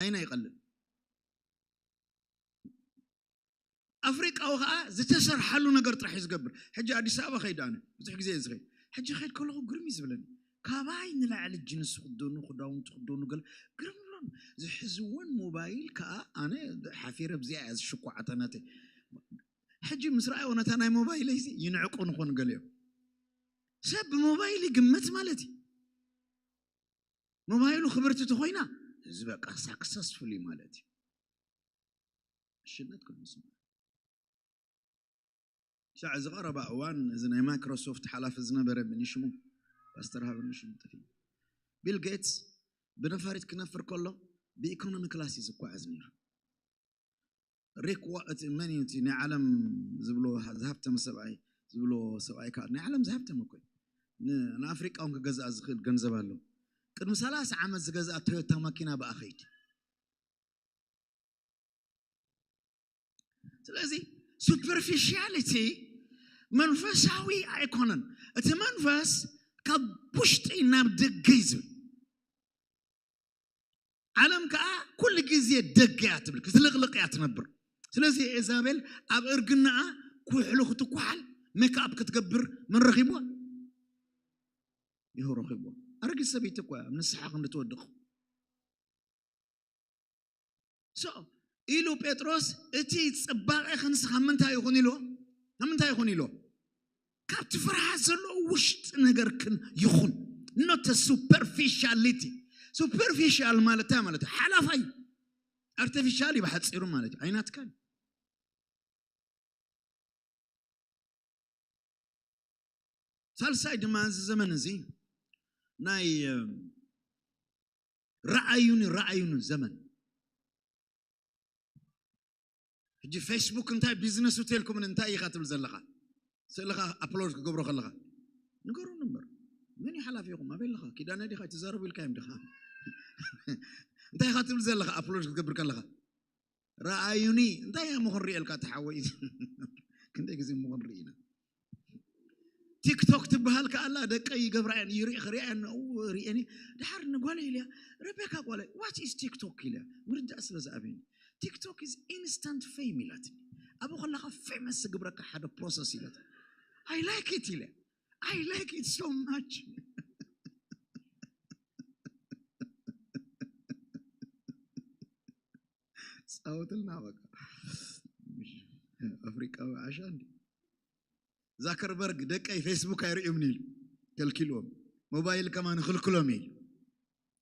ኣይና ይቐልል። ኣፍሪቃዊ ከዓ ዝተሰርሓሉ ነገር ጥራሕ እዩ ዝገብር። ሕጂ ኣዲስ ኣበባ ከይድ ኣነ ብዙሕ ግዜ እየ ዝኸይድ። ሕጂ ከይድ ከለኹ ግርም እዩ ዝብለኒ። ካባይ ንላዕሊ ጅንስ ክደኑ፣ ክዳውንቲ ክደኑ፣ ገለ ግርም ይብለኒ። ዝሕዝወን ሞባይል ከዓ ኣነ ሓፊረ ብዚኣ እያ ዝሽኳዓታ ናተይ። ሕጂ ምስ ረኣይዎ ነታ ናይ ሞባይለይ እዚ ይንዕቁ ንኾን ገሊኦም። ሰብ ብሞባይል ይግመት ማለት እዩ። ሞባይሉ ክብርቲ ተኾይና እዚ በቃ ሳክሰስፉል እዩ ማለት እዩ። ሽነት ኮይኑ ስማ። ክሳዕ እዚ ቀረባ እዋን እዚ ናይ ማይክሮሶፍት ሓላፊ ዝነበረ፣ ምን ሽሙ፣ ፓስተር ሃበኒ ሽሙ ጠፊ፣ ቢል ጌትስ ብነፋሪት ክነፍር ከሎ ብኢኮኖሚ ክላስ እዩ ዝጓዓዝ ነይሩ። ሪክ ዋ-፣ እቲ መን እዩ እቲ ናይ ዓለም ዝብሎ ዝሃብተመ ሰብኣይ፣ ዝብሎ ሰብኣይ ከዓ ናይ ዓለም ዝሃብተመ እኮ እዩ። ን-፣ ንኣፍሪቃ እውን ክገዝኣ ዝኽእል ገንዘብ ኣሎ። ቅድሚ ሰላሳ ዓመት ዝገዝኣ ቶዮታ ማኪና ብኣ ኸይድ። ስለዚ ሱፐርፊሻሊቲ መንፈሳዊ ኣይኮነን። እቲ መንፈስ ካብ ውሽጢ ናብ ደገ እዩ ዝብል። ዓለም ከዓ ኩሉ ግዜ ደገ እያ ትብል፣ ክትልቕልቕ እያ ትነብር። ስለዚ ኤዛቤል ኣብ እርግናኣ ኩሕሉ ክትኳሓል፣ ሜክኣፕ ክትገብር መን ረኺብዋ? ይሁ ረኺብዋ። ኣረጊት ሰበይቲ እኮ እያ፣ ኣብ ንስሓ ክንዲ ትወድቕ። ሶ ኢሉ ጴጥሮስ፣ እቲ ጽባቐ ክንስ ካብ ምንታይ ይኹን ኢልዎ? ካብ ምንታይ ይኹን ኢልዎ? ካብቲ ፍርሃት ዘለዎ ውሽጢ ነገርክን ይኹን። ኖት ሱፐርፊሻሊቲ። ሱፐርፊሻል ማለት እንታይ ማለት እዩ? ሓላፋይ። ኣርቲፊሻል እዩ ብሓፂሩ ማለት እዩ። ኣይናትካን። ሳልሳይ ድማ እዚ ዘመን እዚ ናይ፣ እ፣ ረኣዩኒ ረኣዩኒ ዘመን። ሕጂ ፌስቡክ እንታይ ቢዝነስ ሆቴልኩምን እንታይ ኢኻ ትብል ዘለኻ? ስእልኻ ኣፕሎድ ክገብሮ ከለኻ ንገሩኒ እምበር። መን እዩ ሓላፊኹም? ኣበይ ኣለኻ? ኪዳነ ዲኻ? ኣይትዛረቡ ኢልካዮም ዲኻ? እንታይ ኢኻ ትብል ዘለኻ ኣፕሎድ ክትገብር ከለኻ? ረኣዩኒ። እንታይ እሞ ክንሪኤልካ ተሓወይ? ክንደይ ግዜ እሞ ክንርኢ ኢና? ቲክቶክ ትበሃል ከኣላ ደቀይ ይገብራ እየን፣ ይርኢ ክሪኣ እየን፣ ው ሪኤኒ። ድሓር ንጓለ ኢልያ፣ ረቤካ ጓለ፣ what is ቲክቶክ ኢልያ፣ ምርዳእ ስለ ዝኣበየኒ። ቲክቶክ is instant fame ኢላትኒ። ኣብኡ ከለኻ ፌመስ ዝግብረካ ሓደ ፕሮሰስ ኢላት። I like it ኢለ። I like it so much። ጻወትልና በቃ። ኣፍሪቃዊ ዓሻ እንዲ። ዛከርበርግ ደቀይ ፌስቡክ ኣይርእዩምን ኢሉ ከልኪልዎም። ሞባይል ከማን ክልክሎም ኢሉ።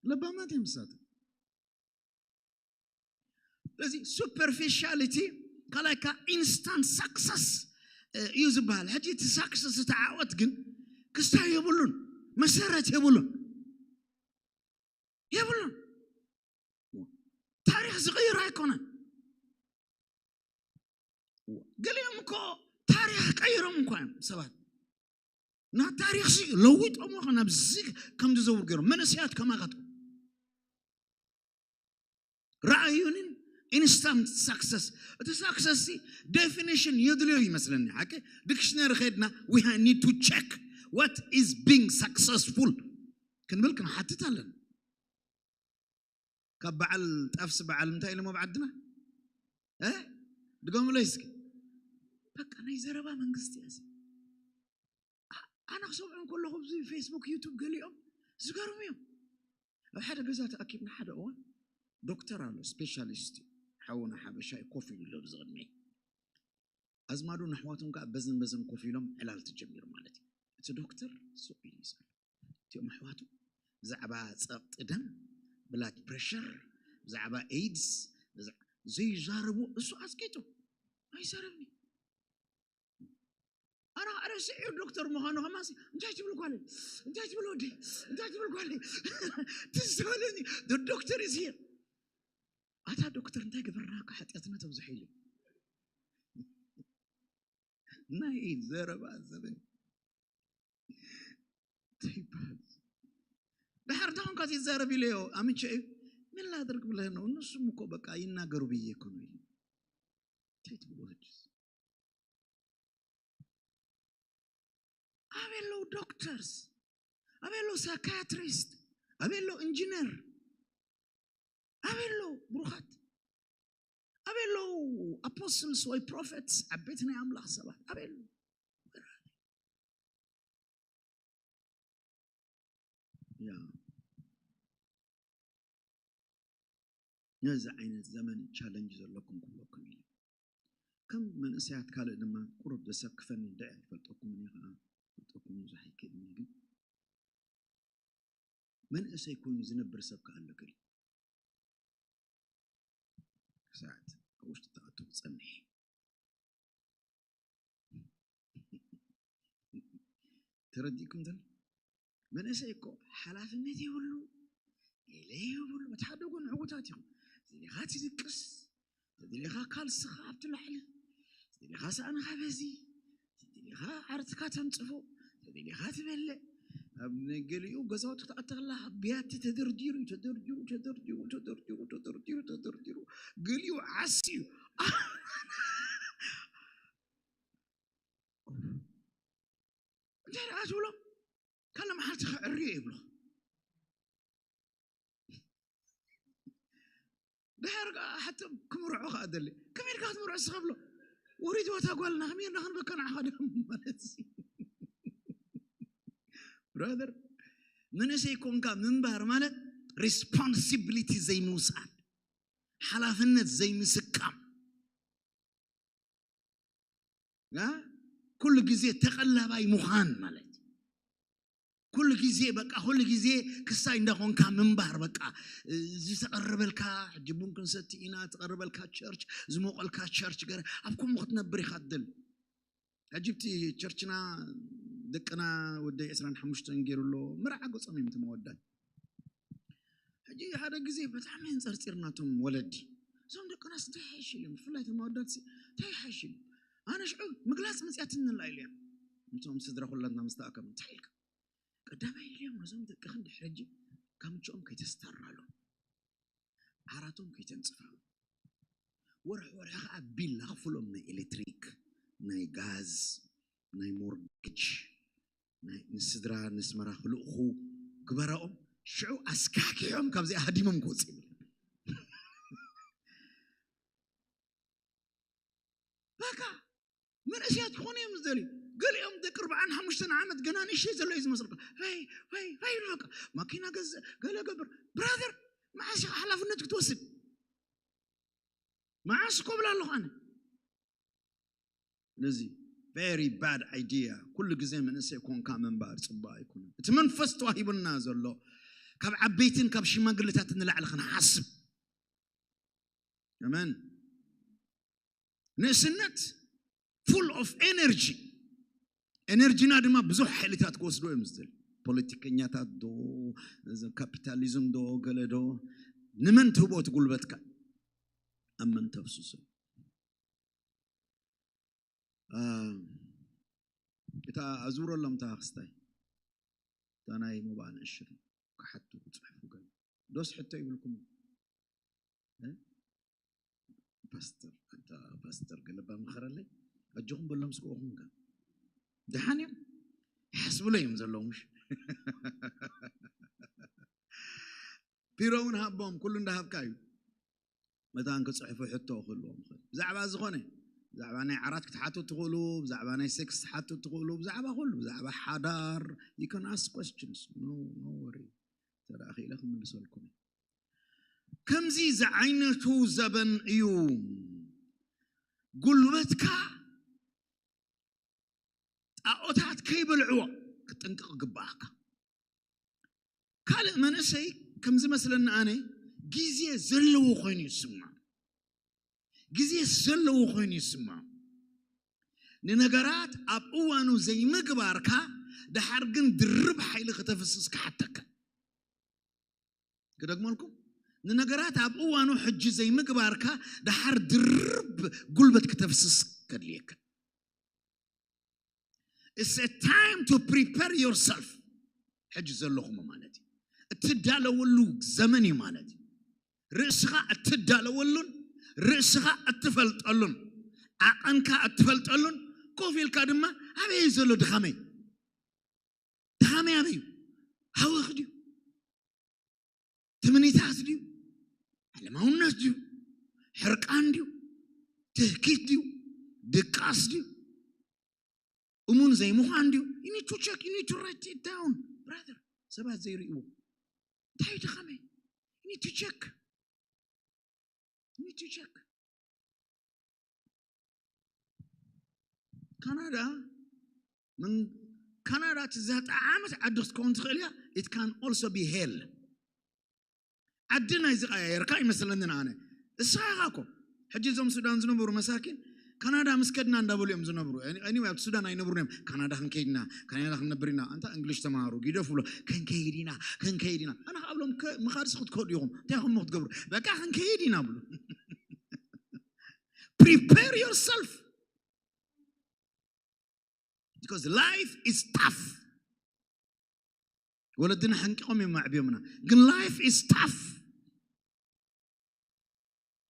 ለባማት እዮም ንሳቶም። ስለዚ ሱፐርፊሻሊቲ ካልኣይ ካብ ኢንስታንት ሳክሰስ እዩ ዝበሃል። ሕጂ እቲ ሳክሰስ፣ እቲ ዓወት ግን ክስታይ የብሉን፣ መሰረት የብሉን፣ የብሉን። ታሪኽ ዝቕይር ኣይኮነን። ገሊኦም እኮ ታሪኽ ቀይሮም እኳ እዮም ሰባት። ና ታሪኽሲ ለዊጦም ኸ ናብዚ ከም ዝዘውር ገይሮም መንእሰያት ከማኻትኩም። ረኣዩንን ኢንስታንት ሳክሰስ፣ እቲ ሳክሰስ ሲ ዴፊኒሽን የድልዮ ይመስለኒ። ሓቂ ዲክሽነሪ ኸድና we need to check what is being successful ክንብል ክንሓትት ኣለና። ካብ በዓል ጣፍሲ በዓል እንታይ ኢሎም ኣብ ዓድና? እ? ድገሙለይ እስኪ። በቃ ናይ ዘረባ መንግስቲ እያ እዚ። ኣ-፣ ኣነ ክሰምዖም ከለኹ ኣብዚ ፌስቡክ፣ ዩቱብ ገሊኦም ዝገርሙ እዮም። ኣብ ሓደ ገዛ ተኣኪብና ሓደ እዋን ዶክተር ኣሎ፣ ስፔሻሊስት ሓውና ሓበሻ እዩ ኮፍ ኢሉ ኣሎ ኣብዚ ቅድመይ። ኣዝማዱን ኣሕዋቱን ከዓ በዝን በዝን ኮፍ ኢሎም ዕላል ተጀሚሩ ማለት እዩ። እቲ ዶክተር ስቕ ኢሉ ይዛረብ። እቲኦም ኣሕዋቱ ብዛዕባ ጸቕጢ ደም፣ ብላድ ፕሬሸር፣ ብዛዕባ ኤድስ፣ ብዛ-፣ ዘይዛረቡ እሱ ኣስቂጡ ኣይዛረብን እዩ። ኣነ ረሲዑ ዶክተር ምዃኑ ከማሲ፣ "እንታይ ትብል ጓለይ? እንታይ ትብል ወደይ? እንታይ ትብል ጓለይ?" ትዝ ዝበለኒ፣ "The doctor is here." ኣታ ዶክተር እንታይ ገበርናካ ሓጢኣትና ተብዝሐ ኢሉ። ናይ ዘረባ ዘበን እንታይ ይበሃል? ድሓር እንታይ ኾንካ ዘይዛረብ ኢለዮ፣ ኣምቼ እዩ። ምን ላድርግ ብለህ ነው? እነሱም እኮ በቃ ይናገሩ ብዬ እኮ ነው ይላል። እንታይ ትብሉ ሕጅስ? ኣበይ ኣለዉ ዶክተርስ? ኣበይ ኣለዉ ሳይካትሪስት? ኣበይ ኣለዉ ኢንጂነር? ኣበይ ኣለዉ ብሩኻት? ኣበይ ኣለዉ ኣፖስትልስ ወይ ፕሮፌትስ፣ ዓበይቲ ናይ ኣምላኽ ሰባት ኣበይ ኣለዉ? ያ ነዚ ዓይነት ዘመን ቻለንጅ ዘለኩም ክብለኩም ኢለ። ከም መንእሰያት ካልእ ድማ ቁሩብ ዘሰክፈኒ እንድዒ ኣይፈልጠኩምን እየ ከዓ፣ ፈልጠኩም ብዙሕ ኣይክእልን እየ፣ ግን መንእሰይ ኮይኑ ዝነብር ሰብ ከዓ ኣሎ ገሊ ክሳዕት ኣብ ውሽጢ ተኣቱ ክጸንሕ። ተረዲእኩም ተል መንእሰይ እኮ ሓላፍነት የብሉ፣ ገለ የብሉ። እቲ ሓደ ጎን ዕዉታት ኢኹም። ተደሊኻ ትድቅስ፣ ተደሊኻ ካልስኻ ኣብቲ ላዕሊ፣ ተደሊኻ ሳእንኻ በዚ፣ ተደሊኻ ዓርትካ ተንጽፎ፣ ተደሊኻ ትበልዕ። ኣብ ገሊኡ ገዛውቲ ክትኣተኽላ ኣብ ብያቲ ተደርዲሩ ተደርዲሩ ተደርዲሩ ተደርዲሩ ተደርዲሩ ተደርዲሩ፣ ገሊኡ ዓስዩ። እንታይ ደኣ ትብሎ? ካልእ መዓልቲ ከዕርዮ ይብሎ። ድሓር ከዓ ሓቶም ክምርዖ ከዓ ደሊ። ከመይ ኢልካ ክትምርዖ እስኻ ብሎ? ወሪድ ወታ ጓልና ከመይ ኢልና ክንበካ ንዓኻ ድም ማለት እዚ። ብራዘር፣ መንእሰይ ኮንካ ምንባር ማለት ሪስፖንሲቢሊቲ ዘይምውሳድ፣ ሓላፍነት ዘይምስካም፣ ያ ኩሉ ግዜ ተቐላባይ ምዃን ማለት እዩ። ኩሉ ግዜ በቃ፣ ኩሉ ግዜ ክሳይ እንዳኾንካ ምንባር። በቃ ዝተቐረበልካ ሕጂ ቡን ክንሰቲ ኢና፣ ትቐረበልካ ቸርች፣ ዝሞቐልካ ቸርች ገረ ኣብ ከምኡ ክትነብር ኢኻ ትደሊ። ሕጂ እቲ ቸርችና ደቅና ወደይ ዕስራን ሓሙሽተን ገይሩ ኣሎ፣ መርዓ ገጾም እዮም እቲ መወዳት። ሕጂ ሓደ ግዜ ብጣዕሚ ኣንጸርጺርና እቶም ወለዲ፣ እዞም ደቅናስ እንታይ ይሓይሽ ኢሎም፣ ብፍላይ እቶም ኣወዳት እንታይ ይሓይሽ ኢሎም። ኣነ ሽዑ ምግላጽ መጽያትኒ ኣላ ኢሉ እያ። እቶም ስድራ ኩላትና ምስ ተኣከብና እንታይ ኢልካ? ቀዳማይ ኢሉ እዮም ነዞም ደቅኽን ድሕሪ ሕጂ ካብ ምችኦም ከይተስተራሎም፣ ዓራቶም ከይተንጽፋ፣ ወርሒ ወርሒ ከዓ ቢል ኣኽፍሎም፣ ናይ ኤሌክትሪክ፣ ናይ ጋዝ፣ ናይ ሞርጌጅ፣ ናይ ንስድራ ንስመራ ክልእኹ ግበራኦም። ሽዑ ኣስካሕኪሖም ካብዚኣ ሃዲሞም ክወፅእ ይብል። በቃ መንእሰያት ክኾኑ እዮም ዝደልዩ። ገሊኦም ደቂ ኣርባዓን ሓሙሽተን ዓመት ገና ንእሽተይ ዘሎ እዩ ዝመስልካ። ፈይ ፈይ ፈይ ይብሉ በቃ። ማኪና ገዝእ፣ ገለ ገብር። ብራዘር፣ መዓስ ኢኻ ሓላፍነት ክትወስድ? መዓስ እኮ እብላ ኣለኹ ኣነ። ነዚ very bad idea። ኩሉ ግዜ መንእሰይ ኮንካ ምንባር ጽቡቕ ኣይኮነን። እቲ መንፈስ ተዋሂቡና ዘሎ ካብ ዓበይትን ካብ ሽማግለታትን ንላዕሊ ክንሓስብ። ኣሜን። ንእስነት full of energy። ኤነርጂና ድማ ብዙሕ ሓይልታት ክወስዶ እዮም ዝደል። ፖለቲከኛታት ዶ፣ እዚ ካፒታሊዝም ዶ፣ ገለ ዶ፣ ንመን ትህቦ እቲ ጉልበትካ? ኣብ መን ተፍስሶ? አ፣ እታ ኣዙረሎም እታ ክስታይ፣ እታ ናይ ሞባእ ንእሽር ክሓቱ ክጽሕፉ ገለ ዶስ ሕቶ ይብልኩም? እ? ፓስተር፣ ኣታ ፓስተር ገለባ ምኸረለይ፣ ኣጆኹም በሎም ስክኦኹም ከ። ደሓን እዮም። ሓስብሎ እዮም ዘለዉ፣ ምሽ? ቢሮ እውን ሃቦም፣ ኩሉ እንዳሃብካ እዩ። መታን ክጽሕፉ ሕቶ ክህልዎም ይኽእል። ብዛዕባ ዝኾነ፣ ብዛዕባ ናይ ዓራት ክትሓቱ ትኽእሉ፣ ብዛዕባ ናይ ሴክስ ክትሓቱ ትኽእሉ፣ ብዛዕባ ኩሉ፣ ብዛዕባ ሓዳር፣ you can ask questions። No, no worry። እንተ ደኣ ክኢለ ክምልሰልኩም እየ። ከምዚ ዝዓይነቱ ዘበን እዩ። ጉልበትካ ጣዖታት ከይበልዕዎ ክትጥንቅቕ ግባኣካ። ካልእ መንእሰይ ከም ዝመስለኒ ኣነ ግዜ ዘለዎ ኮይኑ ይስማዕ። ግዜ ዘለዎ ኮይኑ ይስማዕ። ንነገራት ኣብ እዋኑ ዘይምግባርካ፣ ደሓር ግን ድርብ ሓይሊ ከተፍስስ ክሓተካ። ክደግመልኩም፣ ንነገራት ኣብ እዋኑ ሕጂ ዘይምግባርካ፣ ደሓር ድርብ ጉልበት ክተፍስስ ከድልየካ። It's a time to prepare yourself። ሕጂ ዘለኹም ማለት እዩ። እትዳለወሉ ዘመን እዩ ማለት እዩ። ርእስኻ እትዳለወሉን ርእስኻ እትፈልጠሉን ዓቐንካ እትፈልጠሉን፣ ኮፍ ኢልካ ድማ ኣበይ እዩ ዘሎ ድኻመይ? ድኻመይ ኣበይ እዩ? ሃወኽ ድዩ? ትምኒታት ድዩ? ዓለማውነት ድዩ? ሕርቃን ድዩ? ትህኪት ድዩ? ድቃስ ድዩ? እሙን ዘይምዃን ድዩ? You need to check, you need to write it down, brother. ሰባት ዘይርእይዎ እንታይ እዩ ድኻመይ? You need to check. You need to check. ካናዳ፣ ምን ካናዳ ትዛጣ ዓመት ዓዲ ክትከውን ትኽእል እያ። It can also be hell. ዓዲ ናይ ዝቐያየርካ ይመስለንን ኣነ። እሳ ኢኻ እኮ። ሕጂ እዞም ሱዳን ዝነበሩ መሳኪን ካናዳ ምስ ከድና እንዳበሉ እዮም ዝነብሩ። Anyway፣ ኣብቲ ሱዳን ኣይነብሩን እዮም። ካናዳ ክንከይድና፣ ካናዳ ክንነብር ኢና። ኣንታ እንግሊሽ ተማሃሩ፣ ጊደፉ ብሎ፣ ክንከይድ ኢና፣ ክንከይድ ኢና። ኣነ ከኣ ብሎም፣ "ከ-፣ ምኻድስ ክትከዱ ኢኹም፣ እንታይ ኢኹም ክትገብሩ?" "በቃ ክንከይድ ኢና" ብሉ። Prepare yourself. Because life is tough. ወለድና ሓንቂቖም እዮም ኣዕብዮምና። ግን life is tough።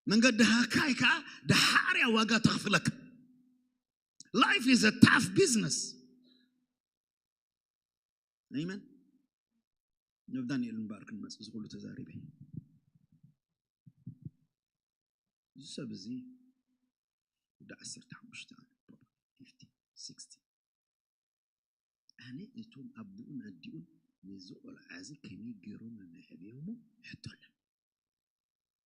መንገዲ ሃካይ ከዓ ደሓርያ ዋጋ ተኽፍለካ። Life is a tough business. Amen. ናብ ዳንኤል እምበኣር ክንመጽእ፣ እዚ ኩሉ ተዛሪበ። እዚ ሰብ እዚ ወዲ ዓሰርተ ሓሙሽተ ዓመት፣ ፊፍቲ፣ ሲክስቲ። ኣነ እቶም ኣቦኡን ኣዲኡን ነዚ ቆልዓ እዚ ከመይ ገይሮም መሕብዮሞ ሕቶ ኣለኒ።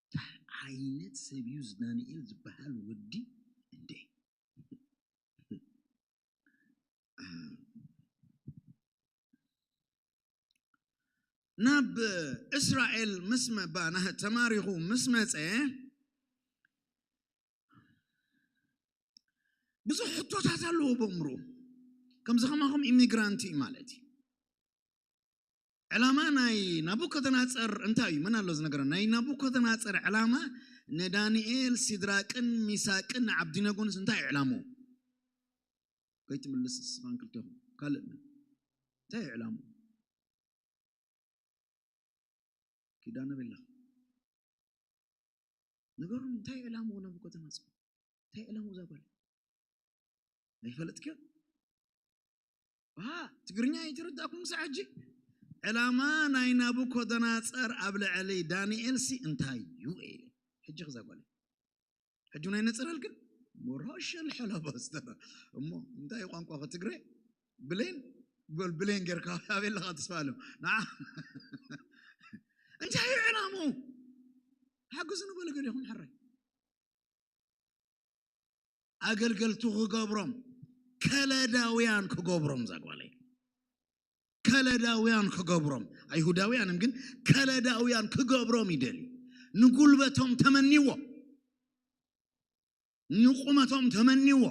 እንታይ ዓይነት ሰብ እዩ እዚ ዳንኤል ዝበሃል ወዲ እንዴ? ናብ እስራኤል ምስ መ-፣ ባ-፣ ና-፣ ተማሪኹ ምስ መጸ ብዙሕ ሕቶታት ኣለዎ በእምሮ። ከምዚ ከማኹም ኢሚግራንት እዩ ማለት እዩ። ዕላማ ናይ ናቡከደነጸር እንታይ እዩ? መን ኣሎ ዝነገረ? ናይ ናቡከደነጸር ዕላማ ንዳንኤል፣ ሲድራቅን ሚሳቅን ንዓብዲነጎንስ እንታይ እዩ ዕላምኡ? ከይትምልስ ስኻን ክልቴኹም። ካልእ ምን? እንታይ እዩ ዕላምኡ? ኪዳነ ቤላ። ነገሩን እንታይ እዩ ዕላምኡ ናቡከደነጸር? እንታይ እዩ ዕላምኡ እዛ ጓል? ኣይፈለጥክዮ? ዋ፣ ትግርኛ ኣይተረዳእኩም ክሳዕ ሕጂ? ዕላማ ናይ ናቡከደነጸር ኣብ ልዕሊ ዳንኤል ሲ እንታይ እዩ ኢለ። ሕጂ ክዛ ጓል። ሕጂ ናይ ነጽረልክን ሞራሸል ሐላባ ዝተራ። እሞ እንታይ ቋንቋ ትግረ? ብሌን፣ በል ብሌን ጌርካ ኣበይ ኣለኻ ተስፋ ኣለም? ንዓ። እንታይ እዩ ዕላምኡ? ሓግዙ ንበሉ ገሊኹም ሕራይ። ኣገልገልቱ ክገብሮም፣ ከለዳውያን ክገብሮም እዛ ጓለይ። ከለዳውያን ክገብሮም፣ ኣይሁዳውያን ግን ከለዳውያን ክገብሮም ይደልዩ። ንጉልበቶም ተመንዎ፣ ንቁመቶም ተመንዎ፣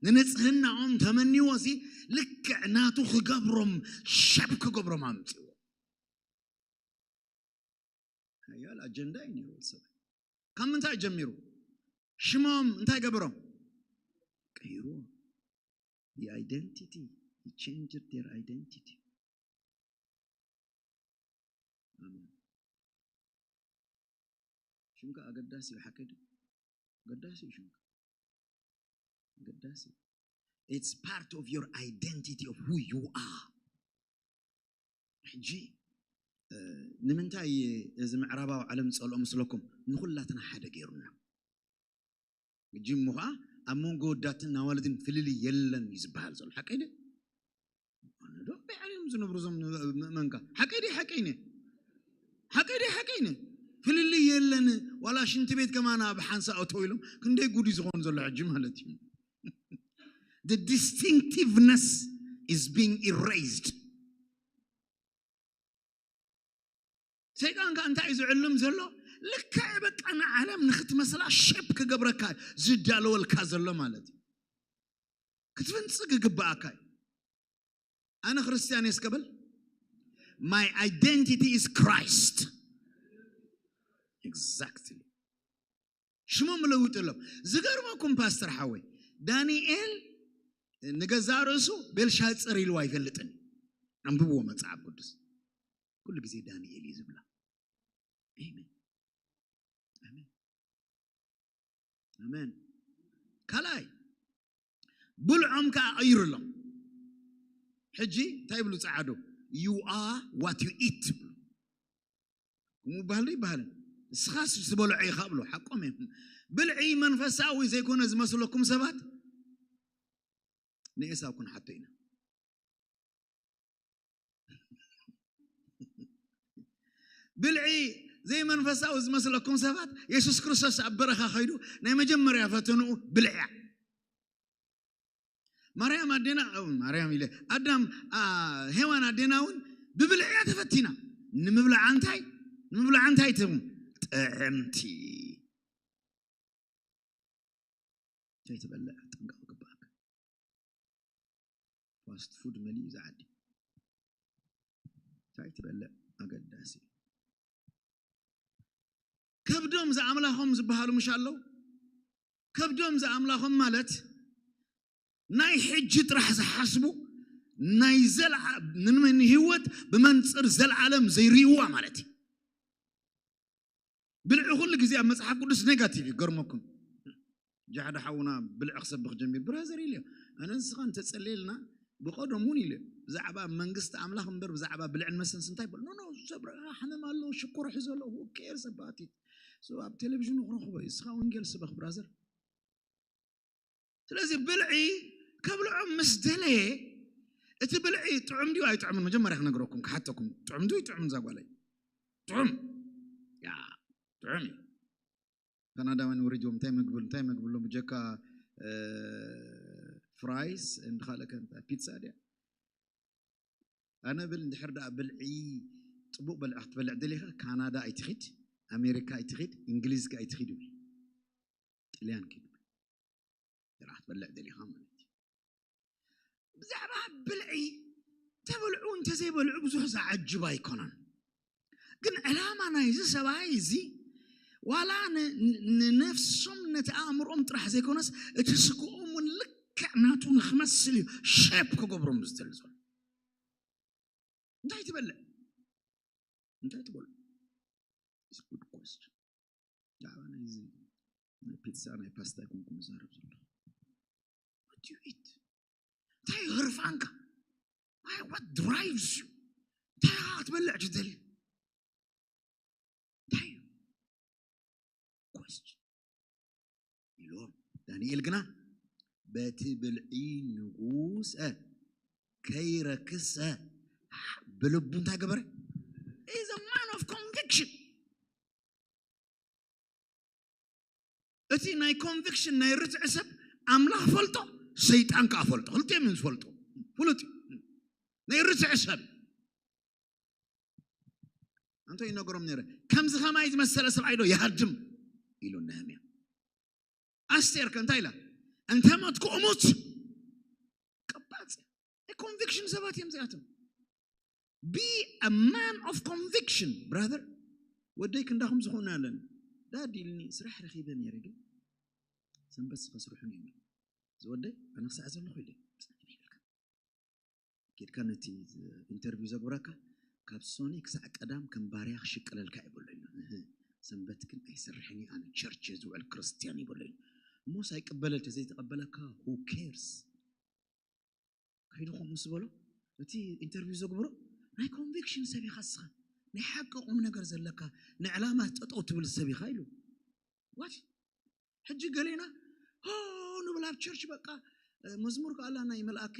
ንንጽህናኦም ተመንዎ፣ እዚ ልክዕ ናቱ ክገብሮም፣ ሸብ ክገብሮም ኣምጽዎ። ሓያል ኣጀንዳ እዩ ነይሩ ወዲ ሰብ። ካብ ምንታይ ጀሚሩ? ሽሞም እንታይ ገበሮም? ቀይርዎ። The identity, he changed their identity. ኣሜን። ሽምካ ኣገዳሲ እዩ ሓቀይ ድዩ? ኣገዳሲ እዩ ሽምካ። ኣገዳሲ። It's part of your identity of who you are. ሕጂ፣ እ፣ ንምንታይ እዚ ምዕራባዊ ዓለም ጸልኦ ምስለኩም? ንኹላትና ሓደ ገይሩና። ሕጂ እሞ ኸዓ ኣብ መንጎ ወዳትን ኣዋልድን ፍልልይ የለን እዩ ዝበሃል ዘሎ። ሓቀይ ድዩ? ኣነ ዶ በይ ዓለም ዝነብሩ እዞም ምእመንካ? ሓቀይ ድዩ? ሓቀይ ነ? ሓቀይ ድዩ? ሓቀይ ነ? ፍልልይ የለን። ዋላ ሽንቲ ቤት ከማን ኣብ ሓንሳ እተው ኢሎም ክንደይ ጉድ እዩ ዝኾኑ ዘሎ ሕጂ ማለት እዩ። The distinctiveness is being erased. ሰይጣን ከ እንታይ እዩ ዝዕልም ዘሎ? ልክዕ በቃ ንዓለም ንክትመስላ ሸፕ ክገብረካ ዝዳለወልካ ዘሎ ማለት እዩ። ክትፍንጽግ ይግብኣካ እዩ። ኣነ ክርስትያን እየ እስከ በል። My identity is Christ. Exactly. ሽሞም ለውጥሎም። ዝገርመኩም ፓስተር ሓወይ፣ ዳንኤል ንገዛእ ርእሱ ቤልሻጽር ኢልዎ ኣይፈልጥን። ኣንብብዎ መጽሓፍ ቅዱስ። ኩሉ ግዜ ዳንኤል እዩ ዝብላ። ኣሜን። ኣሜን። ኣሜን። ካልኣይ፣ ብልዖም ከኣ ቀይሩሎም። ሕጂ እንታይ ይብሉ ጸዓዱ? You are what you eat ይብሉ። ከምኡ ይበሃል ዶ ይበሃልን? ንስኻስ ዝበልዖ ኢኻ ብሎ ሓቆም እዮም። ብልዒ መንፈሳዊ ዘይኮነ ዝመስለኩም ሰባት ንኤሳው ክንሓቶ ኢና። ብልዒ ዘይመንፈሳዊ ዝመስለኩም ሰባት፣ የሱስ ክርስቶስ ኣብ በረኻ ከይዱ ናይ መጀመርያ ፈተንኡ ብልዒ እያ። ማርያም ኣዴና፣ እ፣ ማርያም ኢለ፣ ኣዳም፣ ኣ፣ ሄዋን ኣዴና እውን ብብልዒ እያ ተፈቲና። ንምብላዓ እንታይ? ንምብላዓ እንታይ ትም? ጥዕምቲ። እንታይ ትበልዕ? ጥንቃቕ ግባኣካ። ፋስት ፉድ መሊኡ ዝዓዲ። እንታይ ትበልዕ? ኣገዳሲ። ከብዶም ዝኣምላኾም ዝበሃሉ ምሽ ኣለዉ? ከብዶም ዝኣምላኾም ማለት ናይ ሕጂ ጥራሕ ዝሓስቡ፣ ናይ ዘልዓ-፣ ን-፣ ንህይወት ብመንጽር ዘልዓለም ዘይርእይዋ ማለት እዩ። ብልዒ ኩሉ ግዜ ኣብ መጽሓፍ ቅዱስ ኔጋቲቭ እዩ። ገርመኩም፣ ጃሕዳ ሓውና ብልዒ ክሰብኽ ጀሚር፣ ብራዘር ኢልዮ፣ ኣነ ንስኻ እንተጸለየልና ብቐደም እውን ኢልዮ፣ ብዛዕባ መንግስቲ ኣምላኽ እምበር ብዛዕባ ብልዕን መስተንስ እንታይ በል። ኖ፣ ኖ፣ ሰብ ረኣ፣ ሕመም ኣሎ፣ ሽኮር ሒዙ ኣሎ፣ who cares about it? So ኣብ ቴሌቪዥን ክረኽቦ እዩ። ንስኻ ወንጌል ስበኽ ብራዘር። ስለዚ ብልዒ ከብልዖም ምስ ደለየ፣ እቲ ብልዒ ጥዑም ድዩ ኣይጥዑምን? መጀመርያ ክነግረኩም፣ ክሓተኩም፣ ጥዑም ድዩ ኣይጥዑምን? እዛ ጓለይ ጥዑም፣ ያ፣ ጥዑም እዩ። ካናዳውያን ወሪድዎም እንታይ መግቢ፣ እንታይ መግቢ ኣሎ ብጀካ፣ እ፣ ፍራይስ እንድ ካልእ ከ እንታይ ፒትሳ ድያ? ኣነ ብል እንድሕር ደኣ ብልዒ ጽቡቕ በልዒ ክትበልዕ ደሊኻ ካናዳ ኣይትኺድ፣ ኣሜሪካ ኣይትኺድ፣ እንግሊዝ ከ ኣይትኺድ ይብል። ጥልያን ኪድ ጥራሕ ክትበልዕ ደሊኻ ማለት እዩ። ብዛዕባ ብልዒ ተበልዑ እንተዘይበልዑ ብዙሕ ዝዓጅብ ኣይኮነን። ግን ዕላማ ናይዚ ሰብኣይ እዚ ዋላ ን-፣ ን-፣ ንነፍሶም ነቲ ኣእምሮኦም ጥራሕ ዘይኮነስ እቲ ስግኦም እውን ልክዕ ናቱ ንክመስል እዩ ሼፕ ክገብሮም ዝደሊ ዘሎ። እንታይ ትበልዕ? እንታይ ትበልዑ? It's a good question። ብዛዕባ ናይዚ ናይ ፒትሳ ናይ ፓስታ ኣይኮንኩን ዝዛረብ ዘለኹ። What do you eat? እንታይ እዩ ህርፋንካ? Why, what drives you? እንታይ ኢኻ ክትበልዕ ትደሊ? እንታይ እዩ? Question ኢልዎም። ዳንኤል ግና በቲ ብልዒ ንጉስ፣ እ፣ ከይረክስ፣ እ፣ ብልቡ እንታይ ገበረ? He's a man of conviction። እቲ ናይ ኮንቪክሽን ናይ ርትዒ ሰብ ኣምላኽ ፈልጦ፣ ሰይጣን ከዓ ፈልጦ። ክልቲኦም እዮም ዝፈልጡ። ፍሉጥ እዩ። ናይ ርትዒ ሰብ። ኣንቶ ይነግሮም ነይረ። ከምዚ ከማይ ዝመሰለ ሰብኣይ ዶ ይሃድም? ኢሉ ነህምያ። ኣስቴር ከ እንታይ ኢላ? እንተ ሞትኩ እሙት። ቀባጽ። ናይ ኮንቪክሽን ሰባት እዮም እዚኣቶም። Be a man of conviction, brother. ወደይ ክንዳኹም ዝኾኑ ኣለኒ። ዳድ ኢልኒ፣ ስራሕ ረኺበ ነይረ ግን ሰንበት ከስርሑን እዮም። ዝወደይ ኣነ ክሳዕ ዘለኹ ኢለ። ኬድካ ነቲ ኢንተርቪው ዘግብረካ ካብ ሶኒ ክሳዕ ቀዳም ከም ባርያ ክሽቅለልካ ይበሎ ኢሉ። እህ፣ ሰንበት ግን ኣይሰርሕን እየ ኣነ ቸርች እየ ዝውዕል ክርስትያን ይበሎ ኢሉ። እሞስ ኣይቅበለል ተዘይተቐበለካ who cares? ከይዱ ከምኡ ምስ በሎ እቲ ኢንተርቪው ዘግብሮ ናይ ኮንቪክሽን ሰብ ኢኻ እስኻ፣ ናይ ሓቂ ቁም ነገር ዘለካ፣ ንዕላማ ጠጠው ትብል ሰብ ኢኻ ኢሉ። ዋት? ሕጂ ገሌና ሆ ንብል ኣብ ቸርች በቃ፣ እ፣ መዝሙር ከኣላ ናይ መልኣከ፣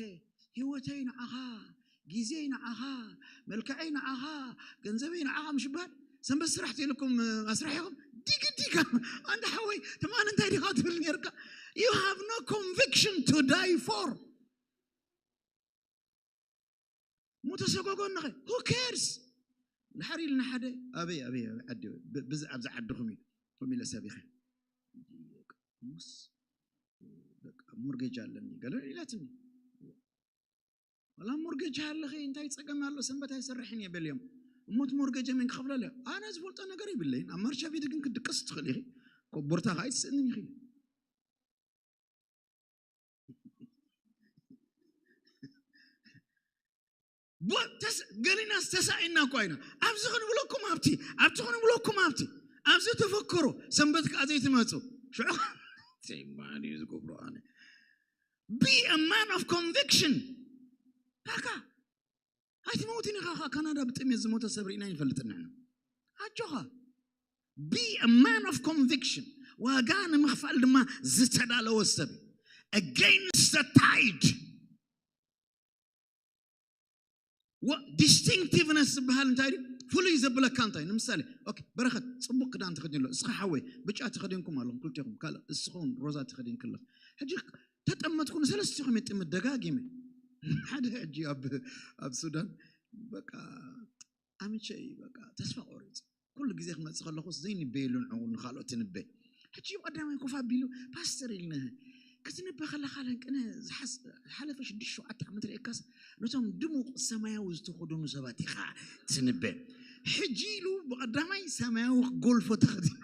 ህይወተይ ንዓኻ፣ ግዜይ ንዓኻ፣ መልክዐይ ንዓኻ፣ ገንዘበይ ንዓኻ ምሽ ይበሃል። ሰንበት ስራሕ ተይልኩም፣ እ፣ ኣስራሕ ኢኹም ዲግ ዲግ። ኣንታ ሓወይ ትማን እንታይ ዲኻ ትብል ነርካ? You have no conviction to die for። ሞተ ሰጎጎ እንኸ who cares? ድሓር ኢልና ሓደ ኣበይ ኣበይ ኣበይ ዓዲ ብ-፣ ብዝ-፣ ኣብዚ ዓድኹም እዩ ከምኡ ኢለ ሰብ ኢኸ ሙስ በቃ ሞርጌጅ ኣለኒ ገለ ኢላትኒ። ዋላ ሞርጌጅ ኣለኸ እንታይ ጸገም ኣሎ? ሰንበት ኣይሰርሕን እየ በልዮም። እሞት ሞርጌጅ መን ክኸፍለለ? ኣነ ዝፈልጦ ነገር የብለይን። ኣብ ማርሻ ቤት ግን ክድቅስ ትኽእል ኢኺ። ኮቦርታ ከኣ ኣይትስእንን ኢኺ። ቦ-፣ ተስ-፣ ገሊናስ ተሳኢና እኳ ኢና። ኣብዚ ክንብለኩም ኣብቲ፣ ኣብቲ ክንብለኩም ኣብቲ፣ ኣብዚ ተፈከሩ፣ ሰንበት ከኣ ዘይትመጹ። ሽዑ ዘይማን እዩ ዝገብሮ ኣነ። Be a man of conviction። ካካ፣ ኣይትመውትን ኢኻ። ካናዳ ብጥሜት ዝሞተ ሰብ ርኢና ይንፈልጥን ንሕና። ኣጆኻ። Be a man of conviction. ዋጋ ንምኽፋል ድማ ዝተዳለወ ሰብ እዩ። Against the tide. Distinctiveness ዝበሃል እንታይ ድዩ? ፍሉይ ዘብለካ እንታይ? ንምሳሌ፣ ኦኬ፣ በረኸት ጽቡቕ ክዳን ተኸዲኑ ኣሎ። እስኻ ሓወይ ብጫ ተኸዲንኩም ኣለኹም ክልቴኹም፣ ካልእ እስኸውን ሮዛ ተኸዲንክ ኣለኽ። ሕጂ ተጠመትኩ፣ ንሰለስቲኹም የጥምት ደጋጊመ። ሓደ ሕጂ ኣብ ኣብ ሱዳን በቃ ኣምቸይ በቃ ተስፋ ቆሪጽ። ኩሉ ግዜ ክመጽእ ከለኹስ ዘይንበየሉ ንዕኡ ንኻልኦት ትንበ። ሕጂ ቀዳማይ ኮፍ ኣቢሉ ፓስተር ኢልነ ክትንበ ከለኻ ለንቅነ ዝሓስ- ዝሓለፈ ሽዱሽተ ሸውዓተ ዓመት ርኤካስ ነቶም ድሙቕ ሰማያዊ ዝተኸደኑ ሰባት ኢኻ ትንበ። ሕጂ ኢሉ ብቐዳማይ ሰማያዊ ጎልፎ ተኸዲኑ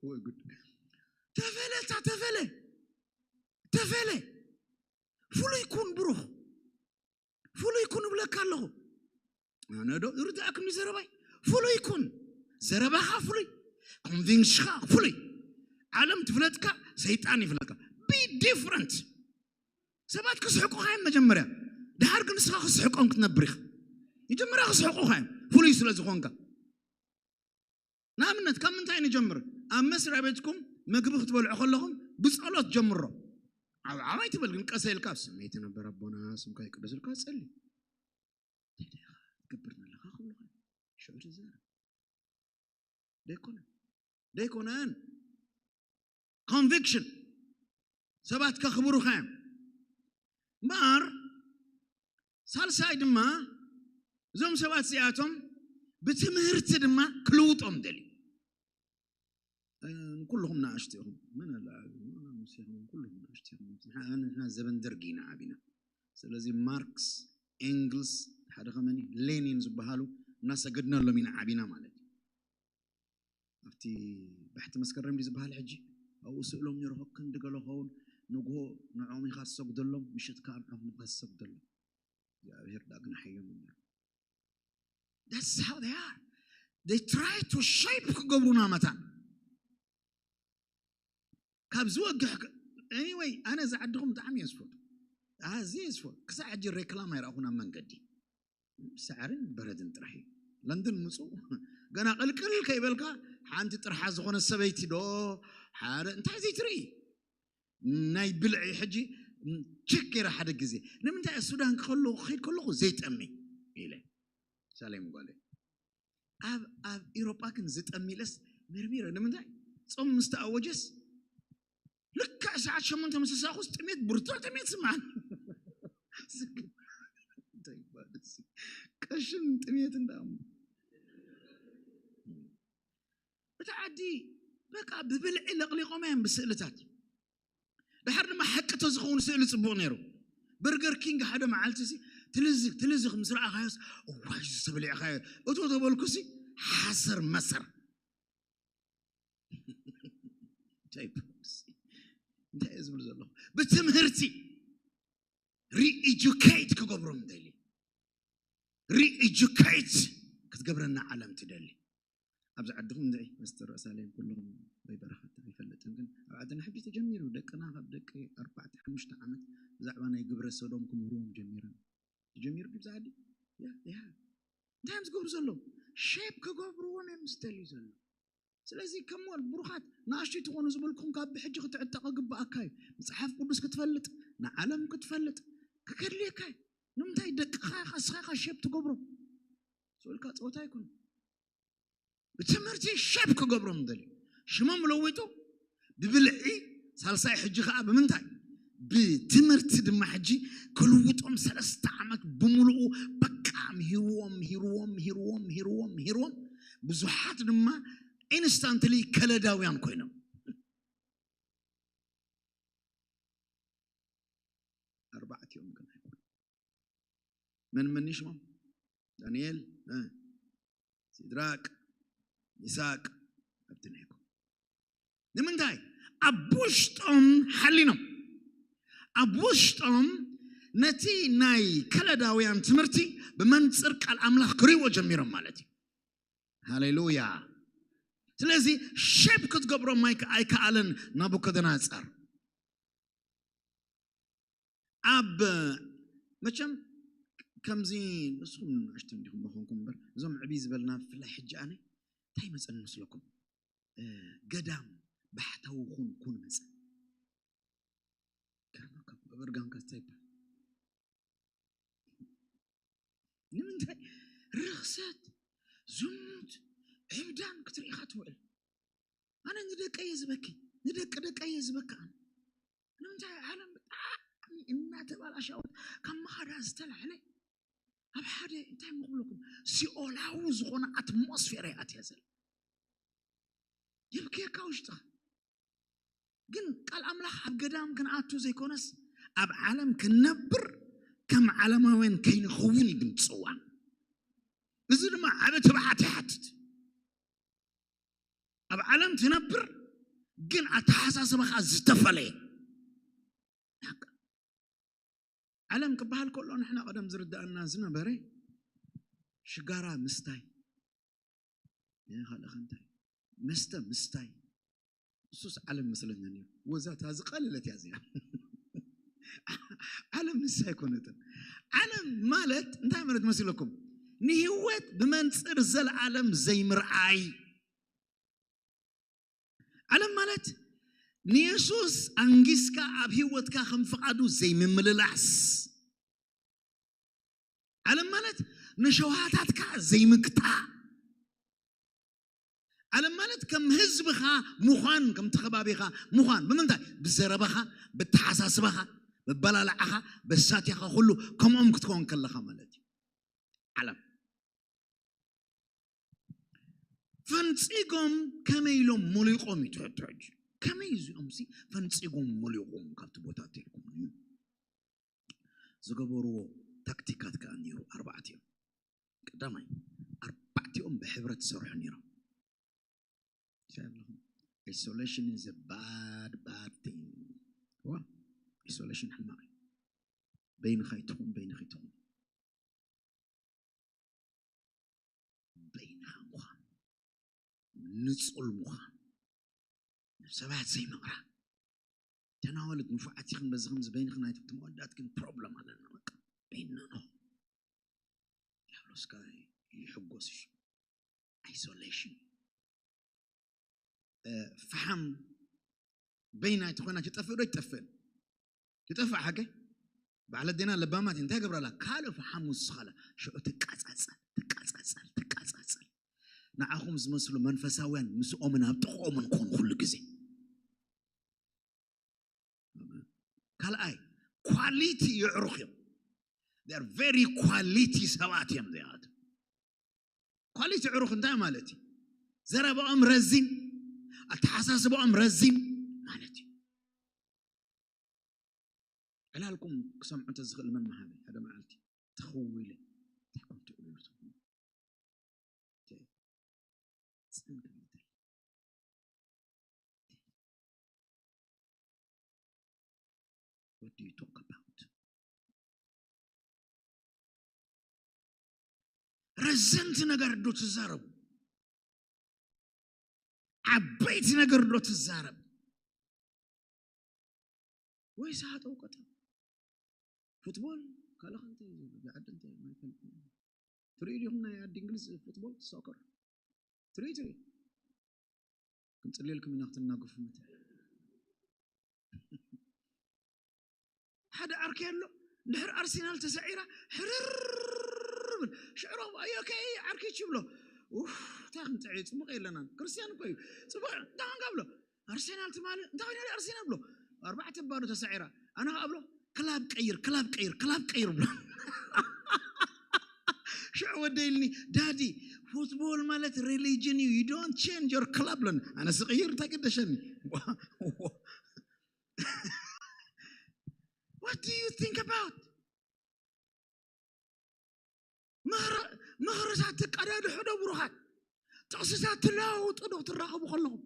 ወይ ጉድ። ተፈለ እታ ተፈለ ተፈለ ፍሉይ ኩን ብሩኽ ፍሉይ ኩን እብለካ ኣለኹ። ኣነ ዶ ይርድኣኩም እዩ ዘረባይ? ፍሉይ ኩን። ዘረባኻ ፍሉይ፣ ኮንቪንሽኻ ፍሉይ። ዓለም ትፍለጥካ፣ ሰይጣን ይፍለጥካ። Be different። ሰባት ክስሕቁኻ እዮም መጀመርያ፣ ድሓር ግን ንስኻ ክስሕቆም ክትነብር ኢኻ። መጀመርያ ክስሕቁኻ እዮም ፍሉይ ስለ ዝኾንካ። ንኣብነት ካብ ምንታይ ንጀምር? ኣብ መስሪያ ቤትኩም ምግቢ ክትበልዑ ከለኹም ብጸሎት ጀምሮ። ዓብዓብ ኣይትበል ግን ቀሰ ኢልካ ኣብ ስም ዘይትነበር ኣቦና ስምካ ይቅደስ ኢልካ ጸሊ። እንታይ ደኻ ትገብር ዘለኻ ክብሉኻ ሽዑ ትዛረብ። ደይኮነ ደይኮነን ኮንቪክሽን ሰባት ከኽብሩኻ እዮም። እምበኣር ሳልሳይ ድማ እዞም ሰባት እዚኣቶም ብትምህርቲ ድማ ክልውጦም ደልዩ። ኩልኹም ንኣሽቱ ኢኹም። መን ኣለ ዓቢ? ምስ ኢኹም ኩልኹም ንኣሽቱ ኢኹም። ንሕና ዘበን ደርጊ ኢና ዓቢና። ስለዚ ማርክስ፣ ኤንግልስ፣ ሓደ ከመኒ ሌኒን ዝበሃሉ እናሰገድናሎም ኢና ዓቢና ማለት እዩ። ኣብቲ ባሕቲ መስከረም ድዩ ዝበሃል ሕጂ ኣብኡ ስእሎም ነይሩ ክንዲ ገለ ኸውን ንግሆ ንዖም ኢኻ ትሰግደሎም ምሽት ከዓ ንዖም ኢኻ ትሰግደሎም እግዚኣብሔር ዳግና ሓዮም ነይሩ That's how they are. They try to shape ክገብሩና መታን ካብ ዝወግሕ anyway ኣነ እዚ ዓድኹም ብጣዕሚ እየ ዝፈቱ ኣዝየ ዝፈቱ ክሳዕ ሕጂ ሬክላም ኣይረኣኹን ኣብ መንገዲ ሳዕርን በረድን ጥራሕ እዩ ለንደን ምፁ ገና ቅልቅል ከይበልካ ሓንቲ ጥርሓ ዝኾነ ሰበይቲ ዶ ሓደ እንታይ ዘይትርኢ ናይ ብልዒ ሕጂ ቸክ ገይረ ሓደ ግዜ ንምንታይ ሱዳን ከለኹ ከይድ ከለኹ ዘይጠሚ ኢለ ሳሌም ጓለ ኣብ ኣብ ኢሮጳ ግን ዝጠሚ ኢለስ መርሚረ ንምንታይ ጾም ምስ ተኣወጀስ ልክዕ ሰዓት ሸሞንተ ምስ ሳኹስ ጥሜት ብርቱዕ ጥሜት ስምዓን ቀሽን ጥሜት እንዳ እቲ ዓዲ በቃ ብብልዒ ለቕሊቖም እዮም ብስእልታት ድሓር ድማ ሓቂ ተዝኸውን ስእሊ ፅቡቕ ነይሩ በርገር ኪንግ ሓደ መዓልቲ ሲ ትልዝግ ትልዝግ ምስ ረኣኻዮስ እዋይ ዝተበሊዕኻዮ እቶ ተበልኩ ሲ ሓሰር መሰር እንታይ እዩ ዝብል ዘለኹ ብትምህርቲ ሪኤጁኬት ክገብሮም ደሊ ሪኤጁኬት ክትገብረና ዓለም ትደሊ ኣብዚ ዓድኹም እንድዒ መስተር ሳሌም ኩልኹም ወይ በረኸት ኣይፈልጥን ግን ኣብ ዓድና ሕጂ ተጀሚሩ ደቅና ካብ ደቂ ኣርባዕተ ሓሙሽተ ዓመት ብዛዕባ ናይ ግብረ ሰዶም ክምህርዎም ጀሚሮም ተጀሚሩ ድዩ ኣብዚ ዓዲ ያ ያ እንታይ እዮም ዝገብሩ ዘለዉ ሼፕ ክገብርዎም እዮም ዝደልዩ ዘለዉ ስለዚ ከመል ብሩኻት ንኣሽቱ ትኾኑ ዝበልኩም ካብ ብሕጂ ክትዕጠቕ ግባኣካ እዩ መፅሓፍ ቅዱስ ክትፈልጥ ንዓለም ክትፈልጥ ክከድልየካ እዩ ንምንታይ ደቅኻ ኢኻ እስኻ ኢኻ ሼፕ ትገብሮ ስእልካ ፀወታ ኣይኮኑ ብትምህርቲ ሸፕ ክገብሮም ደልዩ ሽሞም ለዊጡ ብብልዒ ሳልሳይ ሕጂ ከዓ ብምንታይ ብትምህርቲ ድማ ሕጂ ክልውጦም ሰለስተ ዓመት ብምልኡ በቃ ምሂርዎም ምሂርዎም ምሂርዎም ምሂርዎም ምሂርዎም ብዙሓት ድማ ኢንስታንትሊ ከለዳውያን ኮይኖም ኣርባዕቲኦም ግን ኣይኮኑ መን መን ሽሞም ዳንኤል ሲድራቅ ሚሳቅ ኣብድኔጎ ንምንታይ ኣብ ውሽጦም ሓሊኖም ኣብ ውሽጦም ነቲ ናይ ከለዳውያን ትምህርቲ ብመንፅር ቃል ኣምላኽ ክርእዎ ጀሚሮም ማለት እዩ ሃሌሉያ ስለዚ ሼፕ ክትገብሮም ኣይከኣለን ናቡከደናፃር ኣብ መቸም ከምዚ ንስኹም ንእሽቶ እንዲኹም መኾንኩም እምበር፣ እዞም ዕብይ ዝበልና ብፍላይ ሕጂ ኣነ እንታይ መጸኒ መስለኩም? እ፣ ገዳም ባሕታዊ ኩን ኩን መጸ። ገርመካ በበርጋንካ እንታይ ይባል? ንምንታይ? ርኽሰት፣ ዝሙት፣ ዕብዳን ክትርኢ ኢኻ ትውዕል። ኣነ ንደቀየ ዝበኪ፣ ንደቂ ደቀየ ዝበኪ ኣነ። ንምንታይ? ዓለም ብጣዕሚ እናተባላሸወት ካብ ምኻዳ ዝተላዕለ ኣብ ሓደ እንታይ ምኽብለኩም ሲኦላዊ ዝኾነ ኣትሞስፌር እያ ኣትያ ዘላ። የብክየካ ውሽጥኻ። ግን ቃል ኣምላኽ ኣብ ገዳም ክንኣቱ ዘይኮነስ ኣብ ዓለም ክንነብር ከም ዓለማውያን ከይንኸውን እዩ ድምፅዋ። እዚ ድማ ዓበ ትብዓት ይሓትት። ኣብ ዓለም ትነብር ግን ኣተሓሳስባኻ ዝተፈለየ። ዓለም ክበሃል ከሎ ንሕና ቀደም ዝርዳእና ዝነበረ ሽጋራ ምስታይ፣ እ፣ ካልእ ከ እንታይ? መስተ ምስታይ። እሱስ ዓለም መስለኛ ነይሩ። ወዛታ ዝቐለለት እያ እዚኣ። ዓለም ንሳ ኣይኮነትን። ዓለም ማለት እንታይ ማለት መሲለኩም? ንህይወት ብመንጽር ዘለዓለም ዘይምርኣይ። ዓለም ማለት ንየሱስ ኣንጊስካ ኣብ ህይወትካ ከም ፍቓዱ ዘይምምልላስ። ዓለም ማለት ንሸውሃታትካ ዘይምግታእ። ዓለም ማለት ከም ህዝብኻ ምዃን፣ ከምቲ ከባቢኻ ምዃን። ብምንታይ? ብዘረባኻ፣ ብተሓሳስባኻ፣ ብበላልዓኻ፣ በሳትያኻ ኩሉ ከምኦም ክትከውን ከለኻ ማለት እዩ። ዓለም ፈንጺጎም ከመይ ኢሎም ሞሊቖም እዩ ትሕቲ ሕጂ። ከመይ እዚኦም ሲ ፈንጺጎም ሞሊቖም ካብቲ ቦታ ተልኩም እዩ? ዝገበርዎ ታክቲካት ከኣ ነይሩ ኣርባዕቲኦም። ቀዳማይ፣ ኣርባዕቲኦም ብሕብረት ዝሰርሑ ነይሮም። እንታይ ኣለኹም? Isolation is a bad, bad thing። ዋ፣ isolation ሕማቕ እዩ። በይንኻ ይትኹን፣ በይንኺ ይትኹን። በይንኻ ምዃን፣ ንጹል ምዃን፣ ንሰባት ዘይምቕራብ። ተናወልት ንፉዓት ኢኽን በዚ ከምዚ በይንኽን ኣይትብቲ መወዳእት ግን ፕሮብለም ኣለና። በቃ በይንና ንኹን። ዲያብሎስ ከኣ ይሕጎስ እዩ። Isolation። እ፣ ፈሓም በይና ኣይትኾና ትጠፍእ ዶ? ይጠፍእ። ይጠፍእ ሓቀ። በዓል ኣዴና ለባማት እንታይ ገብራላ? ካልእ ፈሓም ውስኻላ። ሽዑ ትቃጻጸል፣ ትቃጻጸል፣ ትቃጻጸል። ንዓኹም ዝመስሉ መንፈሳውያን ምስኦምን ኣብ ጥቕኦምን ኩን ኩሉ ግዜ። ካልኣይ፣ ኳሊቲ የዕሩኽ እዮም። They are very quality ሰባት እዮም እዚኣቶም። ኳሊቲ ዕሩኽ እንታይ ማለት እዩ? ዘረባኦም ረዚን፣ ኣተሓሳስባኦም ረዚን ማለት እዩ። ዕላልኩም ክሰምዑ እንተዝኽእል መን መሃበ? ሓደ መዓልቲ ተኽዊለ እንታይ ኮን ትዕልሉ ትኾኑ? ጽን ክብል እንተለ። What do you talk about? ረዘንቲ ነገር ዶ ትዛረቡ? ዓበይቲ ነገር ዶ ትዛረብ? ወይስ ሃጠው ቀጠው? ፉትቦል ካልእ እንታይ እዩ ዘሎ? ብዓዲ እንታይ እዩ? ማይከል ትርእዩ ዲኹም ናይ ዓዲ እንግሊዝ ፉትቦል፣ ሶከር? ትርእዩ፣ ትርእዩ። ክንጽልየልኩም ኢና ክትናገፉ መተ። ሓደ ዓርኪ ኣሎ፣ እንድሕር ኣርሴናል ተሰዒራ፣ ሕርር ብል። ሽዕሮ፣ ኣዮ፣ ከይ ዓርኪ ይብሎ። ኡፍ፣ እንታይ ክንጥዒ፣ ጽቡቕ የለናን። ክርስትያን እኮ እዩ። ጽቡቕ፣ እንታይ ኮንካ ብሎ። ኣርሴናል ትማሊ፣ እንታይ ኮይና ኣርሴናል ብሎ። ኣርባዕተ ባዶ ተሰዒራ። ኣነ ከኣ ብሎ፣ ክላብ ቀይር፣ ክላብ ቀይር፣ ክላብ ቀይር ብሎ። ሽዑ ወደ ኢልኒ፣ ዳዲ፣ ፉትቦል ማለት ሪሊጅን እዩ፣ you don't change your club ብሎኒ። ኣነ ስቕይር እንታይ ገደሸኒ? What do you think about? ምኽሪ-፣ ምኽርታት ትቀዳድሑ ዶ ብሩኻት? ጥቕስታት ትለዋወጡ ዶ ክትራኸቡ ከለኹም?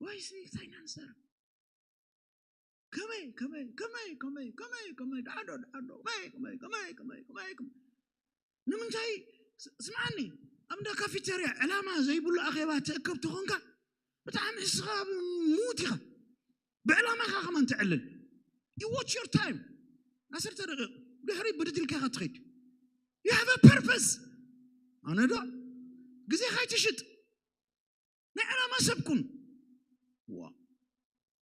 ወይሲ እንታይ ኢና ንዛረብ? ከመይ፣ ከመይ፣ ከመይ፣ ከመይ፣ ከመይ፣ ከመይ፣ ደሓዶ፣ ደሓዶ፣ ከመይ፣ ከመይ፣ ከመይ፣ ከመይ፣ ከመይ፣ ከመይ? ንምንታይ? ስ-፣ ስምዓኒ፣ ኣብ እንዳ ካፌቴርያ ዕላማ ዘይብሉ ኣኼባ ትእከብ ተኾንካ፣ ብጣዕሚ ንስኻ ሙት ኢኻ። ብዕላማኻ ከማን ተዕልል። You watch your time። ዓሰርተ ደቂቕ። ድሕሪ ብድድ ኢልካ ኢኻ ትኸይድ። You have a purpose። ኣነ ዶ ግዜኻ ኣይትሽጥ። ናይ ዕላማ ሰብ ኩን። ዋ።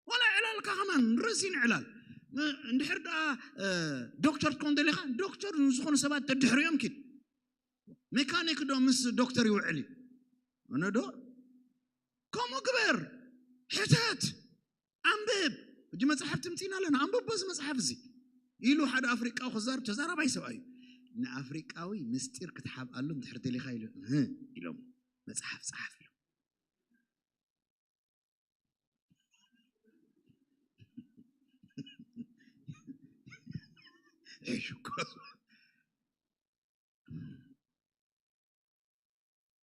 ዋላ ዕላልካ ከማን ርእሲ ንዕላል። እ፣ እንድሕር ደኣ፣ እ፣ ዶክተር ትኮን ደሊኻ፣ ዶክተር ንዝኾኑ ሰባት ተድሕርዮም ኪድ። ሜካኒክ ዶ ምስ ዶክተር ይውዕል እዩ? ኣነ ዶ? ከምኡ ግበር። ሕተት። ኣንብብ። ሕጂ መጽሓፍ ትምጺና ኣለና። ኣንብቦ እዚ መጽሓፍ እዚ ኢሉ ሓደ ኣፍሪቃዊ ክዛረብ ተዛራባይ ሰብኣይ እዩ። ንኣፍሪቃዊ ምስጢር ክትሓብኣሉ እንድሕር ደሊኻ ኢሉ፣ እህ፣ ኢሎም መጽሓፍ ጸሓፍ ኢሎም። እሺ እኮ።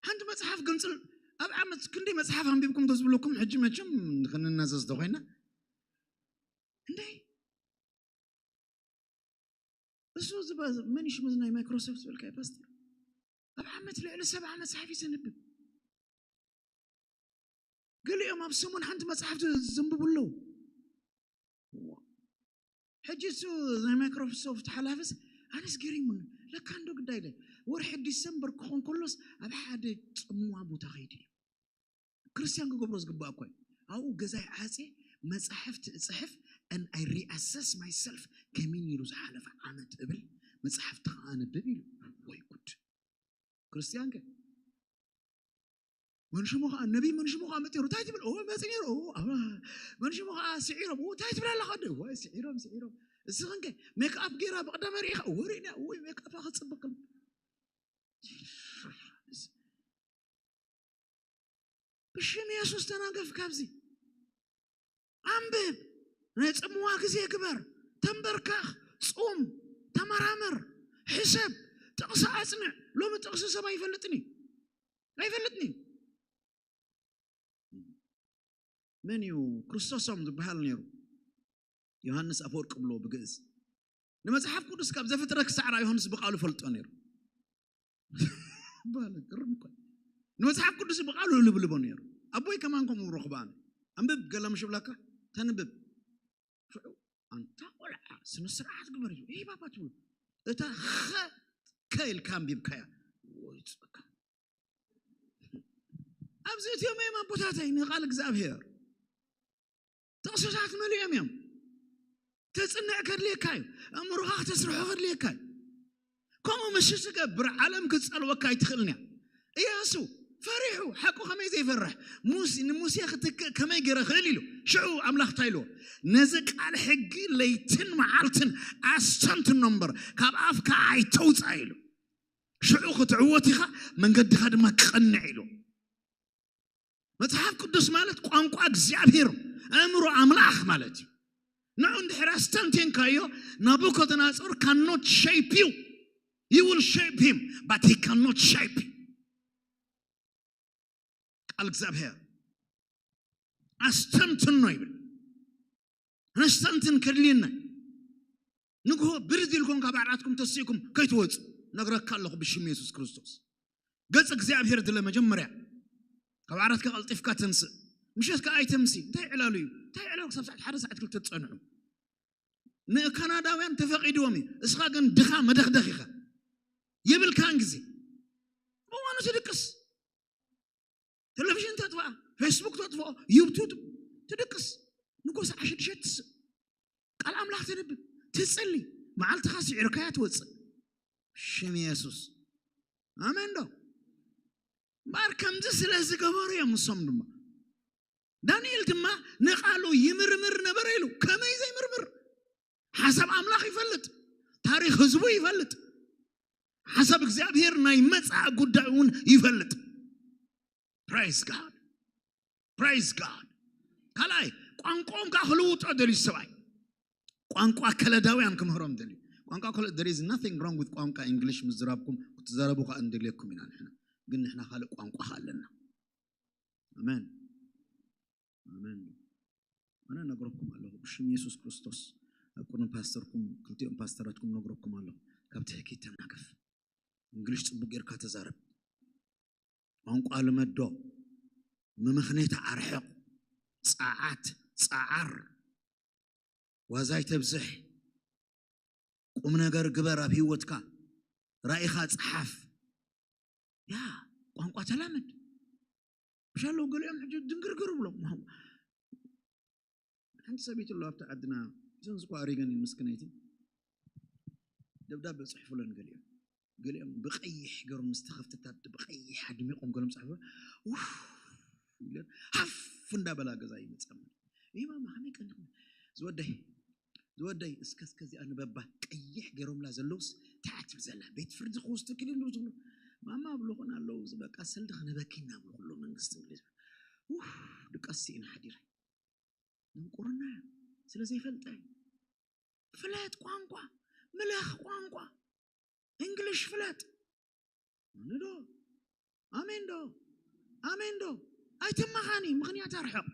ሓንቲ መጽሓፍ ገንጽል ኣብ ዓመት ክንደይ መጽሓፍ ኣንቢብኩም ተዝብለኩም፣ ሕጂ መቸም ክንናዘዝ ተኮይና፣ እንዴ፣ እሱ ዝባ-፣ መን እዩ ሽሙ ናይ ማይክሮሶፍት ዝበልካዮ ፓስተር? ኣብ ዓመት ልዕሊ ሰብዓ መጽሓፍ እዩ ዘንብብ። ገሊኦም ኣብ ሰሙን ሓንቲ መጽሓፍ ዘንብቡ ኣለዉ። ሕጂ እሱ ናይ ማይክሮሶፍት ሓላፍስ ኣነስ ገሪሙኒ። ለካ እንዶ ግዳይ ደ ወርሒ ዲሰምበር ክኾን ከሎስ ኣብ ሓደ ጽምዋ ቦታ ኸይዱ እዩ። ክርስቲያን ክገብሮ ዝግባእ እኮ እዩ። ኣብኡ ገዛይ ዓጽየ መጻሕፍቲ እጽሕፍ፣ and I reassess myself፣ ከመይ ነይሩ ዝሓለፈ ዓመት እብል፣ መጻሕፍቲ ከኣ ኣንብብ ኢሉ። ወይ ጉድ። ክርስቲያን ከ መንሽሙ ከኣ ነቢይ መንሽሙ ከኣ መጺሩ እንታይ ትብል? ኦ መጺ ነይሩ። ኦ ኣባ መንሽሙ ከኣ ስዒሮም። ኦ እንታይ ትብል ኣለኻ? ደ ወይ ስዒሮም ስዒሮም። እስኽን ከ ሜክኣፕ ገይራ ብቐዳመ ርኢኻ? ወሪእና ወይ ሜክኣፕ ክጽብቅ ብሽም የሱስ ተናገፍ ካብዚ። ኣንብብ። ናይ ጽምዋ ግዜ ግበር። ተንበርካኽ። ጹም። ተመራመር። ሕሰብ። ጥቕሲ ኣጽንዕ። ሎሚ ጥቕሲ ሰብ ኣይፈልጥን እዩ። ኣይፈልጥን እዩ። መን እዩ ክርስቶሶም ዝበሃል ነይሩ? ዮሃንስ ኣፈወርቂ ብሎ ብግእዝ። ንመጽሓፍ ቅዱስ ካብ ዘፍጥረት ክሳዕ ራእይ ዮሃንስ ብቃሉ ፈልጦ ነይሩ። ባለ ግርም እኮ። ንመጽሓፍ ቅዱስ ብቃሉ ልብልቦ ነይሩ። ኣቦይ ከማን ከምኡ ረኽባ ኣነ። ኣንብብ ገለ ምሽ ብላካ፣ ተንብብ። ሽዑ፣ ኣንታ ቆልዓ፣ ስነ ስርዓት ግበር እዩ። ኤይ ባባ ትብል። እታ ኸ፣ ከ ኢልካ ኣንቢብካያ። ወይ ጸጋ። ኣብዚ እትዮም እዮም ኣቦታተይ ንቃል እግዚኣብሔር። ጥቕስታት መሊኦም እዮም። ተጽንዕ ከድልየካ እዩ። ኣእምሮኻ ክተስርሖ ከድልየካ እዩ። ከምኡ ምሽ ትገብር ዓለም ክትጸልወካ ኣይትኽእልን እያ። እያሱ ፈሪሑ፣ ሓቁ ከመይ ዘይፈርሕ? ሙስ-፣ ንሙሴ ክትክእ ከመይ ገይረ ክእል ኢሉ። ሽዑ ኣምላኽ እንታይ ኢልዎ? ነዚ ቃል ሕጊ ለይትን መዓልትን ኣስተንትኖ እምበር ካብ ኣፍካ ኣይተውፅኣ ኢሉ። ሽዑ ክትዕወት ኢኻ፣ መንገድኻ ድማ ክቐንዕ ኢሉ። መጽሓፍ ቅዱስ ማለት ቋንቋ እግዚኣብሔር፣ ኣእምሮ ኣምላኽ ማለት እዩ። ንዑ እንድሕር ኣስተንቴንካዮ፣ ናቡኮደነጾር cannot shape you. You will shape him, but he cannot shape you. ቃል እግዚኣብሔር ኣስተንትኖ ይብል። ኣነስተንትን ከድልየና እዩ። ንግሆ ብርድ ኢልኩም ካብ ዓራትኩም ተሲእኩም ከይትወፁ ነግረካ ኣለኹ ብሽም የሱስ ክርስቶስ። ገጽ እግዚኣብሔር ድለ መጀመርያ። ካብ ዓራትካ ቀልጢፍካ ተንስእ። ምሸት ከኣ ኣይተምሲ። እንታይ ዕላሉ እዩ? እንታይ ዕላሉ ክሳብ ሰዓት ሓደ ሰዓት ክልተ ትጸንሑ? ንካናዳውያን ተፈቒድዎም እዩ። እስኻ ግን ድኻ መደኽደኽ ኢኻ። የብልካን ግዜ። እዋኑ ትድቅስ። ቴሌቪዥን ተጥፍኣ፣ ፌስቡክ ተጥፍኦ፣ ዩቱብ ትድቅስ። ንጎ ሰዓ ሽዱሽተ ትስእ። ቃል ኣምላኽ ተንብብ፣ ትጽሊ። መዓልትኻ ስዒርካያ ትወጽእ። ሽም የሱስ። ኣሜን ዶ? እምበኣር ከምዚ ስለ ዝገበሩ እዮም እሶም ድማ። ዳንኤል ድማ ንቃሉ ይምርምር ነበረ ኢሉ። ከመይ ዘይምርምር? ሓሳብ ኣምላኽ ይፈልጥ። ታሪኽ ህዝቡ ይፈልጥ። ሓሳብ እግዚኣብሔር ናይ መጻኢ ጉዳይ እውን ይፈልጥ። Praise God. Praise God. ካልኣይ፣ ቋንቋኦም ከዓ ክልውጦ ደልዩ ሰብኣይ። ቋንቋ ከለዳውያን ክምህሮም ደልዩ። ቋንቋ ከለ-፣ there is nothing wrong with ቋንቋ እንግሊሽ ምዝራብኩም፣ ክትዛረቡ ከዓ እንደልየኩም ኢና ንሕና። ግን ንሕና ካልእ ቋንቋ ከዓ ኣለና። ኣሜን። ኣሜን። ኣነ ነግረኩም ኣለኹ፣ ብሽም የሱስ ክርስቶስ ኣብ ቅድሚ ፓስተርኩም፣ ክልቲኦም ፓስተራትኩም ነግረኩም ኣለኹ። ካብ ትሕኪት ተናገፍ። እንግሊሽ ጽቡቅ ጌርካ ተዛረብ። ቋንቋ ልመዶ። ምምኽኔታ ኣርሕቕ። ጸዓት፣ ጸዓር። ዋዛ ኣይተብዝሕ። ቁም ነገር ግበር ኣብ ህይወትካ። ራኢኻ ጸሓፍ። ያ ቋንቋ ተላመድ። ብሻለው ገሊኦም ሕጂ ድንግርግር ብሎም። ሓንቲ ሰበይቲ ኣሎ ኣብቲ ዓድና፣ እዘን ዝኳ ሪገን ምስክነይቲ ደብዳበ ጽሕፉለን ገሊኦም። ገሊኦም ብቐይሕ ገይሮም ምስ ተኸፍትታት ብቐይሕ ኣድሚቖም ገሎም ጸሕፉ። ውፍ ኢለን ሃፍ እንዳበላ ገዛ ይመጻ። ይህ ማማ ከመይ ቀኒኹም? ዝወደይ ዝወደይ እስከ እስከ እዚኣ ንበባ ቀይሕ ገይሮምላ ዘለውስ እንታይ ትብል ዘላ? ቤት ፍርዲ ክወስዱ ክልሉ ዝብሉ ማማ ብልኹን ኣለዉ። እዚ በቃ ሰልዲ ክነበኪና ብሉ ኩሉ መንግስቲ ብሉ ዝብል። ውፍ ድቃስ ስኢነ ሓዲረ። ድንቁርና ስለ ዘይፈልጠ ፍለጥ ቋንቋ፣ ምለኽ ቋንቋ፣ እንግሊሽ ፍለጥ። ኣነ ዶ ኣሜን ዶ ኣሜን ዶ ኣይትመኻኒ። ምኽንያት ኣርሕቕ።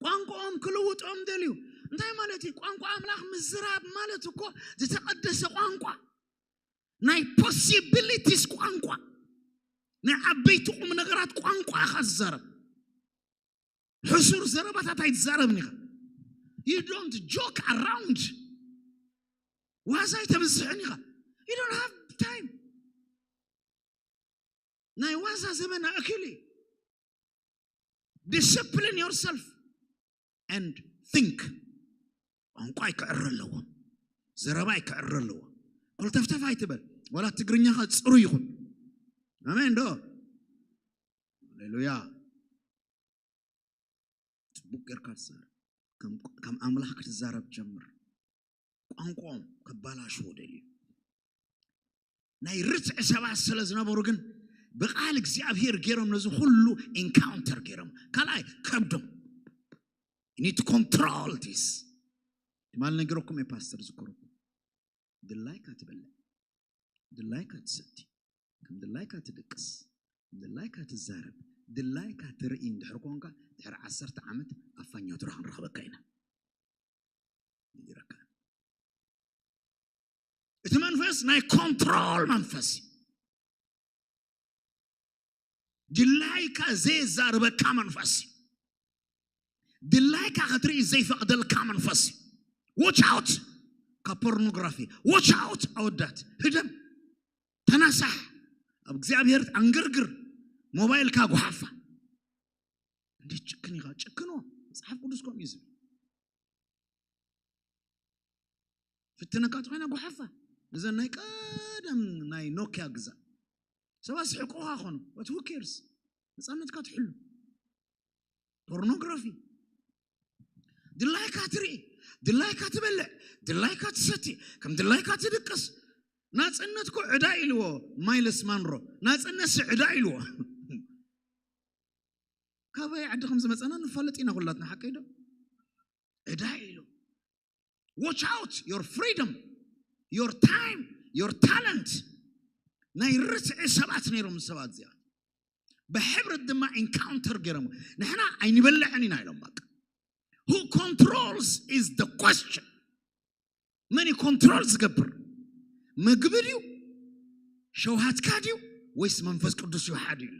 ቋንቋኦም ክልውጦም ደልዩ እንታይ ማለት እዩ? ቋንቋ ኣምላኽ ምዝራብ ማለት እኮ ዝተቐደሰ ቋንቋ፣ ናይ ፖሲቢሊቲስ ቋንቋ፣ ናይ ዓበይቲ ቁም ነገራት ቋንቋ ኢኻ ዝዛረብ። ሕሱር ዘረባታት ኣይትዛረብን ኢኻ። You don't joke around። ዋዛ ኣይተብዝሕን ኢኻ። You don't have time። ናይ ዋዛ ዘመን ኣእኪሉ እዩ። Discipline yourself and think። ቋንቋ ይክዕር ኣለዎ። ዘረባ ይክዕር ኣለዎ። ኮልተፍተፍ ኣይትበል። ዋላ ትግርኛኻ ጽሩ ይኹን። ኣሜን ዶ? ሃሌሉያ። ጽቡቅ ጌርካ ትዛረብ። ከም ኣምላኽ ክትዛረብ ጀምር። ቋንቋኦም ከባላሽዎ ደልዩ። ናይ ርትዕ ሰባት ስለ ዝነበሩ ግን ብቃል እግዚኣብሔር ገይሮም ነዚ ኩሉ ኢንካውንተር ገይሮም። ካልኣይ ከብዶም። You need to control this። ትማል ነጊረኩም እየ ፓስተር ዝክሩ። ድላይካ ትበልዕ፣ ድላይካ ትሰቲ፣ ከም ድላይካ ትድቅስ፣ ከም ድላይካ ትዛረብ፣ ድላይካ ትርኢ እንድሕር ኮንካ ድሕሪ ዓሰርተ ዓመት ኣፋኛቱራ ክንረኽበካ ኢና። ይረካ እቲ መንፈስ ናይ ኮንትሮል መንፈስ እዩ። ድላይካ ዘየዛርበካ መንፈስ እዩ። ድላይካ ክትርኢ ዘይፈቅደልካ መንፈስ እዩ። Watch out ካብ ፖርኖግራፊ። Watch out ኣወዳት፣ ህደም፣ ተናሳሕ፣ ኣብ እግዚኣብሔር ኣንገርግር፣ ሞባይልካ ጉሓፋ። እንዴት ጭክን ኢኻ? ጭክኖ መጽሓፍ ቅዱስ ከምኡ እዩ ዝብል። ፍትነካ ተኾይና ጉሓፋ። እዘን ናይ ቀደም ናይ ኖኪያ ግዛ። ሰባት ስሕቁኻ ኾኑ። But who cares? ነፃነትካ ትሕሉ። ፖርኖግራፊ ድላይካ ትርኢ፣ ድላይካ ትበልዕ፣ ድላይካ ትሰቲ፣ ከም ድላይካ ትድቅስ። ናፅነት እኮ ዕዳ ኢልዎ ማይልስ ማንሮ። ናፅነት ሲ ዕዳ ኢልዎ። ካበይ ዓዲ ከም ዝመፀና ንፋለጥ ኢና ኩላትና፣ ሓቀይ ዶ? ዕዳ ኢሉ። Watch out your freedom, your time, your talent። ናይ ርትዒ ሰባት ነይሮም ሰባት እዚኣ። ብሕብረት ድማ ኢንካውንተር ገይሮም። ንሕና ኣይንበልዕን ኢና ኢሎም። በቃ who controls is the question። መን እዩ ኮንትሮል ዝገብር? ምግቢ ድዩ? ሸውሃትካ ድዩ? ወይስ መንፈስ ቅዱስ እዩ ሓደ ኢሉ?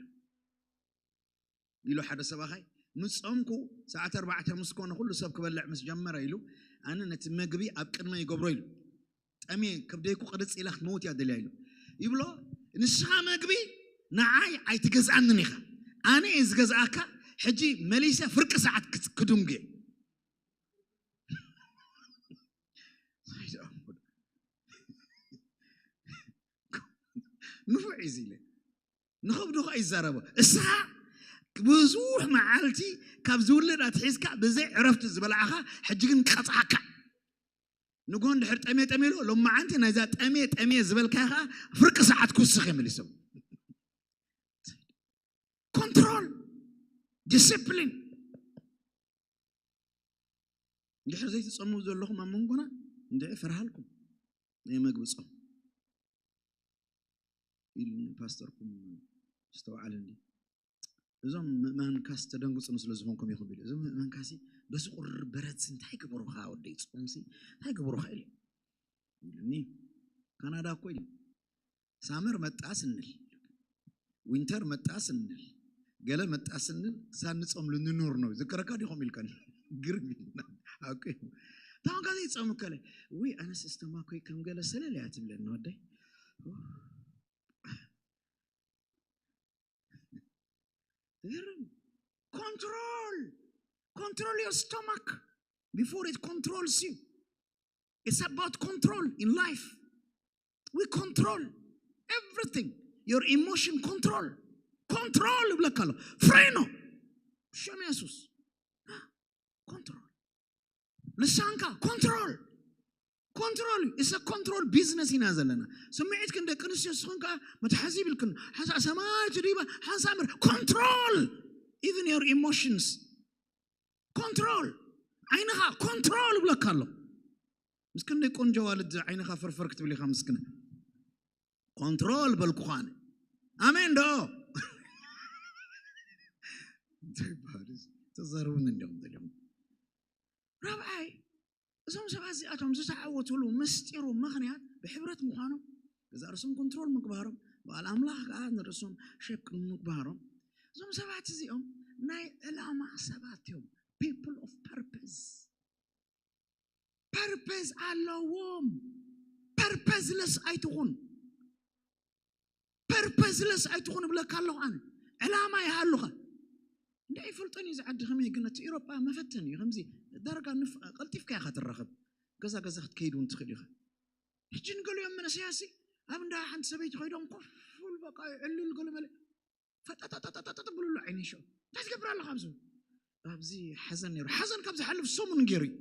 ኢሉ ሓደ ሰባኻይ ምስ ጾምኩ ሰዓት ኣርባዕተ ምስ ኮነ ኩሉ ሰብ ክበልዕ ምስ ጀመረ ኢሉ ኣነ ነቲ ምግቢ ኣብ ቅድመ ይገብሮ ኢሉ። ጠሜ ከብደይኩ ቅርጽ ኢላ ክትመውት እያ ደልያ ኢሉ ይብሎ። ንስኻ ምግቢ ንዓይ ኣይትገዝኣንን ኢኻ፣ ኣነ እየ ዝገዝኣካ። ሕጂ መሊሰ ፍርቂ ሰዓት ክድንጉ እየ። ንፉዕ እዩ ኢለ ንኸብዱ ኸዓ ይዛረቦ። እስኻ ብዙሕ መዓልቲ ካብ ዝውለድ ኣትሒዝካ ብዘይ ዕረፍቲ ዝበላዕኻ፣ ሕጂ ግን ቀፅዓካ። ንጎ እንድሕር ጠሜ ጠሜ ኢሎ፣ ሎማዓንቲ ናይዛ ጠሜ ጠሜ ዝበልካያ ኸዓ ፍርቂ ሰዓት ክውስኽ እየ መሊሶም። ኮንትሮል፣ ዲስፕሊን። እንድሕር ዘይትጸሙ ዘለኹም ኣብ መንጎና እንድዒ ፈርሃልኩም ናይ መግቢ ጾም ኢሉኒ ፓስተርኩም ዝተውዓለኒ። እዞም ምእመንካስ ተደንግጹ ስለ ዝኾንኩም ኢኹም ኢሉ። እዞም ምእመንካሲ በዚ ቁሪ በረትሲ እንታይ ገበሩኻ ወደይ ጾምሲ እንታይ ገበሩኻ ኢሉ ኢሉኒ። ካናዳ እኮ ኢሉ ሳመር መጣ ስንል ዊንተር መጣ ስንል ገለ መጣ ስንል ሳንጾም ልንኖር ነው ዝከረካ ዲኹም ኢልከን ግርም ኢልና። ሓቂ እዩ። ታንካ ዘይፀሙ ከለ ውይ ኣነስ እስተማኮይ ከም ገለ ሰለል እያ ትብለኒ ወደይ። ትገርም። Control, control your stomach before it controls you. It's about control in life. We control everything. Your emotion control. Control ይብለካ ኣሎ። ፍሬኖ። ሽም የሱስ። Control። ልሳንካ control. Control is a control business ኢና ዘለና። ስምዒትክን ደቂ ኣንስትዮ ንስኽን ከዓ መትሓዚ ይብልክን ሓንሳእ ሰማይ ትድይባ ሓንሳእ ምር control even your emotions. Control. ዓይንኻ control ይብለካ ኣሎ። ምስ ክንደይ ቆንጆ ዋልድ ዓይንኻ ፍርፍር ክትብል ኢኻ ምስክነ። Control በልኩኻ ኣነ። ኣሜን ዶ? እንታይ ይበሃል እዚ? ተዛረቡኒ እንዲኦም ደሊኦም። ራብዓይ እዞም ሰባት እዚኣቶም ዝተዓወትሉ ምስጢሩ ምኽንያት ብሕብረት ምዃኖም፣ ገዛ ርእሶም ኮንትሮል ምግባሮም፣ በዓል ኣምላኽ ከዓ ንርእሶም ሸቅ ምግባሮም። እዞም ሰባት እዚኦም ናይ ዕላማ ሰባት እዮም። People of purpose. Purpose ኣለዎም። Purposeless ኣይትኹን። Purposeless ኣይትኹን እብለካ ኣለኹ ኣነ። ዕላማ ይሃሉኻ። እንደ ኣይፈልጦን እዩ ዝዓዲ ከመይ ግን እቲ ኤሮጳ መፈተን እዩ ከምዚ ዳርጋ ንፍ ቀልጢፍካ ኢኻ ትራኸብ። ገዛ ገዛ ክትከይድ እውን ትኽእል ኢኻ። ሕጂ ንገሊኦም መንእሰያሲ ኣብ እንዳ ሓንቲ ሰበይቲ ኮይዶም ኮፍ ብል በቃ ይዕልል ገለ መለ ፈጣጣጣጣጣ ብሉሉ ዓይኒ ይሸው እንታይ ትገብር ኣለኻ ኣብዚ ኣብዚ ሓዘን ነይሩ ሓዘን ካብ ዝሓልፍ ሰሙን ገይሩ እዩ።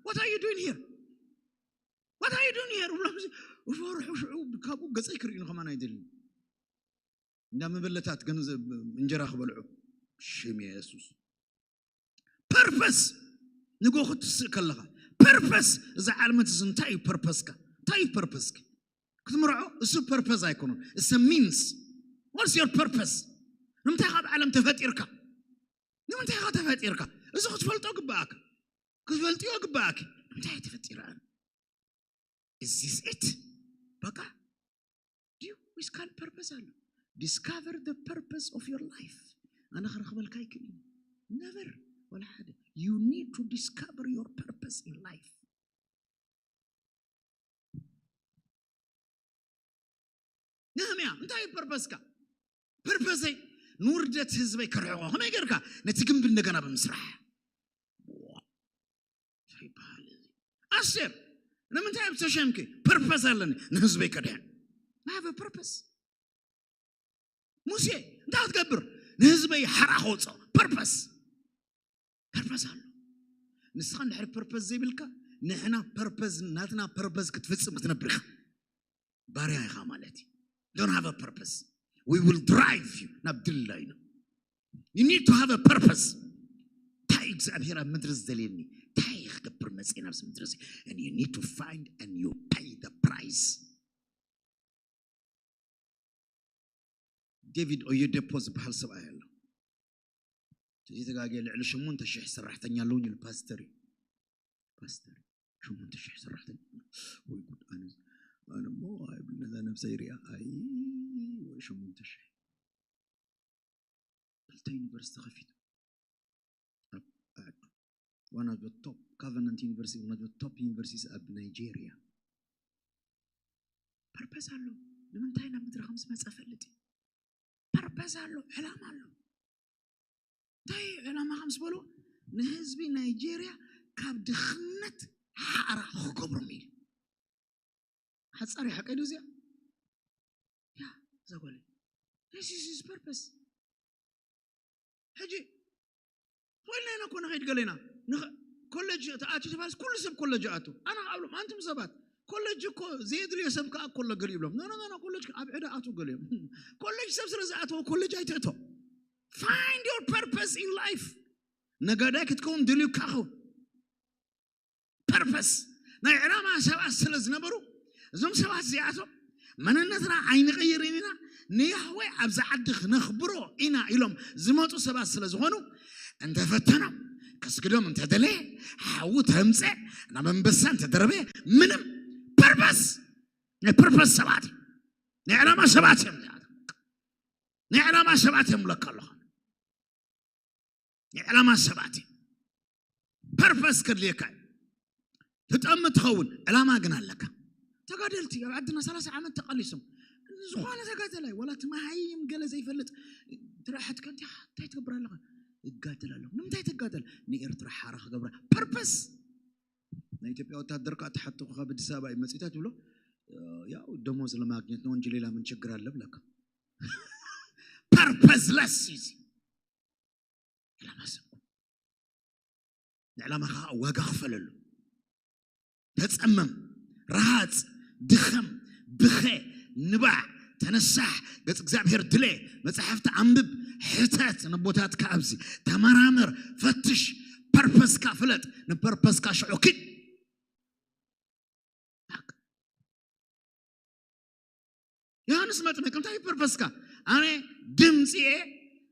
What are you doing here? What are you doing here? ብሎ እፈርሑ ሽዑ ካብኡ ገፀይ ክርእዩ ንኸማን ኣይደልን። እንዳ መበለታት ገንዘብ እንጀራ ክበልዑ ሽም የሱስ። Purpose ንጎ ክትስእ ከለኻ purpose እዛ ዓለመት እዚ እንታይ እዩ purposeካ? እንታይ እዩ purposeኪ? ክትምርዖ እሱ purpose ኣይኮነን። It's a means. What's your purpose? ንምንታይ ካብ ዓለም ተፈጢርካ? ንምንታይ ኢኻ ተፈጢርካ? እዚ ክትፈልጦ ግባኣካ። ክትፈልጥዮ ግባኣኪ። ንምንታይ እየ ተፈጢረ ኣነ? Is this it? በቃ ድዩ ወይስ ካልእ purpose ኣሎ? Discover the purpose of your life. ኣነ ክረኽበልካ ኣይክእልን። Never. ወላ ሓደ. You need to discover your purpose in life. ነህምያ እንታይ እዩ purposeካ? Purposeይ ንውርደት ህዝበይ ከርሕቆ ከመይ ጌርካ ነቲ ግንቢ እንደገና ብምስራሕ እንታይ ይበሃል እዚ? ኣስቴር ንምንታይ ኣብ ተሸምኪ purpose ኣለኒ ንህዝበይ ከድሕን I have a purpose። ሙሴ እንታይ ክትገብር ንህዝበይ ሓራ ከውፅኦ purpose purpose ኣሎ። ንስኻ እንድሕር purpose ዘይብልካ ንሕና purpose ናትና purpose ክትፍፅም ክትነብር ኢኻ ባርያ ኢኻ ማለት እዩ። Don't have a purpose. We will drive you ናብ ድላይና። You need to have a purpose. እንታይ እግዚኣብሔር ኣብ ምድሪ ዝደልየኒ እንታይ ክገብር መፅእ ናብዚ ምድሪ እዚ? And you need to find and you pay the price. ዴቪድ ኦየደፖ ዝበሃል ሰብኣይ ኣሎ። ተዘይተጋግየ ልዕሊ ሸሞንተ ሽሕ ሰራሕተኛ ኣለውኝ ኢሉ ፓስተር እዩ። ፓስተር ሸሞንተ ሽሕ ሰራሕተኛ ወይ ጉድ ኣነ ኣነ እሞ ኣይብል ነዛ ነብሰይ ሪኣ ኣይ ወይ ሸሞንተ ሽሕ ክልተ ዩኒቨርሲቲ ከፊቱ ኣብ ዓዱ one of the top covenant university one of the top universities ኣብ ናይጄሪያ ፐርፐስ ኣሎ። ንምንታይ ናብ ምድሪ ከም ዝመፀ ፈልጥ እዩ። ፐርፐስ ኣሎ፣ ዕላማ ኣሎ። እንታይ ዕላማ ከም ዝበልዎ ንህዝቢ ናይጄርያ ካብ ድኽነት ሓራ ክገብሮም ኢሉ ሓፃሪ ሓቀይ ዶ እዚኣ ያ እዛ ጓል this is his purpose። ሕጂ ኮይልና ኢና እኮ ንኸይድ ገሌና ኮሌጅ ተኣትዩ ተባልስ ኩሉ ሰብ ኮሌጅ ኣቱ ኣነ ኣብሎም ኣንቱም ሰባት ኮሌጅ እኮ ዘየድልዮ ሰብ ከዓ ኮሎ ገሊኡ ብሎም ኖ ኖ ኮሌጅ ኣብ ዕዳ ኣቱ ገሊኦም ኮሌጅ ሰብ ስለ ዝኣተወ ኮሌጅ ኣይትእቶ። Find your purpose in life። ነጋዳይ ክትከውን ድልዩካ ኸውን ፐርፐስ ናይ ዕላማ ሰባት ስለ ዝነበሩ እዞም ሰባት እዚኣቶም መንነትና ኣይንቕይርን ኢና ንያህዌ ኣብዚ ዓዲ ክነኽብሮ ኢና ኢሎም ዝመፁ ሰባት ስለ ዝኾኑ እንተፈተኖም ከስግዶም እንተደለየ ሓዊ ተምፀ ናብ ኣንበሳ እንተደረበ ምንም ፐርፐስ ናይ ፐርፐስ ሰባት ናይ ዕላማ ሰባት እዮም ናይ ዕላማ ሰባት እዮም ብለካ ኣለኹ ናይ ዕላማ ሰባት እዩ ፐርፐስ ከድልየካ እዩ ትጠም ትኸውን፣ ዕላማ ግን ኣለካ። ተጋደልቲ ኣብ ዓድና ሰላሳ ዓመት ተቓሊሶም፣ ዝኾነ ተጋደላይ ዋላ እቲ መሃይም ገለ ዘይፈልጥ ትረሓት ከንቲ እንታይ ትገብር ኣለኻ? ይጋደል ኣለኹ። ንምንታይ ትጋደል? ንኤርትራ ሓራ ክገብራ። ፐርፐስ ናይ ኢትዮጵያ ወታደር ከዓ ተሓትኹ ካብ ኣዲስ ኣበባ እዩ መፂኡ እንታይ ትብሎ? ያው ደሞዝ ለማግኘት ነው እንጂ ሌላ ምን ችግር አለ ብለካ። ፐርፐስለስ እዩ። ዕላማ ሰብኩም። ንዕላማኻ ዋጋ ክፈለሉ። ተጸመም፣ ረሃጽ፣ ድኸም፣ ብኸ፣ ንባዕ፣ ተነሳሕ፣ ገጽ እግዚኣብሔር ድለ፣ መጻሕፍቲ ኣንብብ፣ ሕተት፣ ነቦታትካ ኣብዚ፣ ተመራመር፣ ፈትሽ፣ ፐርፐስካ ፍለጥ፣ ንፐርፐስካ ሽዑ ኪድ። ዮሃንስ መጥምቅ እንታይ እዩ ፐርፐስካ? ኣነ ድምፂ እየ፣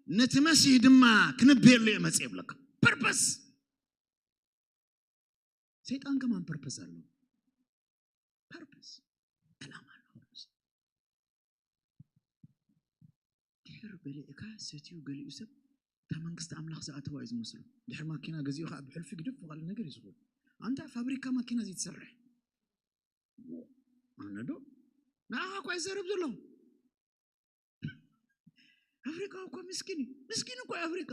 ነቲ መሲህ ድማ ክንብየሉ እየ መፅእ ይብለካ። ፐርፐስ። ሰይጣን ከማን ፐርፐስ ኣለዎ። ፐርፐስ፣ ዕላማ ኣለዎ። ድሕር በሊዕካ ሰትዩ ገሊኡ ሰብ እታ መንግስቲ ኣምላኽ ዝኣተዋ እዩ ዝመስሉ። ድሕር ማኪና ገዚኡ ከዓ ብሕልፊ ግድፍ ካል ነገር እዩ ዝኸውን። ኣንታ ፋብሪካ ማኪና ዘይትሰርሕ ኣነ ዶ ንዓኻ እኳ ይዛረብ ዘለኹ። ኣፍሪቃ እኮ ምስኪን እዩ። ምስኪን እኮ እዩ ኣፍሪቃ።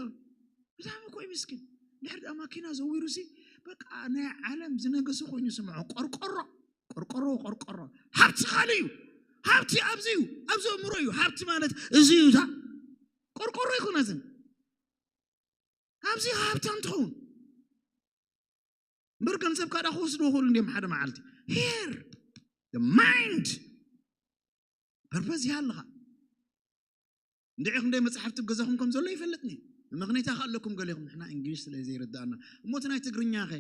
ብጣዕሚ እኮ እዩ ምስኪን። ድሕር ደኣ ማኪና ዘዊሩ ሲ በቃ ናይ ዓለም ዝነገሰ ኮይኑ ይስምዖ። ቆርቆሮ፣ ቆርቆሮ፣ ቆርቆሮ። ሃብቲ ካልእ እዩ። ሃብቲ ኣብዚ እዩ። ኣብዚ ኣእምሮ እዩ። ሃብቲ ማለት እዚ እዩ። እታ ቆርቆሮ ኣይኮነትን። ኣብዚ ሃብታም ትኸውን። እምበር ገንዘብካ ዳ ክወስድዎ ክእሉ እንዲዮም ሓደ መዓልቲ። Here, the mind. ፐርፐዝ ይሃልኻ። እንድዒ ክንደይ መጽሓፍቲ ኣብ ገዛኹም ከም ዘሎ ይፈልጥኒ። መኽነይታ ከ ኣለኩም ገሊኹም፣ ንሕና እንግሊሽ ስለ ዘይርድኣና። እሞ እቲ ናይ ትግርኛ ኸ?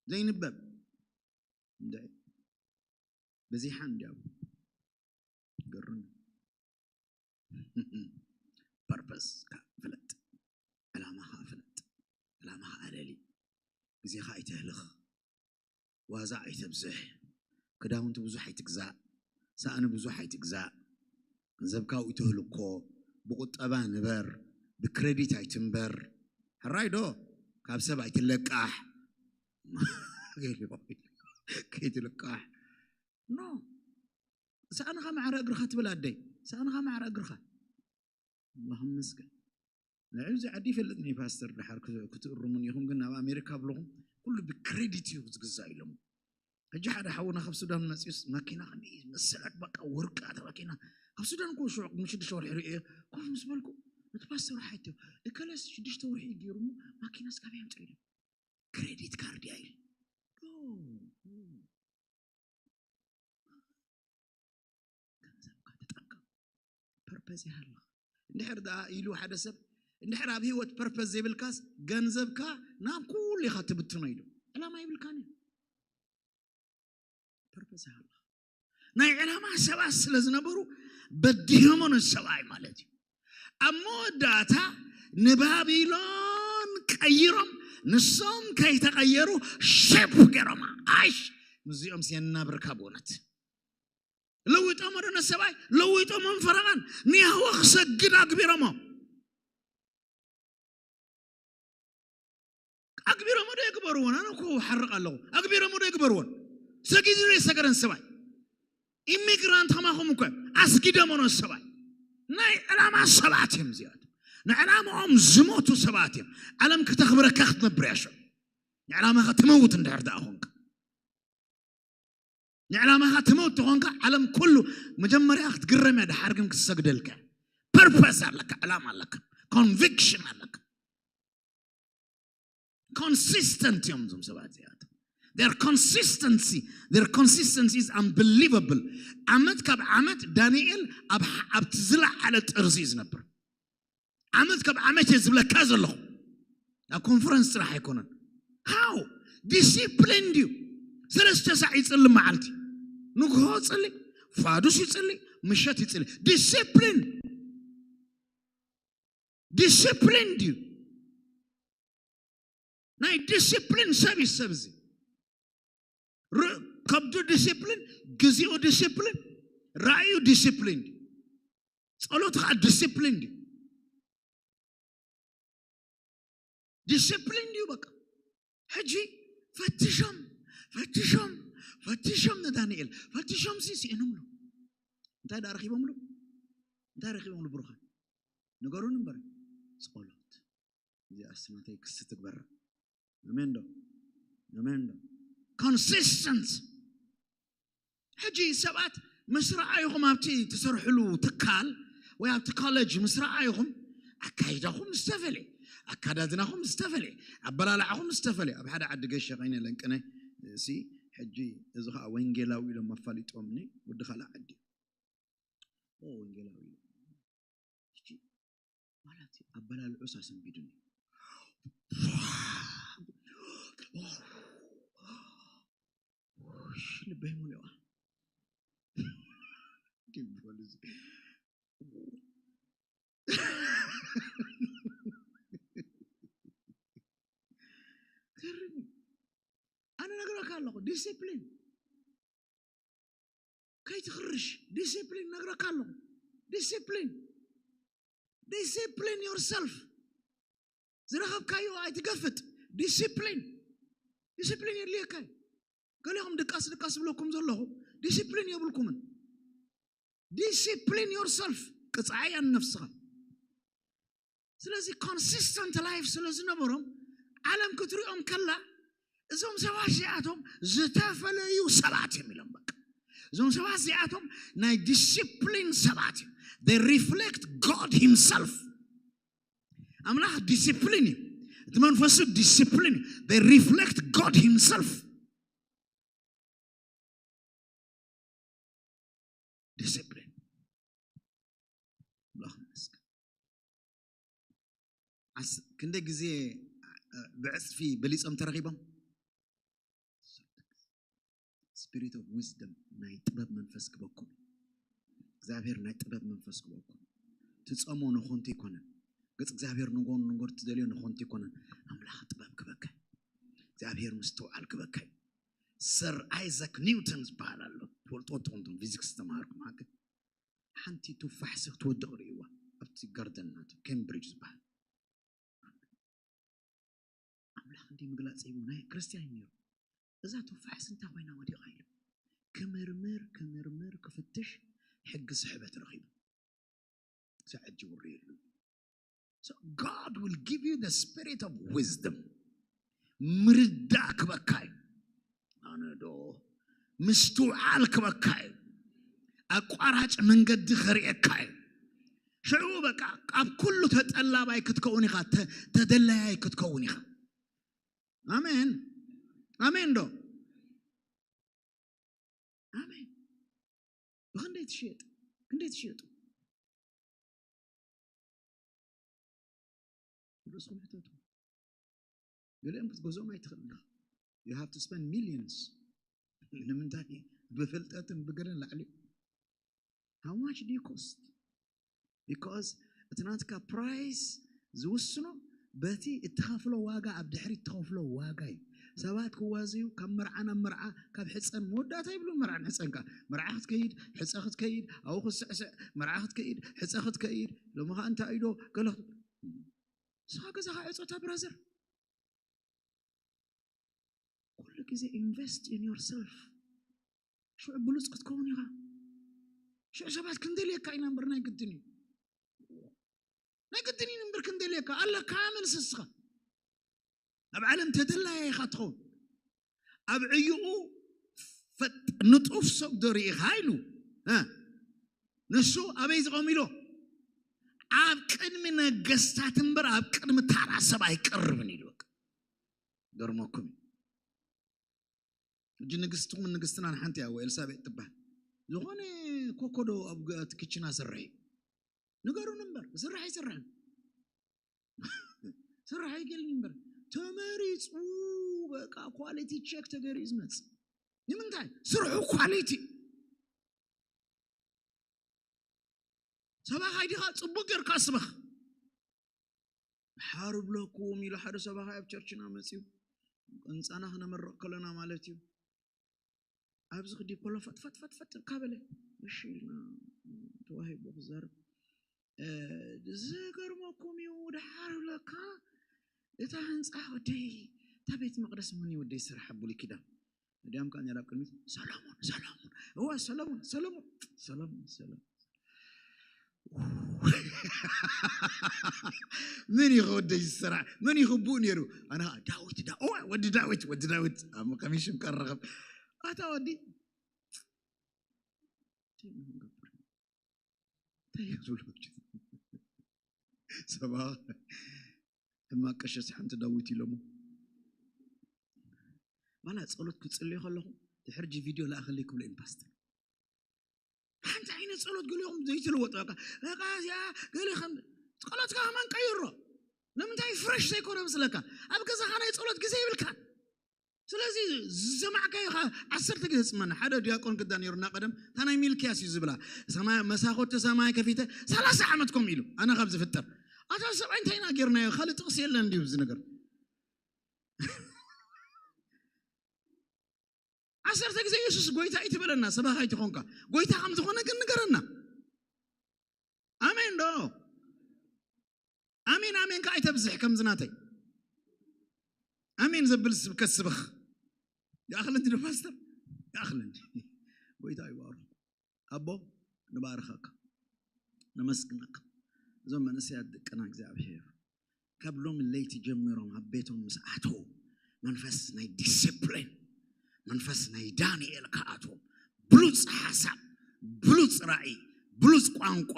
ዘይንበብ። እንድዒ። በዚሓ እንዲያው። ገርም። ፐርፐስካ ፍለጥ። ዕላማኻ ፍለጥ። ዕላማኻ ኣለሊ። ግዜኻ ኣይተህልኽ። ዋዛ ኣይተብዝሕ። ክዳውንቲ ብዙሕ ኣይትግዛእ። ሳእኒ ብዙሕ ኣይትግዛእ። ገንዘብካ ኣብኡ ተህልኮ። ብቁጠባ ንበር። ብክሬዲት ኣይትንበር። ሕራይ ዶ? ካብ ሰብ ኣይትለቃሕ። ከይትልቃሕ። ኖ። ሳእንኻ ማዕረ እግርኻ ትብል ኣደይ። ሳእንኻ ማዕረ እግርኻ። ኣላህ ይመስገን። ንዕዚ ዓዲ ይፈልጥኒ ፓስተር፣ ድሓር ክት-፣ ክትእርሙን ኢኹም፣ ግን ናብ ኣሜሪካ ብለኹም ኩሉ ብክሬዲት እዩ ዝግዛእ ኢሎም። ሕጂ ሓደ ሓውና ካብ ሱዳን መፂኡስ ማኪና ክንደይ መሰላት፣ በቃ ወርቃ እታ ማኪና። ካብ ሱዳን እኮ ሽዑ ቅድሚ ሽዱሽተ ወርሒ ርእየ ኮፍ ምስ በልኩ ነቲ ፓስተር ሓይቶ፣ እከለስ ሽዱሽተ ወርሒ እዩ ገይሩ እሞ ማኪናስ ካበይ ኣምፅኡ ኢሉ። ክሬዲት ካርድ እያ ኢሉ። ኦ፣ ኦ። ገንዘብካ ተጠንቀቕ። ፐርፐዝ ይሃልኻ። እንድሕር ደኣ ኢሉ ሓደ ሰብ፣ እንድሕር ኣብ ህይወት ፐርፐዝ ዘይብልካስ፣ ገንዘብካ ናብ ኩሉ ኢኻ ትብትኖ ኢሉ። ዕላማ ይብልካን እዩ። ፐርፐዝ ይሃልኻ። ናይ ዕላማ ሰባት ስለ ዝነበሩ፣ በዲሆሞ ነቲ ሰብኣይ ማለት እዩ። ኣብ መወዳእታ ንባቢሎን ቀይሮም፣ ንሶም ከይተቐየሩ ሼፕ ገይሮማ። ኣይሽ፣ ምስዚኦምስ የናብርካ ብእውነት። ለዊጦሞ ዶ ነሰብኣይ? ለዊጦሞም ፈረቓን ንያህወ ክሰግድ ኣግቢሮሞ። ኣግቢሮሞ ዶ የግበርዎን? ኣነ እኮ ሓርቕ ኣለኹ። ኣግቢሮሞ ዶ የግበርዎን? ሰጊዱ ዶ የሰገደን ሰብኣይ? ኢሚግራንት ከማኹም እኮ ኣስጊዶሞ ዶ ሰብኣይ? ናይ ዕላማ ሰባት እዮም እዚኣቶም። ንዕላማኦም ዝሞቱ ሰባት እዮም። ዓለም ክተኽብረካ ክትነብር እያ ሽዑ። ንዕላማኻ ትመውት እንድሕር ደኣ ኾንካ። ንዕላማኻ ትመውት ተኾንካ ዓለም ኩሉ መጀመርያ ክትግረም እያ፣ ደሓር ግን ክትሰግደልካ። ፐርፐስ ኣለካ፣ ዕላማ ኣለካ፣ ኮንቪክሽን ኣለካ። ኮንሲስተንት እዮም እዞም ሰባት እዚኣቶም። Their consistency, their consistency is unbelievable. ዓመት ካብ ዓመት ዳንኤል ኣብ፣ ኣብቲ ዝለዓለ ጥርዚ እዩ ዝነብር። ዓመት ካብ ዓመት እየ ዝብለካ ዘለኹ። ኣብ ኮንፈረንስ ጥራሕ ኣይኮነን። ሃው ዲሲፕሊን ድዩ? ሰለስተ ሳዕ ይጽሊ መዓልቲ። ንግሆ ይጽሊ፣ ፋዱስ ይጽሊ፣ ምሸት ይጽሊ። ዲሲፕሊን፣ ዲሲፕሊን ድዩ? ናይ ዲሲፕሊን ሰብ እዩ ሰብ እዚ። ር-፣ ከብዱ ዲሲፕሊን፣ ግዚኡ ዲሲፕሊን፣ ራእዩ ዲሲፕሊን ድዩ? ጸሎት ከዓ ዲሲፕሊን ድዩ? ዲሲፕሊን ድዩ? በቃ ሕጂ ፈትሾም፣ ፈትሾም ፈትሾም ንዳንኤል ፈትሾም ሲ ስኢኖምሉ። እንታይ ደኣ ረኺቦምሉ? እንታይ ረኺቦምሉ? ብሩኻን ንገሩን እምበር፣ ጸሎት። እዚ ኣስማተይ ክስ ትግበር። ኣሜን ዶ? ኣሜን ዶ? ኮንሲስተንስ። ሕጂ ሰባት ምስ ረኣይኹም፣ ኣብቲ ትሰርሕሉ ትካል ወይ ኣብቲ ኮሌጅ ምስ ረኣይኹም፣ ኣካይዳኹም ዝተፈለየ፣ ኣካዳድናኹም ዝተፈለየ፣ ኣበላልዓኹም ዝተፈለየ። ኣብ ሓደ ዓዲ ገሸ ኮይነ ለንቅነ ሲ ሕጂ፣ እዚ ከዓ ወንጌላዊ ኢሎም ኣፋሊጦምኒ፣ ወዲ ካልእ ዓዲ። ኦ፣ ወንጌላዊ ኢሎም። ሕጂ ማለት ኣበላልዑ ሳሰንቢዱኒ። ልበይ ሙሉዋ። ድንጎል እዚ። ገርም እዩ። ኣነ ነግረካ ኣለኹ፣ ዲሲፕሊን። ከይትኽርሽ፣ ዲሲፕሊን ነግረካ ኣለኹ። ዲሲፕሊን። ዲሲፕሊን ዮርሰልፍ። ዝረኸብካዮ ኣይትገፍጥ። ዲሲፕሊን። ዲሲፕሊን የድልየካ እዩ። ገሊኹም ድቃስ ድቃስ ዝብለኩም ዘለኹ፣ ዲሲፕሊን የብልኩምን። ዲሲፕሊን ዮርሰልፍ። ቅጽዓያ ንነፍስኻ። ስለዚ ኮንሲስተንት ላይፍ ስለ ዝነበሮም፣ ዓለም ክትሪኦም ከላ፣ እዞም ሰባት እዚኣቶም ዝተፈለዩ ሰባት እዮም ኢሎም። በቃ፣ እዞም ሰባት እዚኣቶም ናይ ዲሲፕሊን ሰባት እዮም። They reflect God himself. ኣምላኽ ዲሲፕሊን እዩ። እቲ መንፈሱ ዲሲፕሊን እዩ። They reflect God himself. ዲሲፕሊን። ኣምላኽ ይመስገን። ዓስ-፣ ክንደይ ግዜ፣ እ፣ ብዕጽፊ በሊጾም ተረኺቦም? ስፒሪት ኦፍ ዊዝደም፣ ናይ ጥበብ መንፈስ ክበኩም። እግዚኣብሔር ናይ ጥበብ መንፈስ ክበኩም። ትጸሞ ንኾንቱ ኣይኮነን። ገጽ እግዚኣብሔር ንጎን ንጎር ትደልዮ ንኾንቱ ኣይኮነን። ኣምላኽ ጥበብ ክበካ። እግዚኣብሔር ምስትውዓል ክበካ። ሰር ኣይዛክ ኒውተን ዝበሃል ኣሎ። ትፈልጥዎ ትኾንቱም ፊዚክስ ዝተምሃርኩም ሃገር። ሓንቲ ቱፋሕ ሲ ክትወድቕ ርእይዋ። ኣብቲ ጋርደን ናቱ ኬምብሪጅ ዝበሃል። ኣምላኽ እንዲ ምግላጽ ሂቡ ናይ ክርስትያን እዩ ነይሩ። እዛ ቱፋሕስ እንታይ ኮይና ወዲቓ ኢሉ ክምርምር፣ ክምርምር፣ ክፍትሽ ሕጊ ስሕበት ረኺቡ። ክሳዕ ሕጂ ውሪ የሉ። So God will give you the spirit of wisdom. ምርዳእ ክበካ እዩ። ኣነ ዶ ምስትውዓል ክበካ እዩ። ኣቋራጭ መንገዲ ከርእየካ እዩ። ሽዑ በቃ ኣብ ኩሉ ተጠላባይ ክትከውን ኢኻ፣ ተ-፣ ተደላያይ ክትከውን ኢኻ። ኣሜን። ኣሜን ዶ? ኣሜን። ብኽንደይ ትሽየጥ? ክንደይ ትሽየጡ? ርእስኹም ሕተቱ። ገሊኦም ክትገዝኦም ኣይትኽእል ኢኻ። You have to spend millions። ንምንታይ? ብፍልጠትን ብገለን ላዕሊ። How much do you cost? Because እቲ ናትካ ፕራይስ ዝውስኖ በቲ እትኸፍሎ ዋጋ፣ ኣብ ድሕሪት እትኸፍሎ ዋጋ እዩ። ሰባት ክዋዘዩ ካብ መርዓ ናብ መርዓ፣ ካብ ሕፀን መወዳእታ ይብሉ። መርዓን ሕፀን ከ መርዓ ክትከይድ፣ ሕፀ ክትከይድ፣ ኣብኡ ክትስዕስዕ፣ መርዓ ክትከይድ፣ ሕፀ ክትከይድ፣ ሎሚ ኸዓ እንታይ እዩ ዶ ገለ ክት-፣ ንስኻ ገዛኻ ዕፆታ ብራዘር። ኩሉ ግዜ invest in yourself። ሽዑ ብሉፅ ክትከውን ኢኻ። ሽዑ ሰባት ክንደልየካ ኢና እምበር ናይ ግድን እዩ። ናይ ግድን እዩ እምበር ክንደልየካ ኣለካ። መልሲ እስኻ ኣብ ዓለም ተደላያ ኢኻ ትኸውን። ኣብ ዕይኡ ፈጥ-፣ ንጡፍ ሰብ ዶ ርኢኻ ኢሉ። እ፣ ንሱ ኣበይ ዝቐም ኢሎ? ኣብ ቅድሚ ነገስታት እምበር ኣብ ቅድሚ ታራ ሰብ ኣይቀርብን ኢሉ። በቃ ገርመኩም እዩ። ሕጂ ንግስትኹም ንግስትናን ሓንቲ እያ፣ ኤልሳቤጥ ትበሃል። ዝኾነ ኮኮዶ ኣብ ግ-፣ እቲ ክችና ስርሒ ንገሩን እምበር፣ ስራሕ ኣይስርሕን። ስራሕ ኣይገልኒ እምበር፣ ተመሪፁ በቃ ኳሊቲ ቼክ ተገይሩ ዝመፅእ። ንምንታይ? ስርሑ ኳሊቲ። ሰባኻይ ዲኻ? ፅቡቅ ጌርካ ስበኽ። ሓር ብለኩም ኢሉ ሓደ ሰባኻይ ኣብ ቸርችና መፅዩ፣ ህንፃና ክነመርቕ ከለና ማለት እዩ። ኣብዚ ክዲ ኮሎ ፈጥፈጥፈጥፈጥ እካ በለ። እሺ ኢልና ተዋሂቡ ክዛረብ። እ፣ ዝገርመኩም እዩ፣ ድሓር ብለካ እታ ህንፃ ወደይ፣ እታ ቤት መቕደስ መን እዩ ወደይ ዝሰርሓ? ብሉይ ኪዳን። እዲያም ከኣ ነራ ኣብ ቅድሚት ሰሎሞን ሰሎሞን እዋ ሰሎሞን ሰሎሞን ሰሎሞን ሰሎሞን መን እዩ ክወደይ ዝስራዕ መን እዩ ክቡእ ነይሩ ኣነ ኸዓ ዳዊት ዳ እዋ ወዲ ዳዊት ወዲ ዳዊት ኣብ ከመይ ሽም ከረኸብ ኣታ ወዲ እንታይ እዩ ዝብሎ ሰባ ሕማቅ ቀሸስ ሓንቲ ዳዊት ኢሎሞ ባላ ጸሎት ክጽልዮ ከለኹ ድሕርጂ ቪድዮ ለኣኸለይ ክብሎ ኢን ፓስተር ሓንቲ ዓይነት ጸሎት ገሊኹም ዘይትልወጥ በቃ በቃ እዚኣ ገሊኹም ጸሎትካ ከማን ቀይሮ ንምንታይ ፍረሽ ዘይኮነ ምስለካ ኣብ ገዛኻ ናይ ጸሎት ግዜ ይብልካ ስለዚ ዝሰማዕካዮ ኸ ዓሰርተ ግዜ ዝጽመና ሓደ ዲያቆን ግዳ ነይሩና ቀደም እታ ናይ ሚልክያስ እዩ ዝብላ ሰማይ መሳኮቲ ሰማይ ከፊተ ሰላሳ ዓመት ከም ኢሉ ኣነ ካብ ዝፍጠር ኣታ ሰብኣይ እንታይ ኢና ጌርናዮ ካልእ ጥቕሲ የለን እንዲዩ እዚ ነገር ዓሰርተ ግዜ የሱስ ጎይታ እዩ ትበለና ሰባኻይ ትኾንካ ጎይታ ከም ዝኾነ ግን ንገረና ኣሜን ዶ ኣሜን ኣሜን ከ ኣይተብዝሕ ከምዚ ናተይ ኣሜን ዘብል ስብከት ስበኽ ይኣኽል እንዲ ዶ ፓስተር ይኣኽል እንዲ ጎይታ ይባሩ ኣቦ ንባርኸካ ነመስግነካ እዞም መንእሰያት ደቅና እግዚኣብሔር ካብ ሎሚ ለይቲ ጀሚሮም ኣብ ቤቶም ምስ ኣተዉ መንፈስ ናይ ዲስፕሊን መንፈስ ናይ ዳንኤል ክኣትዎም ብሉፅ ሓሳብ ብሉፅ ራእይ ብሉፅ ቋንቋ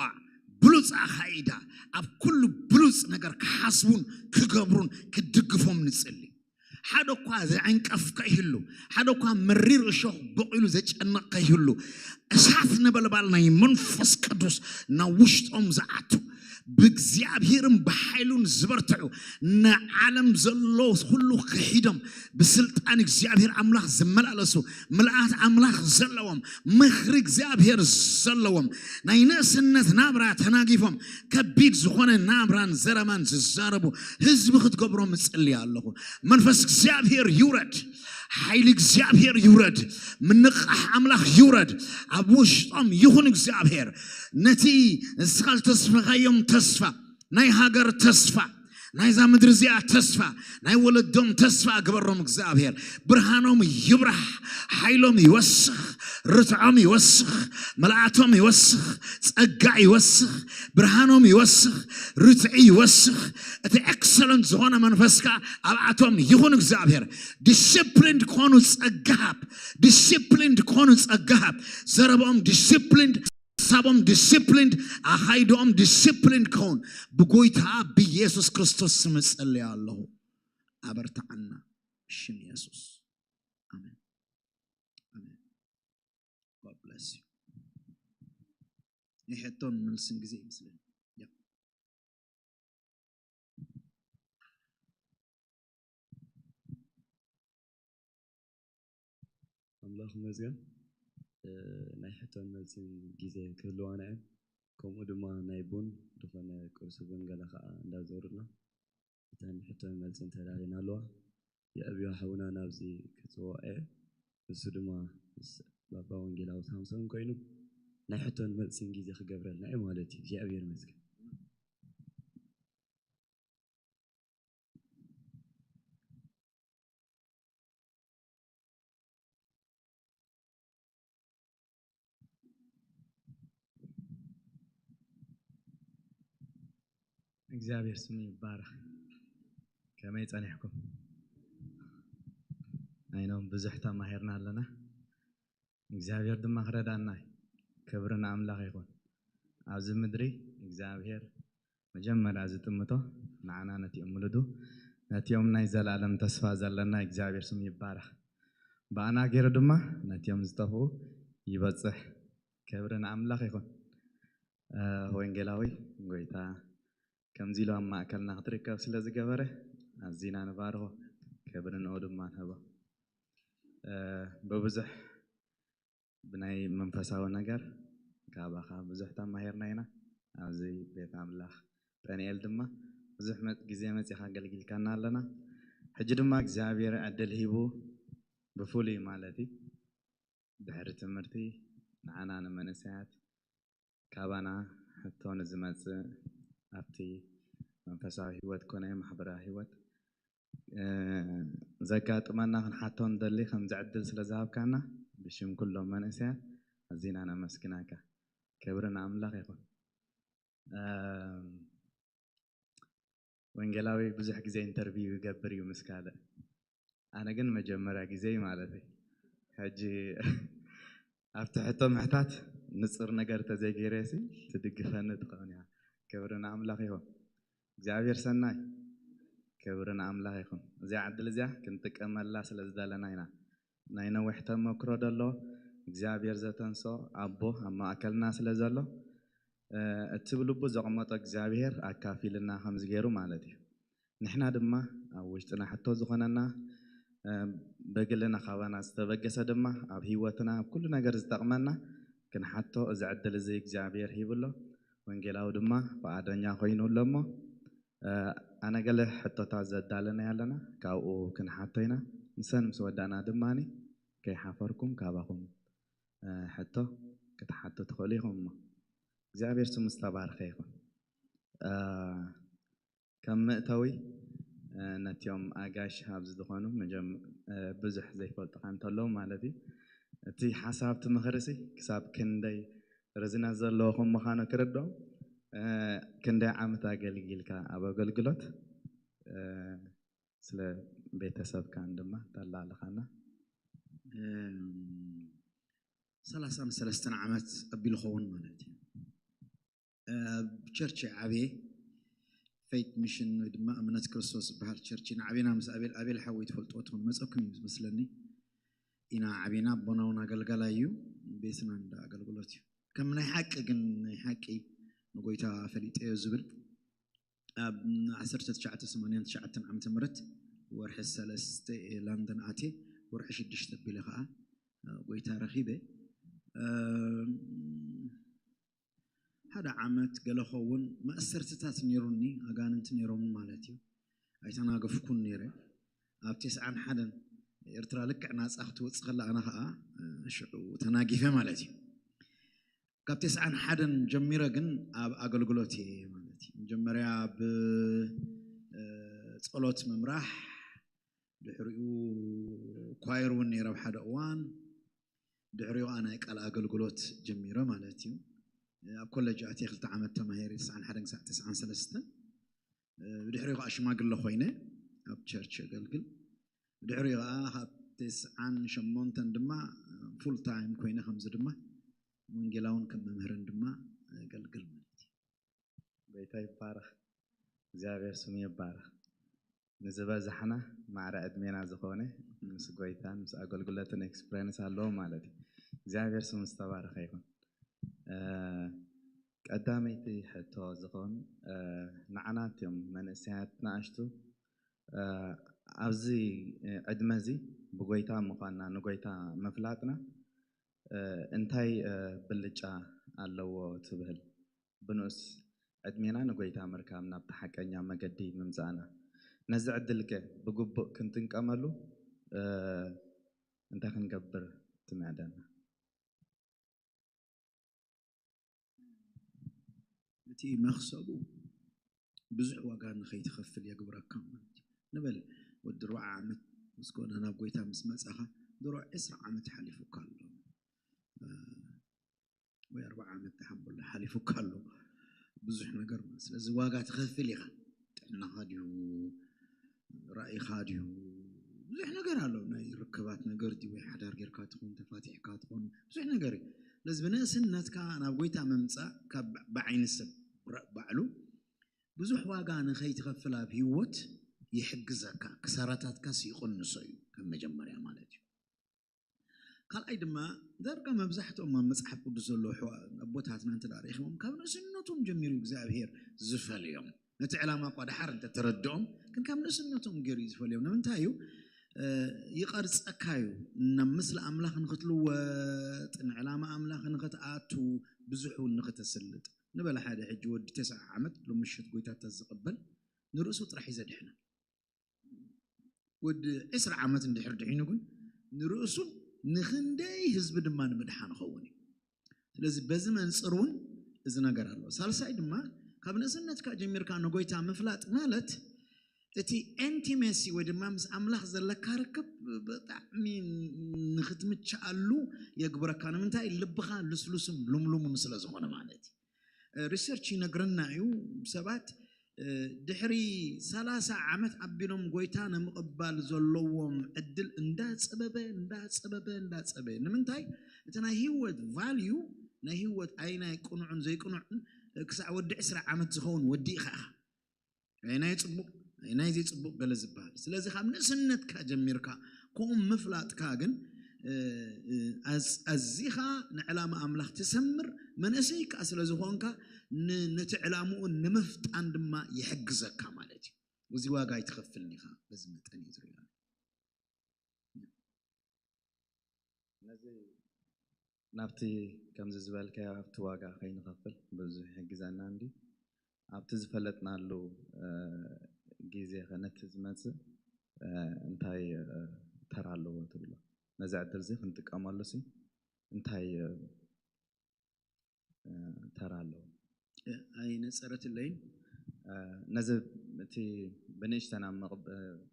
ብሉፅ ኣኻይዳ ኣብ ኩሉ ብሉፅ ነገር ክሓስቡን ክገብሩን ክድግፎም ንፅሊ ሓደ እኳ ዘዕንቀፍ ከይህሉ ሓደ እኳ መሪር እሾኽ በቂሉ ዘጨንቕ ከይህሉ እሳት ነበልባል ናይ መንፈስ ቅዱስ ናብ ውሽጦም ዝኣቱ ብእግዚኣብሔርን ብሓይሉን ዝበርትዑ ንዓለም ዘሎ ኩሉ ክሒዶም ብስልጣን እግዚኣብሔር ኣምላኽ ዝመላለሱ ምልኣት ኣምላኽ ዘለዎም ምኽሪ እግዚኣብሔር ዘለዎም ናይ ንእስነት ናብራ ተናጊፎም ከቢድ ዝኾነ ናብራን ዘረባን ዝዛረቡ ህዝቢ ክትገብሮም እጽሊ ኣለኹ መንፈስ እግዚኣብሔር ይውረድ ሓይሊ እግዚኣብሔር ይውረድ ምንቃሕ ኣምላኽ ይውረድ ኣብ ውሽጦም ይኹን እግዚኣብሔር ነቲ ንስኻ ዝተስፈኻዮም ተስፋ ናይ ሃገር ተስፋ ናይዛ ምድሪ እዚኣ ተስፋ ናይ ወለዶም ተስፋ ግበሮም እግዚኣብሔር ብርሃኖም ይብራህ ሓይሎም ይወስኽ ርትዖም ይወስኽ መልኣቶም ይወስኽ ጸጋ ይወስኽ ብርሃኖም ይወስኽ ርትዒ ይወስኽ እቲ ኤክሰለንት ዝኾነ መንፈስካ ኣብኣቶም ይኹን እግዚኣብሔር ዲስፕሊንድ ክኾኑ ጸጋ ሃብ ዲስፕሊንድ ክኾኑ ጸጋ ሃብ ዘረባኦም ዲስፕሊንድ ሓሳቦም ዲስፕሊንድ ኣኻይድኦም ዲስፕሊንድ ክኸውን ብጎይታ ብኢየሱስ ክርስቶስ ስም እጸልያ ኣለኹ ኣበርትዓና ሽም ኢየሱስ ኣሜን ኣሜን God bless you ናይ ሕቶን መልስን ግዜ ይመስለኒ ኣምላኽ ይመስገን ናይ ሕቶን መልስን ግዜ ክህልዋና እዩ። ከምኡ ድማ ናይ ቡን ዝኾነ ቁርሲ ቡን ገለ ከዓ እንዳዞሩና እተን ሕቶን መልስን ተዳልየን ኣለዋ። የዕብዮ ሓውና ናብዚ ክፅውዖ እየ። ንሱ ድማ ምስ ባባ ወንጌላዊ ሳምሶን ኮይኑ ናይ ሕቶን መልስን ግዜ ክገብረልና እዩ ማለት እዩ። እግዚኣብሔር ይመስገን። እግዚኣብሔር ስሙ ይባረኽ። ከመይ ጸኒሕኩም? ኣይኖም ብዙሕ ተማሂርና ኣለና። እግዚኣብሔር ድማ ክረዳና እዩ። ክብሪ ንኣምላኽ ይኹን። ኣብዚ ምድሪ እግዚኣብሔር መጀመርያ ዝጥምቶ ንዓና ነቲኦም ውሉዱ ነቲኦም ናይ ዘለኣለም ተስፋ ዘለና እግዚኣብሔር ስሙ ይባረኽ። ብኣና ገይሩ ድማ ነቲኦም ዝጠፍኡ ይበጽሕ። ክብሪ ንኣምላኽ ይኹን። ወንጌላዊ ጎይታ ከምዚ ኢሉ ኣብ ማእከልና ክትርከብ ስለ ዝገበረ ኣዚና ንባርኾ። ክብሪ ንኡ ድማ ንህቦ። ብብዙሕ ብናይ መንፈሳዊ ነገር ካባኻ ብዙሕ ተማሂርና ኢና። ኣብዚ ቤት ኣምላኽ ዳንኤል ድማ ብዙሕ ግዜ መጺኻ ኣገልጊልካና ኣለና። ሕጂ ድማ እግዚኣብሔር ዕድል ሂቡ ብፍሉይ ማለት እዩ ድሕሪ ትምህርቲ ንዓና ንመንእሰያት ካባና ሕቶ ንዝመጽእ ኣብቲ መንፈሳዊ ህይወት ኮነ ማሕበራዊ ህይወት እ፣ ዘጋጥመና ክንሓቶ ንደሊ፣ ከምዚ ዕድል ስለ ዝሃብካና ብሽም ኩሎም መንእሰያት ኣዚና ነመስግናካ። ክብሪ ንኣምላኽ ይኹን። እ፣ ወንጌላዊ ብዙሕ ግዜ ኢንተርቪው ይገብር እዩ ምስ ካልእ፣ ኣነ ግን መጀመርያ ግዜ ማለት እዩ። ሕጂ ኣብቲ ሕቶ ምሕታት ንጹር ነገር ተዘይገይረሲ ትድግፈኒ ትኸውን እያ። ክብሪ ንኣምላኽ ይኹን። እግዚኣብሔር ሰናይ። ክብሪ ንኣምላኽ ይኹን። እዚኣ ዕድል እዚኣ ክንጥቀመላ ስለ ዝደለና ኢና። ናይ ነዊሕ ተመክሮ ደሎ እግዚኣብሔር ዘተንሶ ኣቦ ኣብ ማእከልና ስለ ዘሎ፣ እ፣ እቲ ብልቡ ዘቐመጦ እግዚኣብሔር ኣካፊልና ከም ዝገይሩ ማለት እዩ። ንሕና ድማ ኣብ ውሽጥና ሕቶ ዝኾነና፣ እ፣ በግልና ካባና ዝተበገሰ ድማ ኣብ ህይወትና ኣብ ኩሉ ነገር ዝጠቕመና ክንሓቶ እዚ ዕድል እዚ እግዚኣብሔር ሂብሎ። ወንጌላዊ ድማ ፍቓደኛ ኮይኑ ኣሎ እሞ፣ እ፣ ኣነ ገለ ሕቶታት ዘዳለናዮ ኣለና፣ ካብኡ ክንሓቶ ኢና። ንሰን ምስ ወዳእና ድማኒ ከይሓፈርኩም ካባኹም፣ እ፣ ሕቶ ክትሓቱ ትኽእሉ ኢኹም እሞ። እግዚኣብሔር ስሙ ዝተባረኸ ይኹን። እ፣ ከም መእተዊ፣ እ፣ ነቲኦም ኣጋሽ ኣብዚ ዝኾኑ መጀም-፣ እ፣ ብዙሕ ዘይፈልጡኻ እንተለዉ ማለት እዩ። እቲ ሓሳብ እቲ ምኽርሲ ክሳብ ክንደይ ርዝነት ዘለዎ ከም ምዃኑ ክርድኦም፣ እ፣ ክንደይ ዓመት ኣገልጊልካ ኣብ ኣገልግሎት፣ እ፣ ስለ ቤተሰብካን ድማ ተላልኻና። እም፣ ሰላሳን ሰለስተን ዓመት ኣቢሉ ኸውን ማለት እዩ። ኣብ ቸርች ዓብየ፣ ፌት ሚሽን ወይ ድማ እምነት ክርስቶስ ዝበሃል ቸርች ኢና ዓብና። ምስ ኣቤል፣ ኣቤል ሓወይ ትፈልጥዎ ትኾኑ፣ መጸኩም እዩ ዝመስለኒ። ኢና ዓብና፣ ኣቦና እውን ኣገልጋላይ እዩ፣ ቤትና እንዳ ኣገልግሎት እዩ። ከም ናይ ሓቂ ግን፣ ናይ ሓቂ ንጎይታ ፈሊጠዮ ዝብል፣ ኣብ ዓሰርተ ትሽዓተ ሰማንያን ትሽዓተን ዓመተ ምህረት ወርሒ ሰለስተ እየ ላንደን ኣትየ፣ ወርሒ ሽዱሽተ ኣቢለ ኸዓ፣ እ፣ ጎይታ ረኺበ። እ፣ ሓደ ዓመት ገለ ኸውን መእሰርትታት ነይሩኒ፣ ኣጋንንቲ ነይሮም ማለት እዩ። ኣይተናገፍኩን ነይረ። ኣብ ተስዓን ሓደን ኤርትራ ልክዕ ናጻ ክትወጽእ ከላ ኣነ ኸዓ፣ እ፣ ሽዑ ተናጊፈ ማለት እዩ። ካብ ተስዓን ሓደን ጀሚረ ግን ኣብ ኣገልግሎት እየ ማለት እዩ። መጀመርያ ብ፣ እ፣ ጸሎት ምምራሕ፣ ድሕሪኡ ኳየር እውን ነይረ ኣብ ሓደ እዋን። ድሕሪኡ ኸዓ ናይ ቃል ኣገልግሎት ጀሚረ ማለት እዩ። ኣብ ኮለጅ ኣትየ ክልተ ዓመት ተማሂረ፣ ተስዓን ሓደን ክሳዕ ተስዓን ሰለስተን። ብድሕሪኡ ኸዓ ሽማግለ ኮይነ ኣብ ቸርች የገልግል። ብድሕሪኡ ኸዓ ካብ ተስዓን ሸሞንተን ድማ ፉል ታይም ኮይነ ከምዚ ድማ ወንጌላውን ከም መምህርን ድማ የገልግል ማለት እዩ። ጎይታ ይባረኽ። እግዚኣብሔር ስሙ ይባረኽ። ንዝበዛሕና ማዕረ ዕድሜና ዝኾነ ምስ ጎይታን ምስ ኣገልግሎትን ኤክስፕሬንስ ኣለዎ ማለት እዩ። እግዚኣብሔር ስሙ ዝተባረኸ ይኹን። እ፣ ቀዳመይቲ ሕቶ ዝኸውን፣ እ፣ ንዓና እትዮም መንእሰያት ንኣሽቱ፣ እ፣ ኣብዚ ዕድመ እዚ ብጎይታ ምዃንና ንጎይታ ምፍላጥና፣ እ፣ እንታይ፣ እ፣ ብልጫ ኣለዎ ትብህል? ብንኡስ ዕድሜና ንጎይታ ምርካብ ናብቲ ሓቀኛ መገዲ ምምጻእና። ነዚ ዕድል ከ ብግቡእ ክንጥንቀመሉ፣ እ፣ እንታይ ክንገብር ትምዕደና? እቲ መኽሰቡ ብዙሕ ዋጋ ንኸይትኸፍል የግብረካ ማለት እዩ። ንበል ወዲ ኣርብዓ ዓመት ምስ ኮነ ናብ ጎይታ ምስ መጻኻ ድሮ ዕስራ ዓመት ሓሊፉካ ኣሎ። እ፣ ወይ ኣርብዓ ዓመት ተሓምበሉ ሓሊፉካ ኣሎ ብዙሕ ነገር ማለት። ስለዚ ዋጋ ትኸፍል ኢኻ። ጥዕናኻ ድዩ፣ ራእይኻ ድዩ፣ ብዙሕ ነገር ኣሎ። ናይ ርክባት ነገር ድዩ፣ ወይ ሓዳር ጌርካ ትኹን ተፋቲሕካ ትኹን ብዙሕ ነገር እዩ። ስለዚ ብንእስነትካ ናብ ጎይታ ምምጻእ ካብ ብ-፣ ብዓይኒ ሰብ ራ-፣ ባዕሉ ብዙሕ ዋጋ ንኸይትኸፍል ኣብ ህይወት ይሕግዘካ፣ ክሳራታትካስ ይቕንሶ እዩ ከም መጀመርያ ማለት እዩ። ካልኣይ ድማ ዳርጋ መብዛሕትኦም ኣብ መጽሓፍ ቅዱስ ዘለዉ ኣሕዋ-፣ ኣቦታትና እንተ ደኣ ርኢኽዎም ካብ ንእስነቶም ጀሚሩ እግዚኣብሔር ዝፈልዮም፣ ነቲ ዕላማ እኳ ደሓር እንተ ተረድኦም ግን ካብ ንእስነቶም ገይሩ እዩ ዝፈልዮም። ንምንታይ እዩ? እ፣ ይቐርጸካ እዩ። ናብ ምስሊ ኣምላኽ ንኽትልወጥ፣ ንዕላማ ኣምላኽ ንኽትኣቱ፣ ብዙሕ እውን ንኽተስልጥ። ንበል ሓደ ሕጂ ወዲ ተስዓ ዓመት ሎም ምሸት ጎይታ እንተ ዝቕበል ንርእሱ ጥራሕ እዩ ዘድሕና። ወዲ ዕስራ ዓመት እንድሕር ድሒኑ ግን ንርእሱን ንኽንደይ ህዝቢ ድማ ንምድሓን ይኸውን እዩ። ስለዚ በዚ መንጽር እውን እዚ ነገር ኣሎ። ሳልሳይ ድማ ካብ ንእስነትካ ጀሚርካ ንጎይታ ምፍላጥ ማለት እቲ ኢንቲሜሲ ወይ ድማ ምስ ኣምላኽ ዘለካ ርክብ ብጣዕሚ ንኽትምችኣሉ የግብረካ። ንምንታይ? ልብኻ ልስሉስን ልምሉምን ስለ ዝኾነ ማለት እዩ። ሪሰርች ይነግረና እዩ። ሰባት ድሕሪ ሰላሳ ዓመት ኣቢሎም ጎይታ ንምቕባል ዘለዎም ዕድል እንዳጸበበ እንዳጸበበ እንዳጸበበ። ንምንታይ? እቲ ናይ ህይወት ቫልዩ፣ ናይ ህይወት ኣይ ናይ ቅኑዕን ዘይቅኑዕን ክሳዕ ወዲ ዕስራ ዓመት ዝኸውን ወዲእኻ ኢኻ። ኣይ ናይ ጽቡቕ ኣይ ናይ ዘይጽቡቕ ገለ ዝበሃል። ስለዚ ካብ ንእስነትካ ጀሚርካ ከምኡ ምፍላጥካ ግን ኣዚኻ ንዕላማ ኣምላኽ ትሰምር መንእሰይ ከኣ ስለ ዝኾንካ፣ ነቲ ዕላምኡ ንምፍጣን ድማ ይሕግዘካ ማለት እዩ። እዚ ዋጋ ኣይትኸፍልን ኢኻ። በዚ መጠን እዩ ዝርኣ። ነዚ ናብቲ ከምዚ ዝበልካዮ ኣብቲ ዋጋ ከይንኸፍል ብዙሕ ይሕግዘና እንዲ ኣብቲ ዝፈለጥናሉ ግዜ ከ ነቲ ዝመፅእ እንታይ ተራ ኣለዎ ትብሎ? ነዚ ዕድል እዚ ክንጥቀመሉ ሲ እንታይ ተራ ኣለዎ? ኣይነፀረትለይን። ነዚ እቲ ብንእሽተና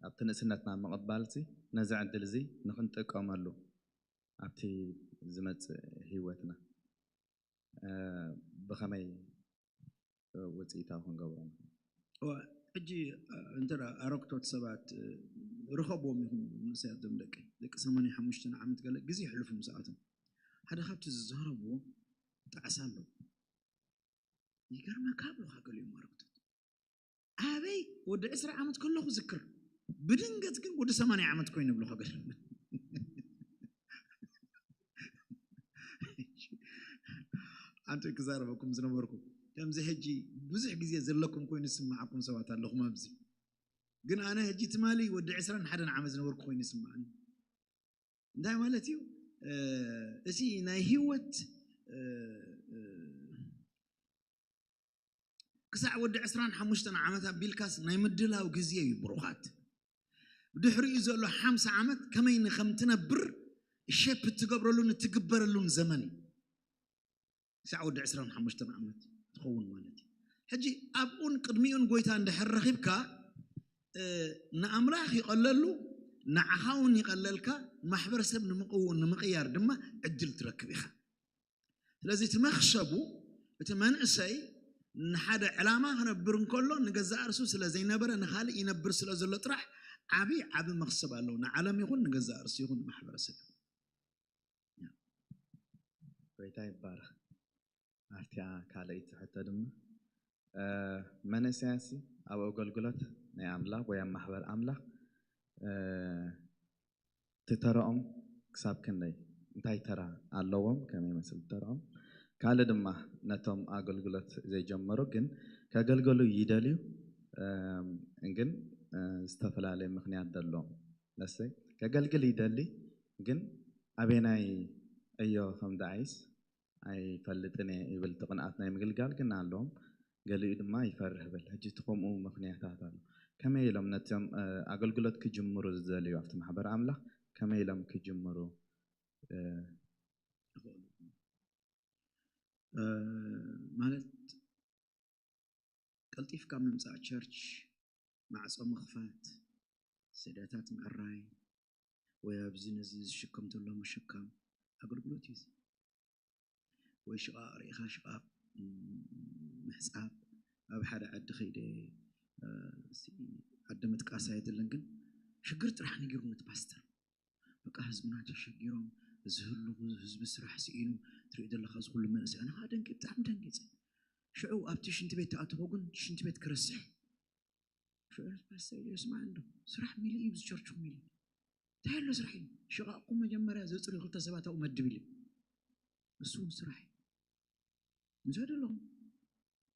ኣብቲ ንእስነትና ምቕባል ሲ ነዚ ዕድል እዚ ንክንጥቀመሉ ኣብቲ ዝመፅእ ህይወትና ብኸመይ ውፅኢታዊ ክንገብሮ ንኽእል? ሕጂ እንተ ኣረክቶት ሰባት ርኸብዎም ኢኹም፣ ንእሰያት ዞም ደቂ ደቂ ሰማንያ ሓሙሽተ ዓመት ገለ ግዜ ይሕልፉ ምስኣቶም ሓደ ካብቲ ዝዛረብዎ ጣዕሳ ኣሎ። ይገርመካ ብሉኻ ገሊኦም ኣረክቶት ኣበይ ወዲ ዕስራ ዓመት ከለኹ ዝክር ብድንገት ግን ወዲ ሰማንያ ዓመት ኮይኑ ብሉኻ ገሊኦም ኣንቱ ክዛረበኩም ዝነበርኩ ከምዚ ሕጂ ብዙሕ ግዜ ዘለኩም ኮይኑ ዝስምዓኩም ሰባት ኣለኹም ኣብዚ ግን ኣነ ሕጂ ትማሊ ወዲ ዕስራን ሓደን ዓመት ዝነበርኩ ኮይኑ ይስምዓኒ እንታይ ማለት እዩ እቲ ናይ ህይወት ክሳዕ ወዲ ዕስራን ሓሙሽተን ዓመት ኣቢልካስ ናይ ምድላው ግዜ እዩ ብሩኻት ድሕሪኡ ዘሎ ሓምሳ ዓመት ከመይ ንከም ትነብር ሸፕ እትገብረሉን እትግበረሉን ዘመን እዩ ክሳዕ ወዲ ዕስራን ሓሙሽተን ዓመት ትኸውን ማለት እዩ ሕጂ ኣብኡን ቅድሚኡን ጎይታ እንድሕር ረኺብካ ንኣምላኽ ይቐለሉ ንዓኻ እውን ይቐለልካ ማሕበረሰብ ንምቕያር ድማ ዕድል ትረክብ ኢኻ ስለዚ እቲ መኽሰቡ እቲ መንእሰይ ንሓደ ዕላማ ክነብር እንከሎ ንገዛእ ርሱ ስለ ዘይነበረ ንኻልእ ይነብር ስለ ዘሎ ጥራሕ ዓብዪ ዓቢ መኽሰብ ኣለዎ ንዓለም ይኹን ንገዛእ ርሱ ይኹን ማሕበረሰብ ይኹን ጎይታ ይባረኽ ኣብቲያ ካልኣይቲ ሕቶ ድማ መንእሰያሲ ኣብ ኣገልግሎት ናይ ኣምላኽ ወይ ኣብ ማሕበር ኣምላኽ እቲ ተረኦም ክሳብ ክንደይ እንታይ ተራ ኣለዎም ከመይ ይመስል ተረኦም ካልእ ድማ ነቶም ኣገልግሎት ዘይጀመሩ ግን ከገልገሉ ይደልዩ ግን ዝተፈላለየ ምክንያት ዘለዎም ለሰይ ከገልግል ይደሊ ግን ኣበናይ ዕዮ ከም ደዓይስ ኣይፈልጥን እየ ይብል እቲ ቅንኣት ናይ ምግልጋል ግን ኣለዎም ገሊኡ ድማ ይፈርህ ይብል ሕጂ እቲ ከምኡ ምክንያታት ኣሎ ከመይ ኢሎም ነቶም ኣገልግሎት ክጅምሩ ዝደልዩ ኣብቲ ማሕበር ኣምላኽ ከመይ ኢሎም ክጅምሩ ማለት ቀልጢፍካ ምምፃእ ቸርች ማዕፆ ምኽፋት ሰዳታት ምዕራይ ወይ ኣብዚ ነዚ ዝሽከም ዘሎ ምሽካም ኣገልግሎት እዩ ወይ ሽቓቕ ርኢኻ ሽቓቕ ምሕፃብ ኣብ ሓደ ዓዲ ከይደ ዓዲ ምጥቃስ ኣየድልን ግን ሽግር ጥራሕ ነጊሩ ነቲ ፓስተር በቃ ህዝብና ተሸጊሮም እዚ ህሉ ህዝቢ ስራሕ ስኢኑ ትርኢ ዘለካ እዚ ኩሉ መንእሰይ ኣነ ከዓ ደንቂ ብጣዕሚ ደንጊፀ ሽዑ ኣብቲ ሽንቲ ቤት ተኣተኹ ግን ሽንቲ ቤት ክረስሕ ሽዑ ፓስተር ኢሉ ስማዕ እንዶ ስራሕ ሚሉ እዩ ብዝቸርችኹም ኢሉ እንታይ ኣሎ ስራሕ ኢሉ ሽቓቕኩም መጀመርያ ዘፅርዩ ክልተ ሰባት ኣብኡ መድብ ኢሉ እሱ እውን ስራሕ እዩ እንታይ ደለኹም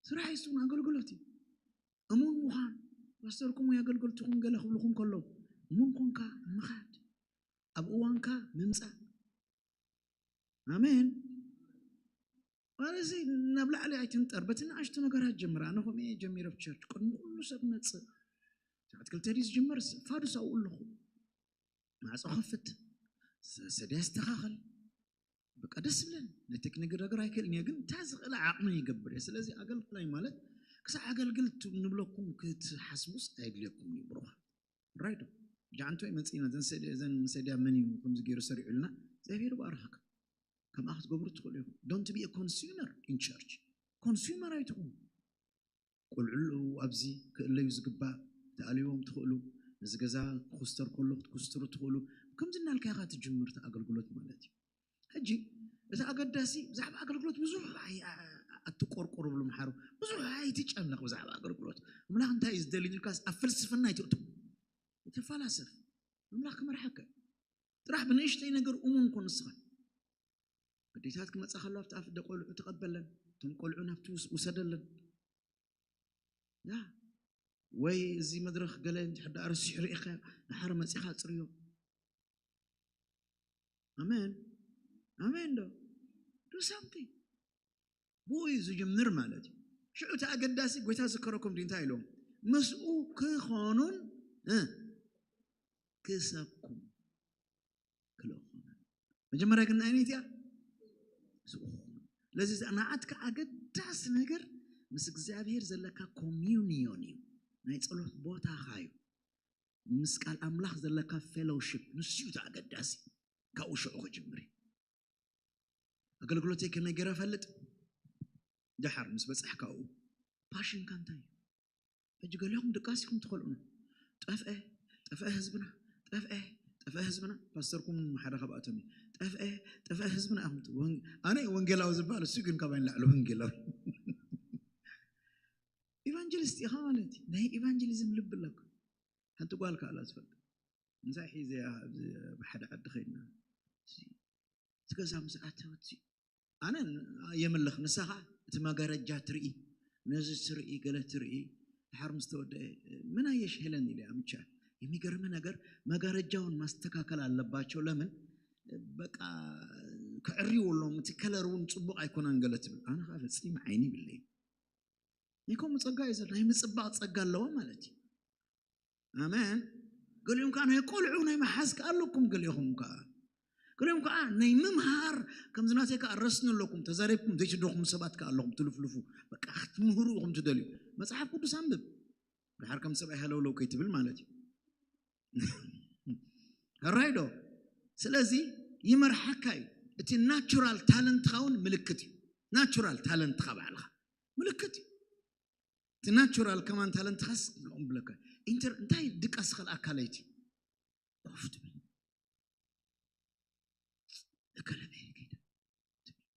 ስራሕ ይስቱን ኣገልግሎት እዩ እሙን ምዃን ፓስተርኩም ወይ ኣገልገልትኹም ገለ ክብልኹም ከለዉ እሙን ኮንካ ምኻድ ኣብ እዋንካ ምምፃእ ኣሜን ማለት ናብ ላዕሊ ኣይትንጠር በቲ ንኣሽቱ ነገራት ጀምር ኣነ ከምኡ እየ ጀሚረ ቸርች ቅድሚ ኩሉ ሰብ መፅእ ሰዓት ክልተ ድዩ ዝጅመር ፋዱስ ኣብኡ ኣለኹ ማዕፆ ከፍት ሰድያ ኣስተኻኸል በቃ ደስ ብለን ናይ ቴክኒክ ነገር ኣይክእልን እየ ግን እንታይ ዝኽእለ ዓቕሚ ይገብር እየ ስለዚ ኣገልግላይ ማለት ክሳብ ኣገልግል ንብለኩም ክትሓስቡስ ኣየድልየኩም እዩ ብሩኻ። ራይዶ ጃንቶ ይመፅእና ዘን ሰድያ መን እዩ ከምዚ ገይሩ ሰሪዑልና እግዚኣብሔር ባረኸካ። ከምኣ ክትገብሩ ትኽእሉ ኢኹም። Don't be a consumer in church። ኮንሱመር ኣይትኹኑ። ቆልዑ ኣለዉ ኣብዚ ክእለዩ ዝግባእ ትኣልይዎም ትኽእሉ። ነዚ ገዛ ክኩስተር ከሎ ክትኩስትሩ ትኽእሉ። ከምዚ እናልካ ኢኻ ትጅምር እቲ ኣገልግሎት ማለት እዩ። ሕጂ እቲ ኣገዳሲ ብዛዕባ ኣገልግሎት ብዙሕ ኣይ- ኣ- ኣትቆርቆሩ ብሉ ምሓሩ። ብዙሕ ኣይትጨነቕ ብዛዕባ ኣገልግሎት። ኣምላኽ እንታይ እዩ ዝደሊ ኢልካስ ኣብ ፍልስፍና ኣይትእቱ። ተፈላሰፍ። ኣምላኽ ክመርሓካ እዩ። ጥራሕ ብንእሽተይ ነገር እሙን ኮን ንስኻ። ኣዴታት ክመጻ ከሎ ኣብቲ ኣፍ ደቆልዑ ተቐበለን። እቶም ቆልዑ ናብቲ ውስ- ውሰደለን። ያ ወይ እዚ መድረኽ ገለ እንድሕር ደኣ ረሲሑ ርኢኻ ድሓር መጺኻ ኣጽርዮ። ኣሜን ኣሜን። ዶ do something ብኡ እዩ ዝጅምር ማለት እዩ። ሽዑ እቲ ኣገዳሲ ጎይታ ዝከረኩም ድዩ እንታይ ኢሎም ምስኡ ክኾኑን እ፣ ክሰብኩም ክልእኹም። መጀመርያ ግን ኣይነይት እያ ዝእኹም። ስለዚ ንዓትካ ኣገዳሲ ነገር ምስ እግዚኣብሔር ዘለካ ኮሚዩኒዮን እዩ። ናይ ጸሎት ቦታኻ እዩ። ምስ ቃል ኣምላኽ ዘለካ ፌሎውሺፕ ንሱ እዩ እቲ ኣገዳሲ። ካብኡ ሽዑ ክጅምር እዩ። ኣገልግሎተይ ከመይ ገይረ እፈልጥ? ደሓር ምስ በጻሕካ ኣብኡ ፓሽንካ እንታይ እዩ? ሕጂ ገሊኹም ድቃስ ኢኹም ትኸልኡና። ጠፍአ ጠፍአ ህዝብና ጠፍአ ጠፍአ ህዝብና። ፓስተርኩም ሓደ ካብኣቶም እዩ። ጠፍአ ጠፍአ ህዝብና ኢኹም ት- ወን- ኣነ ወንጌላዊ ዝበሃል እሱ ግን ካባይ ንላዕሊ ወንጌላዊ ኢቫንጀሊስት ኢኻ ማለት እዩ። ናይ ኢቫንጀሊዝም ልቢ ኣለካ። ሓንቲ ጓል ከኣላ ዝፈልጥ እንታይ ሒዘ እያ ኣብዚ ብሓደ ዓዲ ኸይድና እቲ ገዛ ምስ ኣተወት ኣነ የምልኽ ንሳ ኸዓ እቲ መጋረጃ ትርኢ ነዚ ትርኢ ገለ ትርኢ ድሓር ምስ ተወደአ ምን ኣየሽ ሄለን ኢለ ኣምቻ የሚገርም ነገር መጋረጃውን ማስተካከል ኣለባቸው ለምን በቃ ክዕርዩ ኣለዎም እቲ ከለር እውን ፅቡቅ ኣይኮነን ገለ ትብል ኣነ ከዓ ፈፂም ዓይኒ ይብለይ ናይ ከምኡ ጸጋ እዩ ዘሎ ናይ ምጽባቕ ጸጋ ኣለዎ ማለት እዩ ኣሜን ገሊኦም ከዓ ናይ ቆልዑ ናይ መሓዝ ከዓ ኣለኩም ገሊኹም ከዓ ገሊኦም ከዓ ናይ ምምሃር ከምዚ ናተይ ከዓ ረስኒ ኣለኩም ተዛሪብኩም ዘይትደኹም ሰባት ከዓ ኣለኹም ትልፍልፉ በቃ ክትምህሩ ኢኹም ትደልዩ መፅሓፍ ቅዱስ ኣንብብ ድሓር ከም ሰብኣይ ሃለውለው ከይትብል ማለት እዩ ራይዶ ስለዚ ይመርሓካ እዩ እቲ ናቹራል ታለንትኻ እውን ምልክት እዩ ናቹራል ታለንትኻ ባዕልኻ ምልክት እዩ እቲ ናቹራል ከማን ታለንትኻስ ብለካ ኢንተር እንታይ ድቃስ ዝኸልኣካ ለይቲ ኮፍ ትብል እከለ ብሄር ከይደ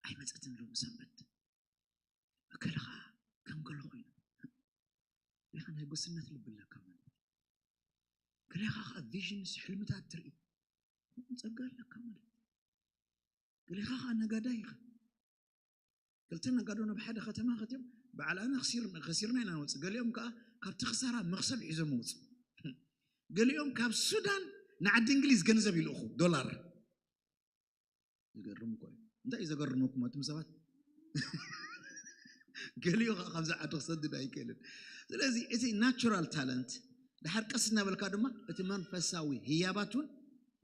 ኣይመፀትን ሎም ሰንበት እከለ ከዓ ከም ገለ ኮይኑ ኢኻ ናይ ጎስነት ልቢ ኣለካ ማለት ገሌኻ ከዓ ቪዥንስ ሕልምታት ትርኢ ጸጋ ኣለካ ማለት ገሌኻ ከዓ ነጋዳይ ኢኻ ክልተ ነጋዶ ናብ ሓደ ከተማ ከትዮም በዓል ኣነ ከሲርና ኢና ንወፅእ ገሊኦም ከዓ ካብቲ ክሳራ መክሰብ ሒዞም ወፁ ገሊኦም ካብ ሱዳን ንዓዲ እንግሊዝ ገንዘብ ይልእኹ ዶላር ዝገርም እኮ እዩ እንታይ እዩ ዘገርመኩም ኣቱም ሰባት ገሊኡ ከዓ ካብዚ ዓዲ ክሰድድ ኣይክእልን ስለዚ እቲ ናቹራል ታለንት ድሓር ቀስ እናበልካ ድማ እቲ መንፈሳዊ ህያባት እውን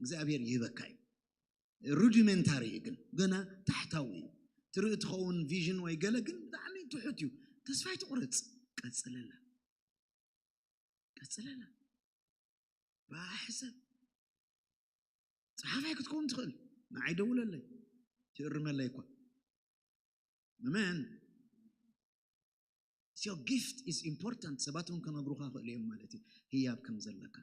እግዚኣብሔር ይህበካ እዩ ሩዲሜንታሪ እዩ ግን ገና ታሕታዊ እዩ ትርኢ ትኸውን ቪዥን ወይ ገለ ግን ብጣዕሚ ትሑት እዩ ተስፋ ኣይትቁረፅ ቀፅለላ ቀፅለላ ብኣ ሕሰብ ጸሓፋይ ክትከውን ትኽእል ንዓይ ደውለለይ ትእርመለይ እኳ ኣሜን your gift is important ሰባት እውን ከነግሩኻ ክእሉ እዮም ማለት እዩ ህያብ ከም ዘለካ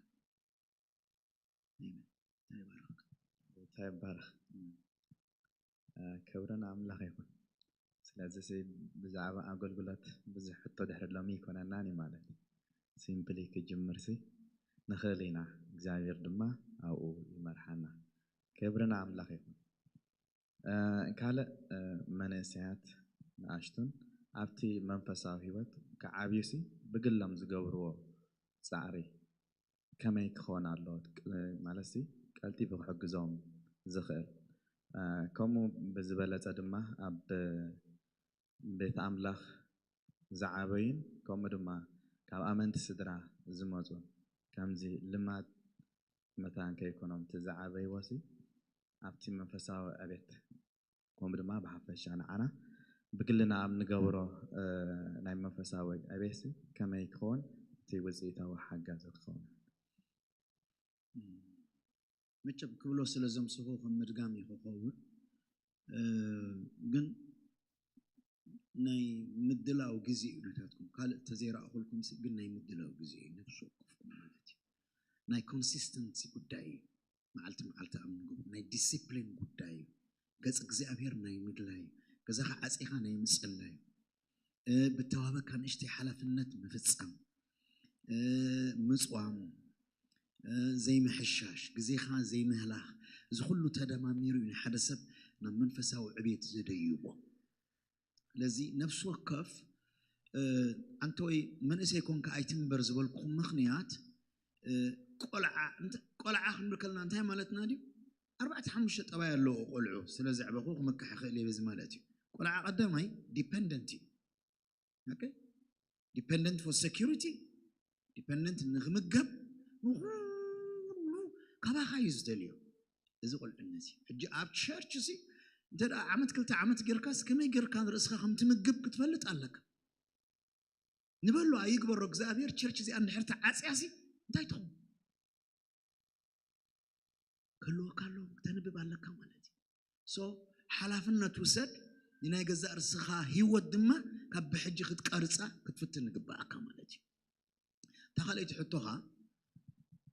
ይባረኽ ክብርን ኣምላኽ ይኹን ስለዚ ብዛዕባ ኣገልግሎት ብዙሕ ሕቶ ድሕሪ ሎሚ ይኮነናን እዩ ማለት እዩ ሲምፕሊ ክጅምር ሲ ንኽእል ኢና እግዚኣብሔር ድማ ኣብኡ ይመርሓና ክብሪ ንኣምላኽ ይኹን ካልእ መንእሰያት ንኣሽቱን ኣብቲ መንፈሳዊ ህይወት ክዓብዩ ሲ ብግሎም ዝገብርዎ ፃዕሪ ከመይ ክኸውን ኣለዎ ማለት ሲ ቀልጢፉ ክሕግዞም ዝኽእል ከምኡ ብዝበለፀ ድማ ኣብ ቤት ኣምላኽ ዝዓበዩን ከምኡ ድማ ካብ ኣመንቲ ስድራ ዝመፁ ከምዚ ልማድ መታን ከይኮኖም እቲ ዝዓበይዎ ሲ ኣብቲ መንፈሳዊ ዕቤት ከምኡ ድማ ብሓፈሻ ንዓና ብግልና ኣብ ንገብሮ ናይ መንፈሳዊ ዕቤሲ ከመይ ክኸውን እቲ ውፅኢታዊ ሓጋዚ ክኸውን? መቸም ክብሎ ስለ ዘምስኹ ከም ምድጋም እዩ ክኸውን። ግን ናይ ምድላው ግዜ እዩ ናታትኩም። ካልእ ተዘይረኣኹልኩም ግን ናይ ምድላው ግዜ እዩ። ነፍሲ ወከፍኩም ማለት እዩ። ናይ ኮንሲስተንሲ ጉዳይ እዩ። መዓልቲ መዓልቲ ኣብ ንግቡ ናይ ዲሲፕሊን ጉዳይ እዩ። ገጽ እግዚኣብሔር ናይ ምድላይ፣ ገዛኻ ዓጺኻ ናይ ምጽላይ፣ ብተዋበካ ንእሽተይ ሓላፍነት ምፍጻም፣ ምጽዋም፣ ዘይምሕሻሽ፣ ግዜኻ ዘይምህላኽ፣ እዚ ኩሉ ተደማሚሩ እዩ ንሓደ ሰብ ናብ መንፈሳዊ ዕቤት ዘደይቦ። ስለዚ ነፍሲ ወከፍ ኣንተ ወይ መንእሰይ ኮንካ ኣይትንበር ዝበልኩኹም ምኽንያት ቆልዓ ቆልዓ ክንብል ከለና እንታይ ማለትና ድዩ? ኣርባዕተ ሓሙሽተ ጠባይ ኣለዎ ቆልዑ ስለ ዘዕበኹ ክመክሕ ይኽእል እየ በዚ ማለት እዩ። ቆልዓ ቀዳማይ ዲፐንደንት እዩ። ዲፐንደንት ፎር ሴኪሪቲ፣ ዲፐንደንት ንክምገብ ንኩሉ ካባኻ እዩ ዝደልዮ። እዚ ቁልዕነት እዩ። ሕጂ ኣብ ቸርች ሲ እንተ ደኣ ዓመት ክልተ ዓመት ጌርካስ ከመይ ጌርካ ንርእስኻ ከም ትምግብ ክትፈልጥ ኣለካ። ንበሎ ኣይግበሮ እግዚኣብሔር። ቸርች እዚኣ እንድሕር ተዓፅያ ሲ እንታይ ትኸውን? ክህልወካ ኣሎ፣ ክተንብብ ኣለካ ማለት እዩ። ሶ ሓላፍነት ውሰድ። ንናይ ገዛእ ርስኻ ህይወት ድማ ካብ ብሕጂ ክትቀርፃ ክትፍትን ይግበኣካ ማለት እዩ። እታ ካልኣይቲ ሕቶኻ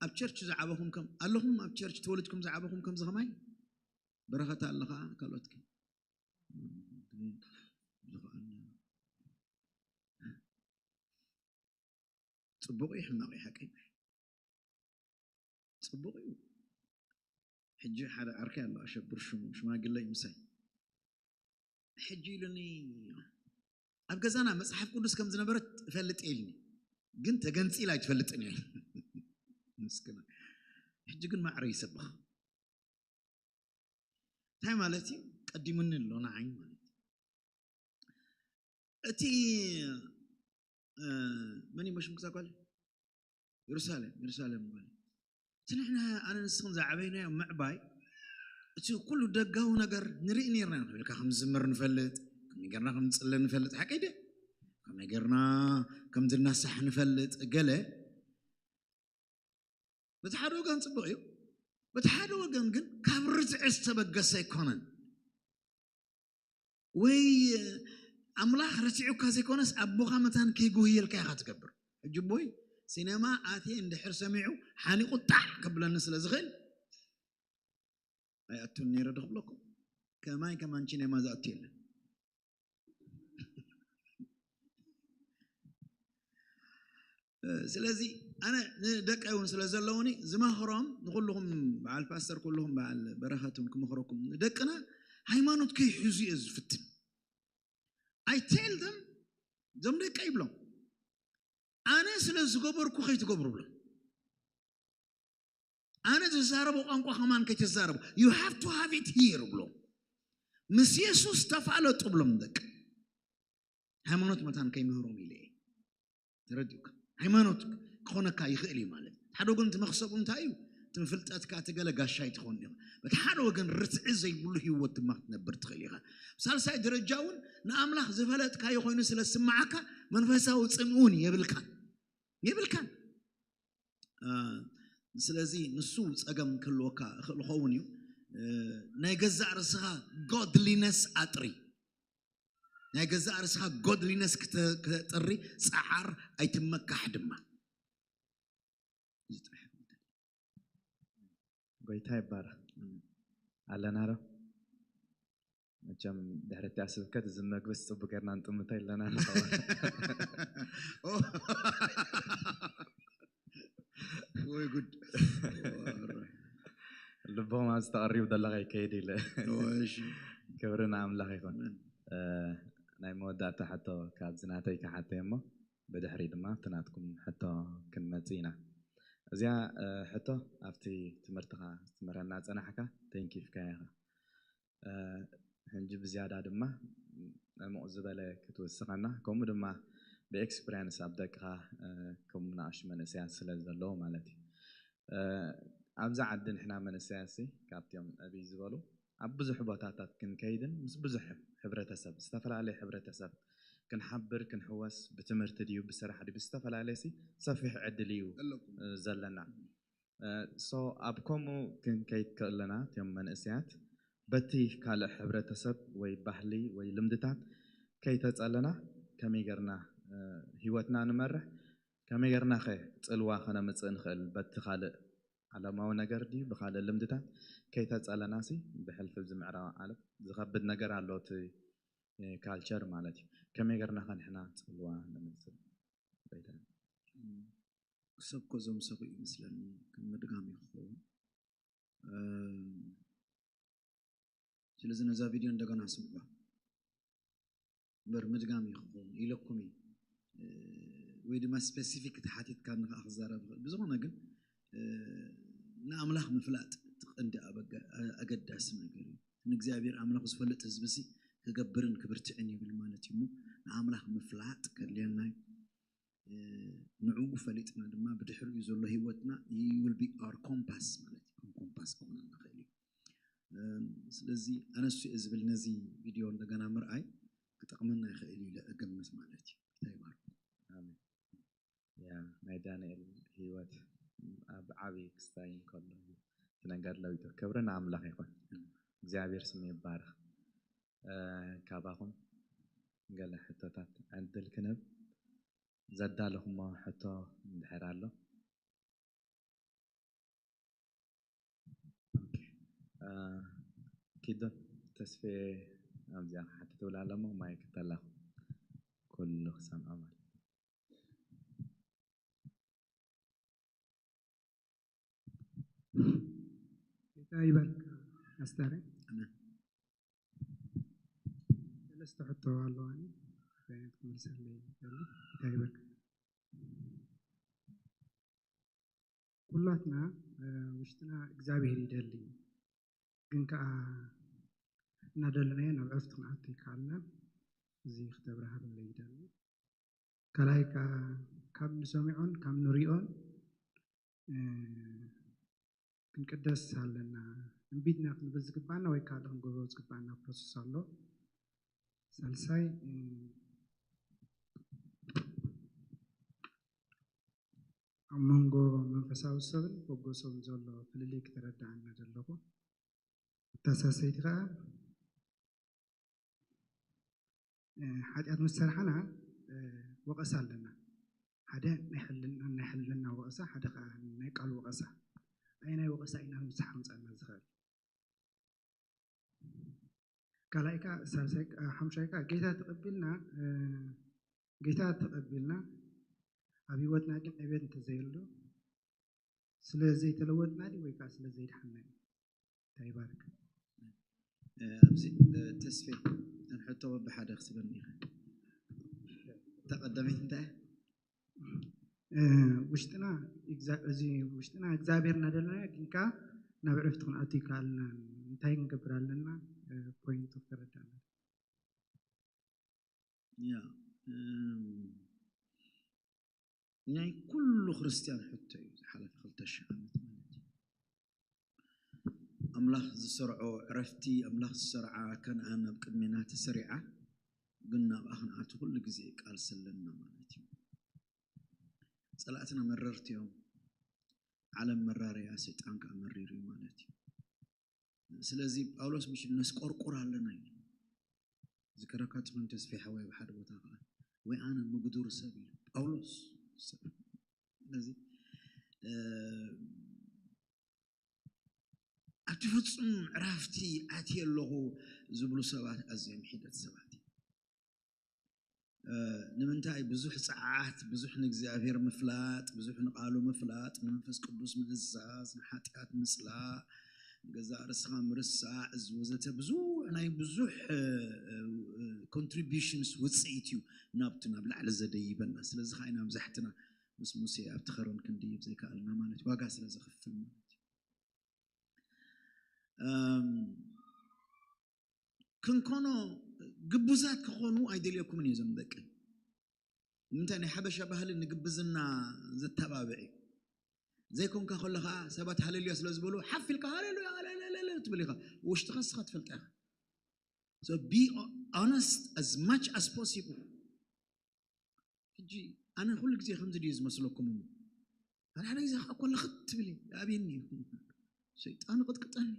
ኣብ ቸርች ዝዓበኹም ከም ኣለኹም ኣብ ቸርች ተወሊድኩም ዝዓበኹም ከምዚ ከማይ በረኸት ኣለኻ ካልኦትኪ ጽቡቕ እዩ ሕማቕ እዩ ሓቀይ ጽቡቕ እዩ። ሕጂ ሓደ ዓርከይ ኣሎ ኣሸብር ሽሙ ሽማግለ እዩ ምሳይ ሕጂ ኢሉኒ ኣብ ገዛና መጽሓፍ ቅዱስ ከም ዝነበረት እፈልጥ ኢልኒ ግን ተገንጺል ኣይትፈልጥን እየ ምስክና ሕጂ ግን ማዕረ ይሰብኽ እንታይ ማለት እዩ ቀዲሙኒ ኣሎ ንዓይ ማለት እቲ መን ይመሽም ክሳብ ኳል የሩሳሌም የሩሳሌም ማለት እቲ ንሕና ኣነ ንስኽን ዝዓበይናዮ ምዕባይ እቲ ኩሉ ደጋዊ ነገር ንርኢ ነርና ኢና ኢልካ ከም ዝዝምር ንፈልጥ ከመይ ጌርና ከም ንፅለ ንፈልጥ ሓቂ ደ ከመይ ጌርና ከም ዝናሳሕ ንፈልጥ ገለ በቲ ሓደ ወገን ፅቡቅ እዩ በቲ ሓደ ወገን ግን ካብ ርትዒ ዝተበገሰ ኣይኮነን ወይ ኣምላኽ ረቲዑካ ዘይኮነስ ኣቦኻ መታን ከይጉህየልካ ኢኻ ትገብር ሕጂ ቦይ ሲነማ ኣትየ እንድሕር ሰሚዑ ሓኒቁ ጣዕ ከብለኒ ስለ ዝኽእል ኣይኣቱን ነይረ ዶ ክብለኩም ከማይ ከማን ሲነማ ዝኣቱ የለን ስለዚ ኣነ ንደቀይ እውን ስለ ዘለውኒ ዝመኽሮም ንኩልኹም በዓል ፓስተር ኩልኹም በዓል በረኸትን ክመኽረኩም ንደቅና ሃይማኖት ከይሕዙ እየ ዝፍትን ኣይቴል ደም ዞም ደቀ ይብሎም ኣነ ስለ ዝገበርኩ ከይትገብሩ ብሎም ኣነ ዝዛረቦ ቋንቋ ከማን ከይትዛረቡ you have to have it here ብሎም ምስ የሱስ ተፋለጡ ብሎም ደቂ ሃይማኖት መታን ከይምህሮም ኢለ እየ ተረዲኡካ ሃይማኖት ክኾነካ ይኽእል እዩ ማለት ሓደ ወገን እቲ መክሰቡ እንታይ እዩ እቲ ፍልጠትካ እቲ ገለ ጋሻ ኣይትኸውን ኢኻ በቲ ሓደ ወገን ርትዒ ዘይብሉ ህይወት ድማ ክትነብር ትኽእል ኢኻ ሳልሳይ ደረጃ እውን ንኣምላኽ ዝፈለጥካዮ ኮይኑ ስለ ዝስምዓካ መንፈሳዊ ፅምእ እውን የብልካን የብልካን ስለዚ ንሱ ፀገም ክህልወካ እኽእል ኸውን እዩ ናይ ገዛእ ርእስኻ godliness ኣጥሪ ናይ ገዛእ ርእስኻ godliness ክተጥሪ ፀዓር ኣይትመካሕ ድማ ጎይታ ይባረኽ ኣለና ዶ መቸም ድሕሪ እቲኣ ስብከት እዚ መግቢ ጽቡ ጌርና ንጥምቶ ኣለና ንኸውን ወይ ጉድ ልቦም ኣብዚ ተቐሪቡ ዘለኻ ይከይድ ኢለ ክብሪ ንኣምላኽ ይኹን ናይ መወዳእታ ሕቶ ካብዚ ናተይ ክሓተይ እሞ ብድሕሪ ድማ ኣብቲ ናትኩም ሕቶ ክንመጽእ ኢና እዚኣ ሕቶ ኣብቲ ትምህርትኻ ትምህረና ጸናሕካ ተንኪፍካ ኢኻ ሕጂ ብዝያዳ ድማ ዕሙቕ ዝበለ ክትውስኸና ከምኡ ድማ ብኤክስፕሪንስ ኣብ ደቅኻ ከም ንኣሽ መንእሰያት ስለ ዘለዎ ማለት እዩ ኣብዚ ዓዲ ንሕና መንእሰያት ሲ ካብቲኦም ዕብይ ዝበሉ ኣብ ብዙሕ ቦታታት ክንከይድን ምስ ብዙሕ ሕብረተሰብ፣ ዝተፈላለየ ሕብረተሰብ ክንሓብር ክንሕወስ፣ ብትምህርቲ ድዩ ብስራሕ ድዩ ብዝተፈላለየ ሲ ሰፊሕ ዕድል እዩ ኣለኩም። እ፣ ዘለና። እ፣ so ኣብ ከምኡ ክንከይድ ከለና እቶም መንእሰያት በቲ ካልእ ሕብረተሰብ ወይ ባህሊ ወይ ልምድታት ከይተጸለና ከመይ ጌርና፣ እ፣ ህይወትና ንመርሕ? ከመይ ጌርና ኸ ጽልዋ ከነምጽእ ንኽእል? በቲ ካልእ ዓለማዊ ነገር ድዩ ብኻልእ ልምድታት ከይተጸለናሲ ብሕልፊ ኣብዚ ምዕራብ ዓለም ዝኸብድ ነገር ኣሎ፣ እቲ ካልቸር ማለት እዩ። ከመይ ጌርና ከ ንሕና ጽልዋ ነምጽእ? ክሰብ ኮዞም ሰኹ ይመስለኒ ከም ምድጋም ይኸውን። ስለዚ ነዛ ቪድዮ እንደገና ስምዑ። እምበር ምድጋም እዩ ክኸውን ኢለኩም እዩ። ወይ ድማ ስፔሲፊክ ተሓቲትካ ንኸዓ ክዛረብ ይኽእል። ብዝኾነ ግን ንኣምላኽ ምፍላጥ እቲ ቀንዲ ኣገዳሲ ነገር እዩ። ንእግዚኣብሔር ኣምላኽ ዝፈልጥ ህዝቢ ሲ ክገብርን ክብርትዕን ይብል ማለት እዩ። ንኣምላኽ ምፍላጥ ከድልየና እዩ። ንዕኡ ፈሊጥና ድማ ብድሕሪኡ ዘሎ ህይወትና will be our compass ማለት እዩ። ከም ኮምፓስ ክኾነና ይኽእል እዩ። ስለዚ ኣነሱ እየ ዝብል ነዚ ቪድዮ እንደገና ምርኣይ ክጠቕመና ይኽእል እዩ ኢለ እገምት ማለት እዩ። ጌታ ይባርኩም። ኣሜን። ያ ናይ ዳንኤል ህይወት ኣብ ዓብዪ ክስታይ እንከሎ እዩ እቲ ነገር ለዊጡ። ክብሪ ንኣምላኽ ይኹን። እግዚኣብሔር ስሙ ይባረኽ። ካባኹም ገለ ሕቶታት ዕድል ክንህብ ዘዳለኹሞ ሕቶ እንድሕር ኣሎ። ኪዶ ተስፌ ኣብዚኣ ክሓትት እብል ኣለሞ ማይክ ተላኹ ኩሉ ክሰምዖ ማለት። ጌታ ይባርክ ኣስታረ። ሰለስተ ሕቶ ኣለዋኒ። እንታይ ዓይነት ክመልሰለይ ይደሊ? ጌታ ይባርክ። ኩላትና ውሽጥና እግዚኣብሔር ይደሊ፣ ግን ከዓ እናደለናዮ ናብ ዕርፍቲ ክንኣቱ ይከኣልና። እዚ ክተብርሃለይ ይደሊ። ካልኣይ ከዓ ካብ ንሰሚዖን ካብ ንሪኦን ክንቅደስ ኣለና። እምቢትና ክንብል ዝግባና ወይ ካልእ ክንገብሮ ዝግባና ፕሮሰስ ኣሎ። ሳልሳይ ኣብ መንጎ መንፈሳዊ ሰብን በጎ ሰብን ዘሎ ፍልልይ ክተረድኣና ዘለኹ። እታ ሳልሰይቲ ከዓ ሓጢኣት ምስ ሰራሕና ወቐሳ ኣለና። ሓደ ናይ ሕልና ናይ ሕልና ወቐሳ፣ ሓደ ከዓ ናይ ቃል ወቐሳ። ኣየናይ ወቐሳ ኢና ንስሓ ከምፀኣና ዝኽእል? ካልኣይ ከዓ ሳልሳይ ከዓ ሓምሻይ ከዓ ጌታ ተቐቢልና ጌታ ተቐቢልና ኣብ ህይወትና ግን ዕቤት እንተዘየሎ ስለ ዘይተለወጥና ድዩ ወይ ከዓ ስለ ዘይድሓንና እዩ? እንታይ ይባርክ። ኣብዚ ተስፌ እተን ሕቶ በብሓደ ክስበኒ ኢኻ። እታ ቀዳመይቲ እንታይ እያ? ውሽጥና እዚ ውሽጥና እግዚኣብሔር እናደለና ግን ከዓ ናብ ዕርፍቲ ክንኣቱ ይከኣልና እንታይ ክንገብር ኣለና? ፖይንቱ ክተረዳና። ያ ናይ ኩሉ ክርስትያን ሕቶ እዩ ዝሓለፈ ክልተ ሽሕ ዓመት ማለት እዩ። ኣምላኽ ዝሰርዖ ዕረፍቲ ኣምላኽ ዝሰርዓ ከነኣን ኣብ ቅድሜና ተሰሪዓ ግን ናብኣ ክንኣቱ ኩሉ ግዜ ቃልሲ ኣለና ማለት እዩ። ጸላእትና መረርቲ እዮም። ዓለም መራር እያ፣ ሰይጣን ከኣ መሪር እዩ ማለት እዩ። ስለዚ ጳውሎስ ምሽ ነስቆርቁር ኣለና እዩ ዝከረካ ትኹን ተስፋ ሓዋይ ብሓደ ቦታ ከኣ ወይ ኣነ ምጉዱር ሰብ እዩ ጳውሎስ ሰብ ስለዚ ኣብቲ ፍጹም ዕራፍቲ ኣትየ ኣለኹ ዝብሉ ሰባት ኣዝዮም ሒደት ሰባት እዮም። ንምንታይ ብዙሕ ጸዓት ብዙሕ ንእግዚኣብሔር ምፍላጥ ብዙሕ ንቓሉ ምፍላጥ ንመንፈስ ቅዱስ ምእዛዝ ንሓጢኣት ምጽላእ ንገዛእ ርእስኻ ምርሳዕ እዚ ወዘተ ብዙሕ ናይ ብዙሕ contributions ውጽኢት እዩ ናብቲ ናብ ላዕሊ ዘደይበና ስለዚ ከዓ ኢና መብዛሕትና ምስ ሙሴ ኣብቲ ኸረን ክንድይብ ዘይከኣልና ማለት ዋጋ ስለ ዘኽፍል ማለት እዩ ክንኮኖ ግቡዛት ክኾኑ ኣይደልየኩምን እዩ እዞም ደቂ ንምንታይ ናይ ሓበሻ ባህሊ ንግብዝና ዘተባብዕ እዩ ዘይኮንካ ከሎ ከዓ ሰባት ሃሌሉያ ስለ ዝበሉ ሓፍ ኢልካ ሃሌሉያ ሃሌሉያ ትብል ኢኻ። ውሽጥኻ ንስኻ ትፈልጣ ኢኻ። So be honest as much as possible። ሕጂ ኣነ ኩሉ ግዜ ከምዚ ድዩ ዝመስለኩም እሞ፣ ሓደ ሓደ ግዜ ከዓ ኮለኽት ትብል እየ፣ ይኣብየኒ እዩ። ሰይጣን ይቕጥቅጠኒ፣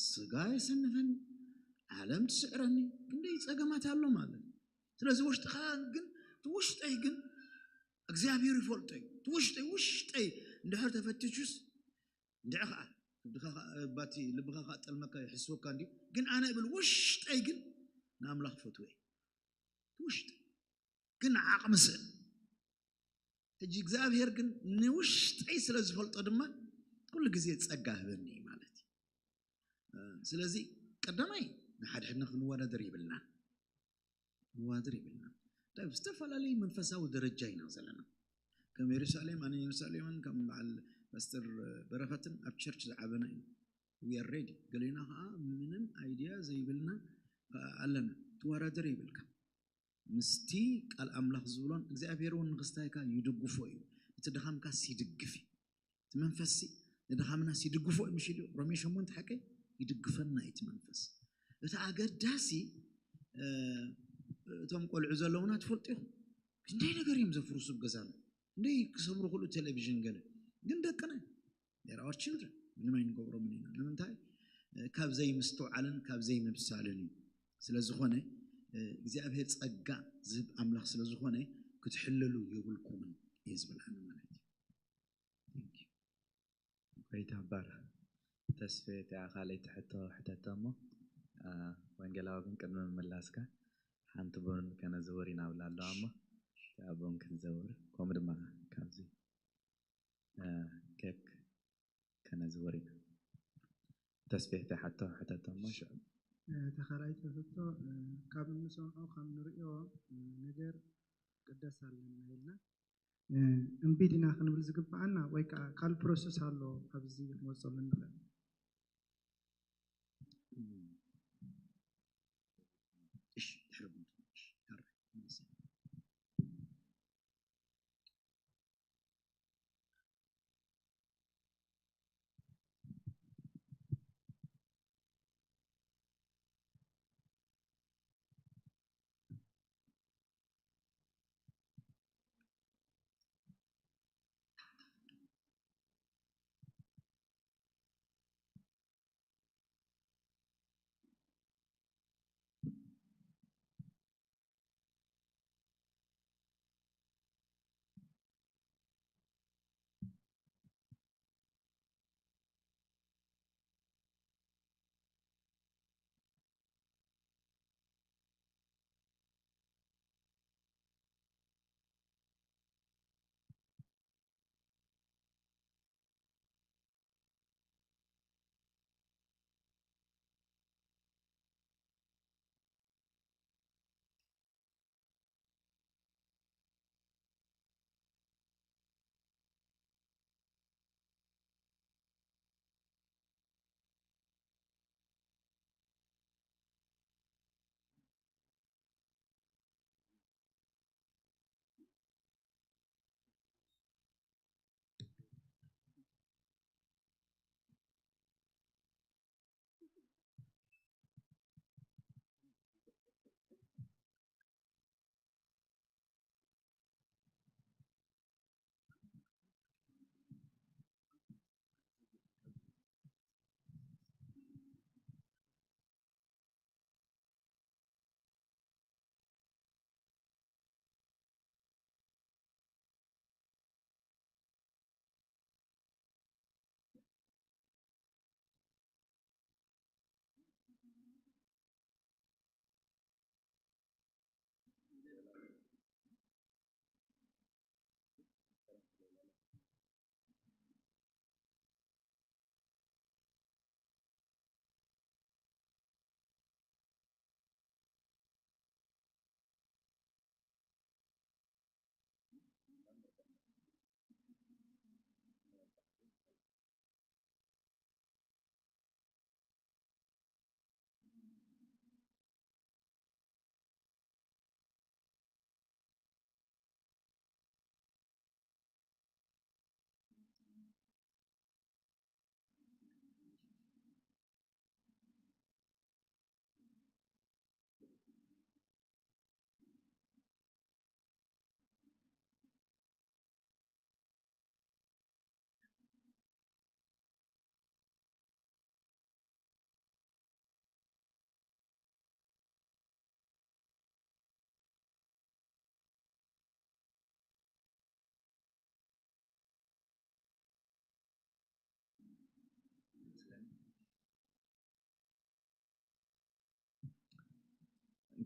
ስጋ የሰንፈኒ፣ ዓለም ትስዕረኒ፣ ክንደይ ጸገማት ኣሎ ማለት እዩ። ስለዚ ውሽጥኻ ግን፣ እቲ ውሽጠይ ግን እግዚኣብሔር ይፈልጦ እዩ። እቲ ውሽጠይ፣ ውሽጠይ እንድሕር ተፈቲሹስ፣ እንድዒ ኸዓ ልብኻ ኸዓ፣ ባቲ ልብኻ ኸዓ ጠልመካ ይሕስወካ እንድዩ። ግን ኣነ እብል ውሽጠይ ግን ንኣምላኽ ፈትወ እዩ። እቲ ውሽጠይ ግን ዓቕሚ ስእን። ሕጂ እግዚኣብሔር ግን ንውሽጠይ ስለ ዝፈልጦ ድማ ኩሉ ግዜ ጸጋ ህበኒ እዩ ማለት እዩ። እ፣ ስለዚ ቀዳማይ ንሓድሕድና ክንወዳደር ይብልና። ክንወዳደር ይብልና። እንታይ ብዝተፈላለዩ መንፈሳዊ ደረጃ ኢና ዘለና። ከም የሩሳሌም፣ ኣነ የሩሳሌምን ከም በዓል ፓስተር በረኸትን ኣብ ቸርች ዝዓበና ኢና። We are ready። ገሌና ኸዓ ምንም ኣይድያ ዘይብልና ኸዓ ኣለና። ትወዳደር ይብልካ። ምስቲ ቃል ኣምላኽ ዝብሎን እግዚኣብሔር እውን ንኽስታይካ ይድግፎ እዩ። እቲ ድኻምካስ ይድግፍ እዩ። እቲ መንፈስሲ ንድኻምናስ ይድግፎ እዩ። ምሽ ኢሉ ሮሜ ሸሞንተ ሓቀይ ይድግፈና እዩ እቲ መንፈስ። እቲ ኣገዳሲ፣ እ፣ እቶም ቆልዑ ዘለውና ትፈልጡ ኢኹም። ክንደይ ነገር እዮም ዘፍርሱ ኣብ ገዛና። ክንደይ ክሰብሩ ክእሉ ቴሌቪዥን ገለ። ግን ደቅና እዮም። They're our children። ምንም ኣይንገብሮምን ኢና። ንምንታይ? እ፣ ካብ ዘይምስትውዓልን ካብ ዘይምብሳልን እዩ። ስለ ዝኾነ፣ እ፣ እግዚኣብሔር ጸጋ ዝህብ ኣምላኽ ስለ ዝኾነ ክትሕለሉ የብልኩምን እየ ዝብል ኣነ ማለት እዩ። Thank you። ጎይታ ባርኽ። ተስፌ፣ እቲኣ ካልኣይቲ ሕቶ ሕተቶ እሞ፣ እ፣ ወንጌላዊ ግን ቅድሚ ምምላስካ ሓንቲ ቡን ከነዝውር ኢና ብላ ኣለዋ እሞ፣ እቲኣ ቡን ክትዘውር፣ ከምኡ ድማ ካብዚ፣ እ፣ ኬክ ከነዝውር ኢና። ተስፌ፣ እቲኣ ሕቶ ሕተቶ እሞ፣ ሽዑ። እ፣ እታ ካልኣይቲ ሕቶ፣ እ፣ ካብ እንሰምዖ፣ ካብ ንርእዮ፣ እ፣ ነገር ቅደስ ኣለና ኢልና፣ እ፣ እምቢ ዲና ክንብል ዝግብኣና ወይ ከዓ ካልእ ፕሮሰስ ኣሎ ኣብዚ ክንወፀሉ ንኽእል? እሺ፣ ድሕሪ ቡን፣ እሺ፣ ሕራይ፣ መልሲ።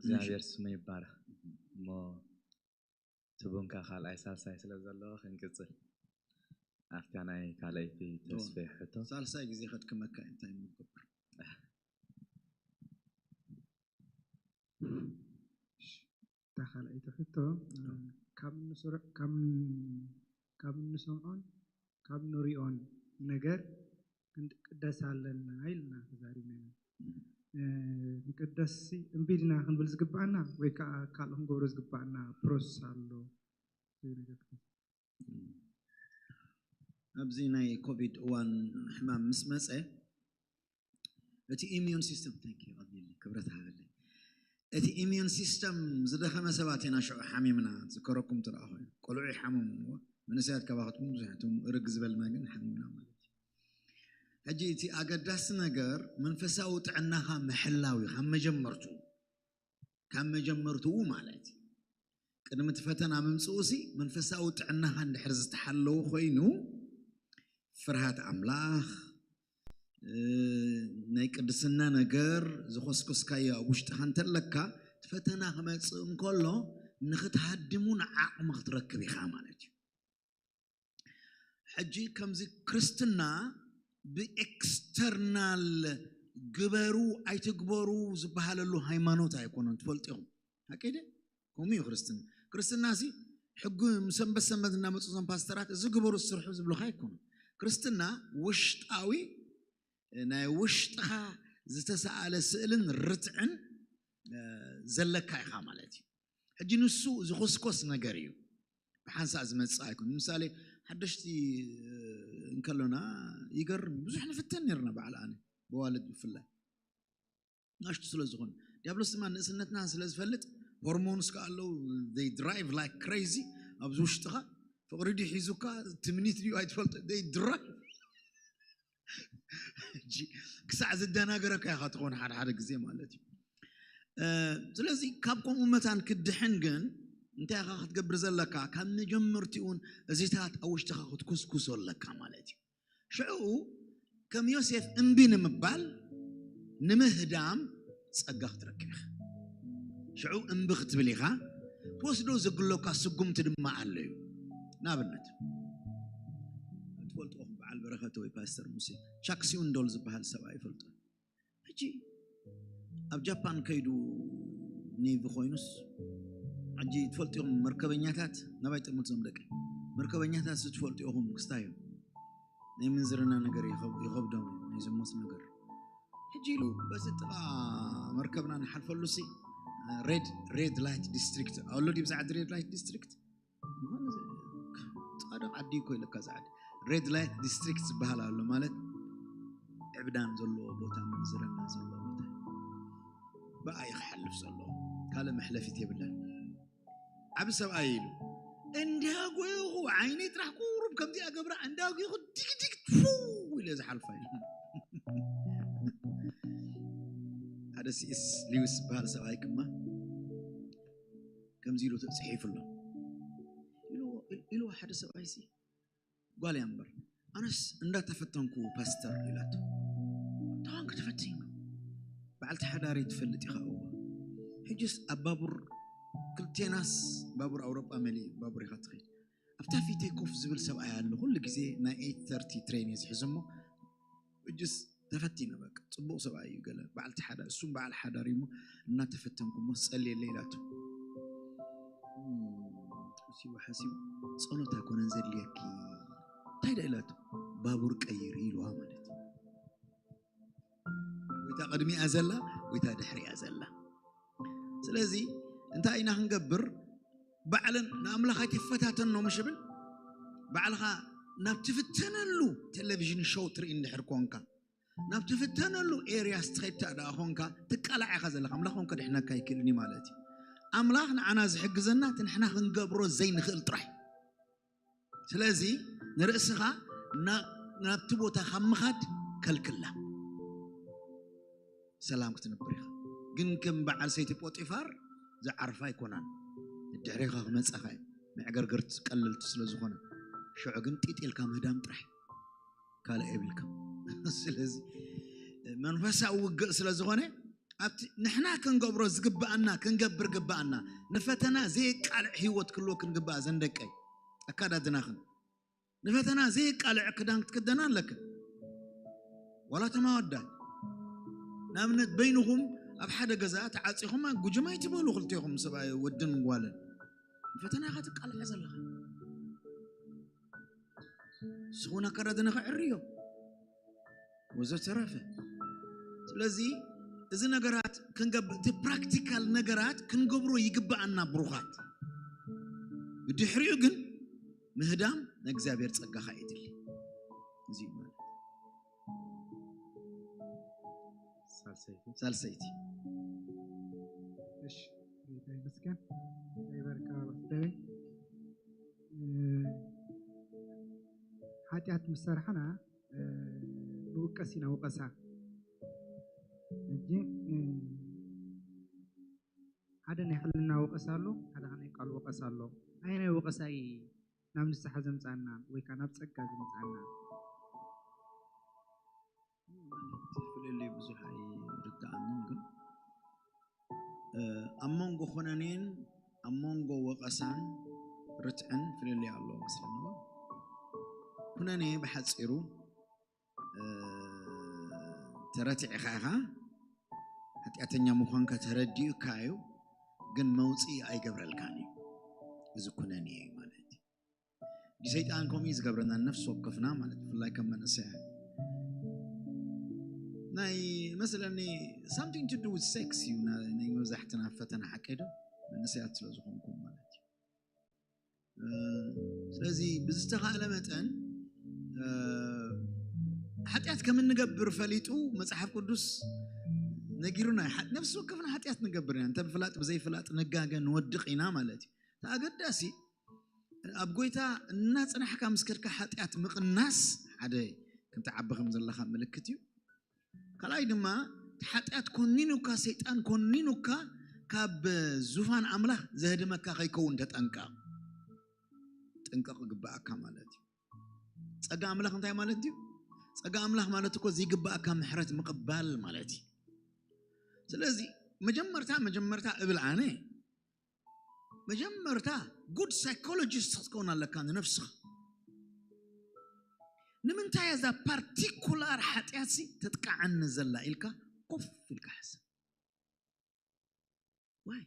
እግዚኣብሔር ስሙ ይባረኽ። እሞ ትቡንካ ካልኣይ ሳልሳይ ስለ ዘለዎ ክንቅጽል ኣብታ ናይ ካልኣይቲ ተስፋ ሕቶ። ሳልሳይ ግዜ ከድክመካ እንታይ ምገብር? እታ ካልኣይቲ ሕቶ ካብ ንስረ- ካብ ካብ እንሰምዖን ካብ ንሪኦን ነገር ክንቅደስ ኣለና ኢልና ተዛሪብና ኢና። ክንቅደስ እምቢ ድና ክንብል ዝግባኣና ወይ ከዓ ካልእ ክንገብሮ ዝግባኣና ፕሮሰስ ኣሎ? ኣብዚ ናይ ኮቪድ እዋን ሕማም ምስ መፀ እቲ ኢሚዩን ሲስተም ክብረት ሃበለይ እቲ ኢሚዩን ሲስተም ዝደኸመ ሰባት ኢና ሽዑ ሓሚምና ዝከረኩም ትረኣ ኮይኑ ቆልዑ ይሓመሙ መንእሰያት ካባኸትኩም ብዙሕትም እርግ ዝበልና ግን ሓሚምና ማለት እዩ። ሕጂ እቲ ኣገዳሲ ነገር መንፈሳዊ ጥዕናኻ ምሕላው እዩ ካብ መጀመርቱ ካብ መጀመርትኡ ማለት እዩ። ቅድሚ እቲ ፈተና ምምፅኡ ሲ መንፈሳዊ ጥዕናኻ እንድሕር ዝተሓለወ ኮይኑ ፍርሃት ኣምላኽ ናይ ቅድስና ነገር ዝኮስኮስካዮ ኣብ ውሽጥኻ እንተለካ እቲ ፈተና ክመፅእ እንከሎ ንክትሃድሙ ንዓቕሚ ክትረክብ ኢኻ ማለት እዩ። ሕጂ ከምዚ ክርስትና ብኤክስተርናል ግበሩ ኣይትግበሩ ዝበሃለሉ ሃይማኖት ኣይኮነን። ትፈልጡ ኢኹም ሓቂ ደ ከምኡ እዩ ክርስትና። ክርስትና ሲ ሕጉ ሰንበት ሰንበት እናመፁ ዞም ፓስተራት እዚ ግበሩ ስርሑ ዝብሉካ ኣይኮኑ። ክርስትና ውሽጣዊ ናይ ውሽጥኻ ዝተሰኣለ ስእልን ርትዕን ዘለካ ኢኻ ማለት እዩ። ሕጂ ንሱ ዝኮስኮስ ነገር እዩ። ብሓንሳእ ዝመፅእ ኣይኮን። ንምሳሌ ሓደሽቲ እንከሎና ይገርም ብዙሕ ንፍተን ነርና በዓል ኣነ ብዋልድ ብፍላይ ናሽቱ ስለ ዝኾነ ዲያብሎስ ድማ ንእስነትና ስለ ዝፈልጥ ሆርሞንስ ከ ኣለዉ they drive like crazy ኣብዚ ውሽጥኻ ፍቕሪ ድዩ ሒዙካ ትምኒት ድዩ ኣይትፈልጥ they drive ክሳዕ ዝደናገረካ ኢኻ ትኾን ሓደ ሓደ ግዜ ማለት እዩ። ስለዚ ካብ ከምኡ መታን ክድሕን ግን እንታይ ኢኻ ክትገብር ዘለካ? ካብ መጀመርቲኡን እዚታት ኣብ ውሽጥኻ ክትኩስኩሶ ኣለካ ማለት እዩ። ሽዑ ከም ዮሴፍ እምቢ ንምባል ንምህዳም ጸጋ ክትረክብ ኢኻ። ሽዑ እምቢ ክትብል ኢኻ። ትወስዶ ዘግሎካ ስጉምቲ ድማ ኣሎ እዩ። ንኣብነት ትፈልጥኹም በዓል በረኸት ወይ ፓስተር ሙሴ ቻክ ሲውንዶል ዝበሃል ሰብኣይ ይፈልጦ። ሕጂ ኣብ ጃፓን ከይዱ ኔቪ ኮይኑስ ሕጂ ትፈልጥኹም መርከበኛታት ናባይ ጥርምት ዞም ደቂ መርከበኛታት ስትፈልጡ ኢኹም ክስታዮም ናይ ምንዝርና ነገር ይኸብዶም ናይ ዝሞት ነገር ሕጂ ኢሉ በዚ ጥቓ መርከብና ንሓልፈሉ ሲ ሬድ ሬድ ላይት ዲስትሪክት ኣሎ ድዩ ብዛዕዲ ሬድ ላይት ዲስትሪክት ፃድቕ ዓዲ እኮ ኢለካ ዛዕዲ ሬድ ላይት ዲስትሪክት ዝበሃል ኣሎ ማለት ዕብዳን ዘለዎ ቦታ ምንዝርና ዘለዎ ቦታ ብኣይ ክሓልፍ ዘለዎ ካልእ መሕለፊት የብለን ዓብ ሰብኣይ ኢሉ እንዳጎይኹ ዓይነይ ጥራሕ ቁሩብ ከምዚኣ ገብራ እንዳጎይኹ ዲግዲግ ፉ ኢለ ዝሓልፋ ኢሉ ሓደ ሲስ ሊውስ ዝበሃል ሰብኣይ ክማ ከምዚ ኢሉ ተፅሒፉ ኣሎ ኢልዎ ሓደ ሰብኣይ ሲ ጓል እያ እምበር ኣነስ እንዳተፈተንኩ ፓስተር ኢላቶ እንታዋን ክትፈትኝ በዓልቲ ሓዳሪ ትፈልጥ ኢኻ እዎ ሕጅስ ኣብ ባቡር ክልቴናስ ባቡር ኣውሮጳ መሊ ባቡር ኢኻ ትኸይድ ኣብታ ፊተይ ኮፍ ዝብል ሰብኣይ ኣሎ ኩሉ ግዜ ናይ ኤይት ተርቲ ትሬን እየ ዝሕዝ እሞ ሕጅስ ተፈቲነ በቃ ፅቡቕ ሰብኣይ እዩ ገለ በዓልቲ ሓዳር እሱም በዓል ሓዳር እሞ እናተፈተንኩ እሞ ጸልየለ ኢላቶ ሓሲቡ ሓሲቡ ጸሎት ኣይኮነን ዘድልየኪ እንታይ ዳ ኢላቶ ባቡር ቀይሪ ኢልዋ ማለት ወይታ ቅድሚኣ ዘላ ወይታ ድሕሪኣ ዘላ ስለዚ እንታይ ኢና ክንገብር ባዕለን ንኣምላኽ ኣይትፈታተኖ ምሽ ብል ባዕልኻ ናብ ትፍተነሉ ቴሌቪዥን ሾው ትርኢ እንድሕር ኮንካ ናብ ትፍተነሉ ኤርያ ስትኸይድ ደኣ ኮንካ ትቃላዕ ኢኻ ዘለካ ኣምላኽ እውን ከድሕነካ ይክእልኒ ማለት እዩ ኣምላኽ ንዓና ዝሕግዘና እቲ ንሕና ክንገብሮ ዘይንኽእል ጥራይ ስለዚ ንርእስኻ ናብቲ ቦታ ካብ ምኻድ ከልክላ ሰላም ክትነብር ኢኻ ግን ከም በዓል ሰይቲ ጶጢፋር ዝዓርፋ ኣይኮናን ድሕሪኻ ክመጻኻ እዩ መዕገርገርቲ ቀለልቲ ስለ ዝኾነ ሽዑ ግን ጢጢልካ ምህዳም ጥራሕ ካልእ የብልካ ስለዚ መንፈሳዊ ውግእ ስለ ዝኾነ ኣብቲ ንሕና ክንገብሮ ዝግብኣና ክንገብር ግብኣና። ንፈተና ዘየቃልዕ ህይወት ክህልወክን ግብኣ ዘን ደቀይ። ኣካዳድናኽን ንፈተና ዘየቃልዕ ክዳን ክትክደና ኣለክን። ዋላ ተማወዳት ንኣብነት በይንኹም ኣብ ሓደ ገዛ ተዓፂኹም ጉጅማይ ትበሉ ክልቴኹም ሰብኣይ ወድን ጓልን ንፈተና ኢኻ ትቃልዐ ዘለኻ። ንስኹን ኣካዳድናኻ ዕርዮ ወዘተረፈ። ስለዚ እዚ ነገራት ክንገብር እቲ ፕራክቲካል ነገራት ክንገብሮ ይግብኣና ብሩኻት። ብድሕሪኡ ግን ምህዳም ንእግዚኣብሔር ጸጋኻ የድሊ። እዚ እዩ ማለት። ሳልሰይቲ ሳልሰይቲ እሺ ጌታ ይመስገን። ይበርካ ወስደበይ ሓጢኣት ምስ ሰርሓና ንውቀስ ኢና ውቐሳ። ሕጂ ሓደ ናይ ሕልና ወቐሳ ኣሎ፣ ሓደ ናይ ቃል ወቐሳ ኣሎ። ኣየናይ ወቐሳ እዩ ናብ ንስሓ ዘምፃና ወይ ከዓ ናብ ፀጋ ዘምፃና? ፍልልይ ብዙሕ ኣይርድኣንን ግን ኣብ መንጎ ኩነኔን ኣብ መንጎ ወቐሳን ርትዕን ፍልልይ ኣለዎ መስለኒ። ኩነኔ ብሓፂሩ ተረቲዕኻ ኢኻ ሓጢኣተኛ ምዃንካ ተረዲኡካ እዩ፣ ግን መውፅኢ ኣይገብረልካን እዩ። እዚ ኩነኔ እዩ ማለት እዩ። ሰይጣን ከምኡ እዩ ዝገብረና ነፍሲ ወከፍና ማለት ብፍላይ ከም መንእሰያ ናይ መስለኒ something to do with sex እዩ ናይ መብዛሕትና ፈተና ሓቀዶ መንእሰያት ስለ ዝኾንኩም ማለት እዩ። ስለዚ ብዝተኻእለ መጠን ሓጢኣት ከም እንገብር ፈሊጡ መፅሓፍ ቅዱስ ነጊሩና። ነፍሲ ወከፍና ሓጢኣት ንገብር ኢና። እንተ ብፍላጥ ብዘይፍላጥ ንጋገ ንወድቕ ኢና ማለት እዩ። ኣገዳሲ ኣብ ጎይታ እናፅናሕካ ምስ ከድካ ሓጢኣት ምቕናስ ሓደ ክንትዓቢ ከም ዘለካ ምልክት እዩ። ካልኣይ ድማ እቲ ሓጢኣት ኮኒኑካ ሰይጣን ኮኒኑካ ካብ ዙፋን ኣምላኽ ዘህድመካ ከይከውን ተጠንቀቕ። ጥንቀቕ ግበኣካ ማለት እዩ። ጸጋ ኣምላኽ እንታይ ማለት እዩ? ጸጋ ኣምላኽ ማለት እኮ ዘይግበኣካ ምሕረት ምቕባል ማለት እዩ። ስለዚ መጀመርታ መጀመርታ እብል ኣነ መጀመርታ ጉድ ሳይኮሎጂስት ክትከውን ኣለካ ንነፍስኻ። ንምንታይ እዛ ፓርቲኩላር ሓጢኣትሲ ተጥቃዓኒ ዘላ ኢልካ ኮፍ ኢልካ ሓስብ። ዋይ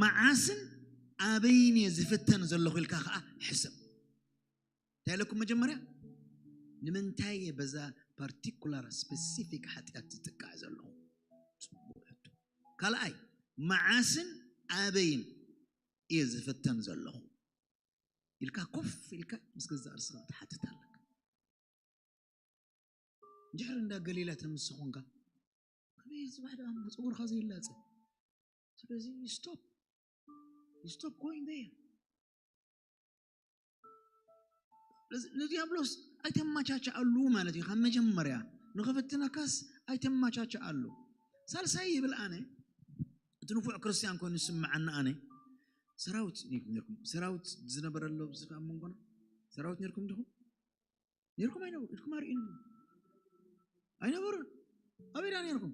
መዓስን ኣበይን እየ ዝፍተን ዘለኹ ኢልካ ከዓ ሕስብ። እንታይ ኢለኩም መጀመርያ ንምንታይ እየ በዛ ፓርቲኩላር ስፔሲፊክ ሓጢኣት ዝጥቃዕ ዘለኹ? ፅቡቅ ሕቶ። ካልኣይ መዓስን ኣበይን እየ ዝፍተን ዘለኹ ኢልካ ኮፍ ኢልካ ምስ ገዛእ ርእስኻ ክትሓትት ኣለካ። እንድሕር እንዳ ገሊላ ተምሲ ኮንካ ከመይ ጽባሕ ደኣ እሞ ጸጉርኻ ዘይላጸ? ስለዚ stop stop going there። ንዲያብሎስ ኣይተመቻቸኣሉ ማለት እዩ። ካብ መጀመርያ ንኽፍትነካስ ኣይተመቻቸኣሉ። ሳልሳይ ይብል ኣነ እቲ ንፉዕ ክርስትያን ኮይኑ ዝስምዓኒ ኣነ ሰራዊት ነርኩም ሰራዊት ዝነበረ ኣሎ ኣብዚ ኣብ መንጎና ሰራዊት ነርኩም ዲኹም? ነርኩም ኣይነበሩ ኢድኩም ኣርእዩኒ። ኣይነበሩን። ኣበይ ደኣ ነርኩም?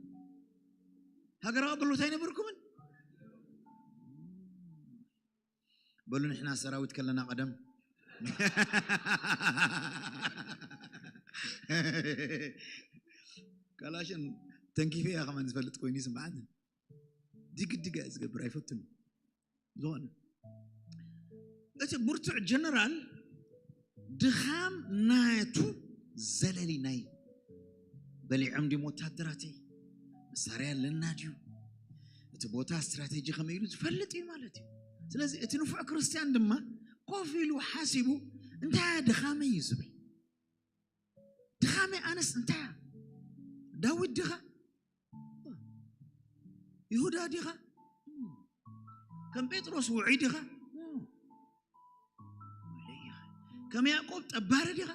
ሃገራዊ ኣገልግሎት ኣይነበርኩምን? በሉ ንሕና ሰራዊት ከለና ቀደም ካላሽን ተንኪፈ እያ ከማን ዝፈልጥ ኮይኑ ይስምዓኒ። ዲግዲጋ እየ ዝገብር ኣይፈቱን። ዝኾነ እቲ ብርቱዕ ጀነራል ድኻም ናቱ ዘለሊ ናይ በሊዖም ድም ወታደራተይ መሳርያ ኣለና ድዩ እቲ ቦታ ስትራቴጂ ከመይ ኢሉ ዝፈልጥ እዩ ማለት እዩ። ስለዚ እቲ ንፉዕ ክርስትያን ድማ ኮፍ ኢሉ ሓሲቡ እንታይ ድኻመይ እዩ ዝብል። ድኻመይ ኣነስ እንታይ ዳዊት ድኻ ይሁዳ ዲኻ? ከም ጴጥሮስ ውዑይ ዲኻ? ከም ያዕቆብ ጠባሪ ዲኻ?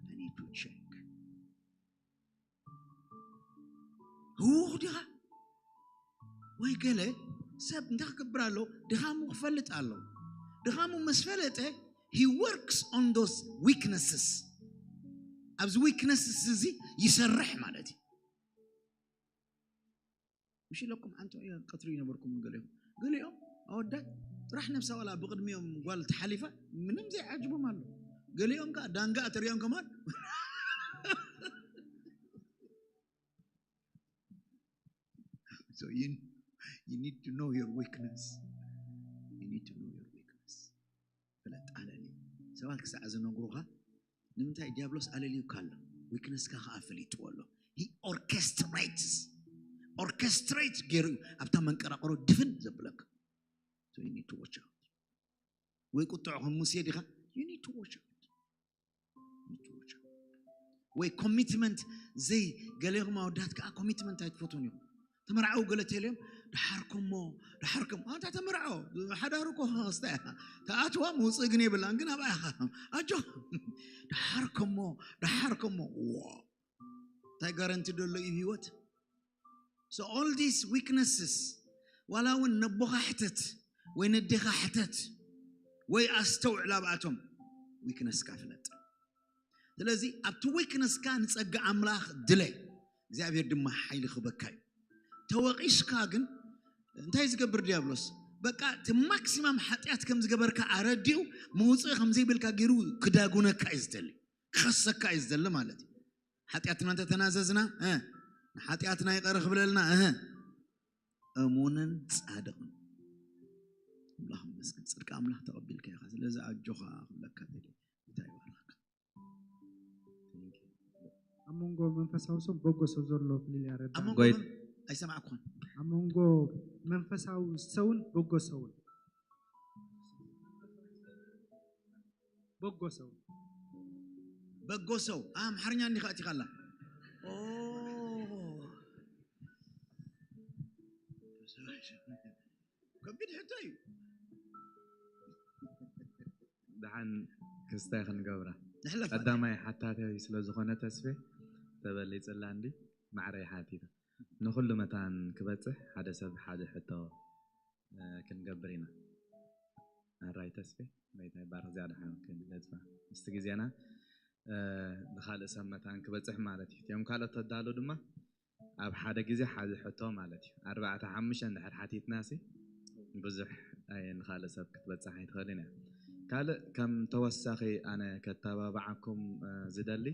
I need to check። ህዉኽ ዲኻ? ወይ ገለ ሰብ እንታይ ክገብር ኣለዎ? ድኻሙ ክፈልጥ ኣለዎ። ድኻሙ ምስ ፈለጠ he works on those weaknesses። ኣብዚ ዊክነስስ እዚ ይሰርሕ ማለት እዩ። ምሽ ኢለኩም ሓንቲ ቀትሪ ይነበርኩም ገሊኦም ገሊኦም ኣወዳት ጥራሕ ነብሳ ዋላ ብቕድሚኦም ጓል ተሓሊፋ ምንም ዘይዓጅቦም ኣሎ። ገሊኦም ከዓ ዳንጋ ተሪኦም ከማን So you, you need to know your weakness. You need to know your weakness. ፍለጥ ኣለሊ ሰባት ክሳዕ ዝነግሩኻ ንምንታይ ዲያብሎስ ኣለልዩካ ኣሎ። ዊክነስካ ከዓ ፈሊጥዎ ኣሎ። He orchestrates orchestrates ገይሩ እዩ ኣብታ መንቀራቕሮ ድፍን ዘብለካ። So you need to watch out። ወይ ቁጥዑ ከም ሙሴ ዲኻ? You need to watch out። ወይ ኮሚትመንት ዘይ ገሌኹም ኣወዳት ከዓ ኮሚትመንት ኣይትፈቱን ኢኹም። ተመርዓው ገለ ተልዮም ደሓርከሞ ደሓርከሞ ኣንታ ተመርዓው ሓዳሩ ኮ ስታ ተኣትዋ ምውፅእ ግን የብላን ግን ኣብኣ ኢኻ ኣጆ ደሓርከሞ ደሓርከሞ ዎ እንታይ ጋረንቲ ደሎ እዩ ህይወት። So all these weaknesses ዋላ እውን ነቦኻ ሕተት ወይ ነዴኻ ሕተት ወይ ኣስተውዕል ኣብኣቶም ዊክነስካ ፍለጥ። ስለዚ ኣብቲ ዊክነስካ ንጸጋ ኣምላኽ ድለ እግዚኣብሔር ድማ ሓይሊ ክበካ እዩ። ተወቒስካ ግን እንታይ ዝገብር ዲያብሎስ በቃ እቲ ማክሲማም ሓጢኣት ከም ዝገበርካ ኣረዲኡ መውፅኢ ከም ዘይብልካ ገይሩ ክዳጉነካ እዩ ዝደሊ ክኸሰካ እዩ ዝደሊ ማለት እዩ። ሓጢኣትና እንተተናዘዝና ንሓጢኣትና ይቐረ ክብለልና እህ እሙንን ጻድቕን ኣምላኽ መስገን ጽድቂ ኣምላኽ ተቐቢልካ ኢኻ። ስለዚ ኣጆኻ ክብለካ ደሊ እንታይ ይባርኽካ። ኣብ መንጎ መንፈሳዊ ሰው በጎ ሰው ዘሎ ፍልልይ ኣረዳ። ኣብ መንጎ ጎይት- ምን- ኣይሰማዕኩን። ኣብ መንጎ መንፈሳዊ ሰውን በጎ ሰውን በጎ ሰው በጎ ሰው ኣምሓርኛ እንዲኻ እቲኻላ ከቢድ ሕቶ እዩ። ደሓን ክስተ ክንገብራ ንሕለፍ ቀዳማይ ሓታተይ ስለ ዝኾነ ተስፌ ተበሊፅላ እንዲ ማዕረይ ሓቲተ ንኩሉ መታን ክበፅሕ ሓደ ሰብ ሓደ ሕቶ እ፣ ክንገብር ኢና ኣራይ ተስፌ ሬታ ይባርክ ዝያዳ ሓንክን ገፅፋ ምስቲ ግዜና እ፣ ንካልእ ሰብ መታን ክበፅሕ ማለት እዩ እቲኦም ካልኦት ተዳሉ ድማ ኣብ ሓደ ግዜ ሓደ ሕቶ ማለት እዩ ኣርባዕተ ሓሙሽተ እንድሕር ሓቲትና ሲ ብዙሕ ኣየ ንካልእ ሰብ ክትበፅሕ ኣይትኽእልን እያ ካልእ ከም ተወሳኺ ኣነ ከተባባዓኩም እ፣ ዝደሊ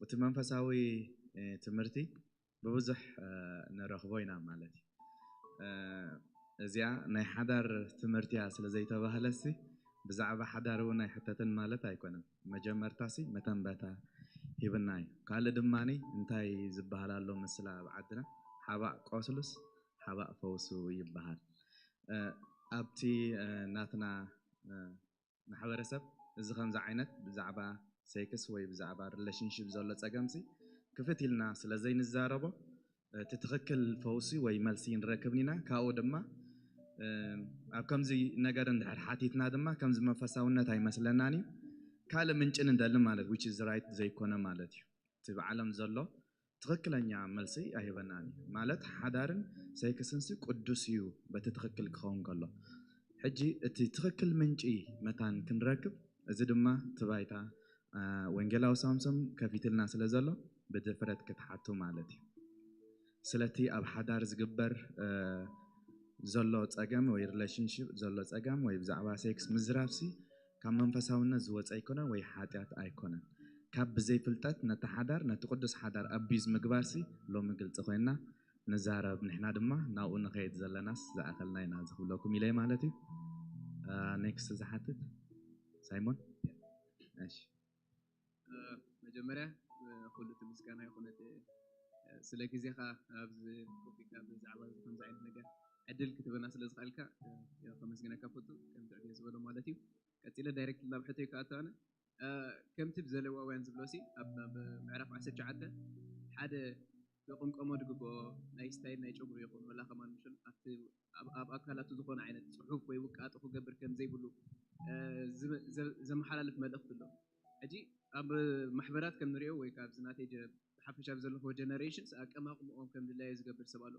እቲ መንፈሳዊ እ፣ ትምህርቲ ብብዙሕ እ፣ ንረኽቦ ኢና ማለት እዩ እ፣ እዚኣ ናይ ሓዳር ትምህርቲ እያ ስለ ዘይተባህለሲ ብዛዕባ ሓዳር እውን ኣይሕተትን ማለት ኣይኮነን መጀመርታሲ መተንበታ ሂብና እዩ ካልእ ድማ እንታይ ዝበሃል ኣሎ ምስላ ኣብ ዓድና ሓባእ ቆስሉስ ሓባእ ፈውሱ ይበሃል እ፣ ኣብቲ እ፣ ናትና እ፣ ማሕበረሰብ እዚ ከምዚ ዓይነት ብዛዕባ ሴክስ ወይ ብዛዕባ ሪሌሽንሽፕ ዘሎ ፀገምሲ ክፍት ኢልና ስለ ዘይንዛረቦ እቲ ትኽክል ፈውሲ ወይ መልሲ ንረክብን ኢና ካብኡ ድማ እ፣ ኣብ ከምዚ ነገር እንድሕር ሓቲትና ድማ ከምዚ መንፈሳውነት ኣይመስለናን እዩ ካልእ ምንጭ ንደሊ ማለት which is right ዘይኮነ ማለት እዩ እቲ ብዓለም ዘሎ ትኽክለኛ መልሲ ኣይህበናን እዩ ማለት ሓዳርን ሴክስንሲ ቅዱስ እዩ በቲ ትኽክል ክኸውን ከሎ ሕጂ እቲ ትኽክል ምንጪ መታን ክንረክብ እዚ ድማ እቲ ባይታ እ፣ ወንጌላዊ ሳምሶም ከፊትልና ስለ ዘሎ ብድፍረት ክትሓቱ ማለት እዩ ስለቲ ኣብ ሓዳር ዝግበር እ፣ ዘሎ ፀገም ወይ ሪሌሽንሽፕ ዘሎ ፀገም ወይ ብዛዕባ ሴክስ ምዝራብሲ ካብ መንፈሳውነት ዝወፀ ኣይኮነን ወይ ሓጢኣት ኣይኮነን ካብ ብዘይፍልጠት ነቲ ሓዳር ነቲ ቅዱስ ሓዳር ኣቢዝ ምግባርሲ ሎሚ ግልፂ ኮይንና ንዛረብ ንሕና ድማ ናብኡ ንኸይድ ዘለናስ ዝኣኸልና ኢና ዝኽብለኩም ኢለ ማለት እዩ ኔክስት ዝሓትት ሳይሞን እሺ መጀመርያ ኩሉ እቲ ምስጋና ይኹነት ስለ ግዜኻ ኣብዚ ኮፊካ ብዛዕባ እዚ ከምዚ ዓይነት ነገር ዕድል ክትበና ስለ ዝኽኣልካ ከመስግነካ ፈቱ ከም ትዕድዮ ዝበሎ ማለት እዩ ቀፂለ ዳይሬክት ናብ ሕቶይ ክኣተዋነ ከምቲ ብዘለዋውያን ዝብሎ ሲ ኣብ ምዕራፍ ዓሰርተ ትሽዓተ ሓደ ክቕምቀሞ ዝግብኦ ናይ ስታይል ናይ ጨጉሪ ይኹን ወላ ከማን ምሽን ኣብቲ ኣብ ኣካላቱ ዝኾነ ዓይነት ፅሑፍ ወይ ውቃጦ ክገብር ከም ዘይብሉ ዘመሓላልፍ መልእኽቲ ኣሎ ሕጂ ኣብ ማሕበራት ከም ንሪኦ ወይ ካብዚ ናተይ ብሓፈሻ ዘለኹዎ ጀነሬሽንስ ኣቀማቕምኦም ከም ድላየ ዝገብር ሰብ ኣሎ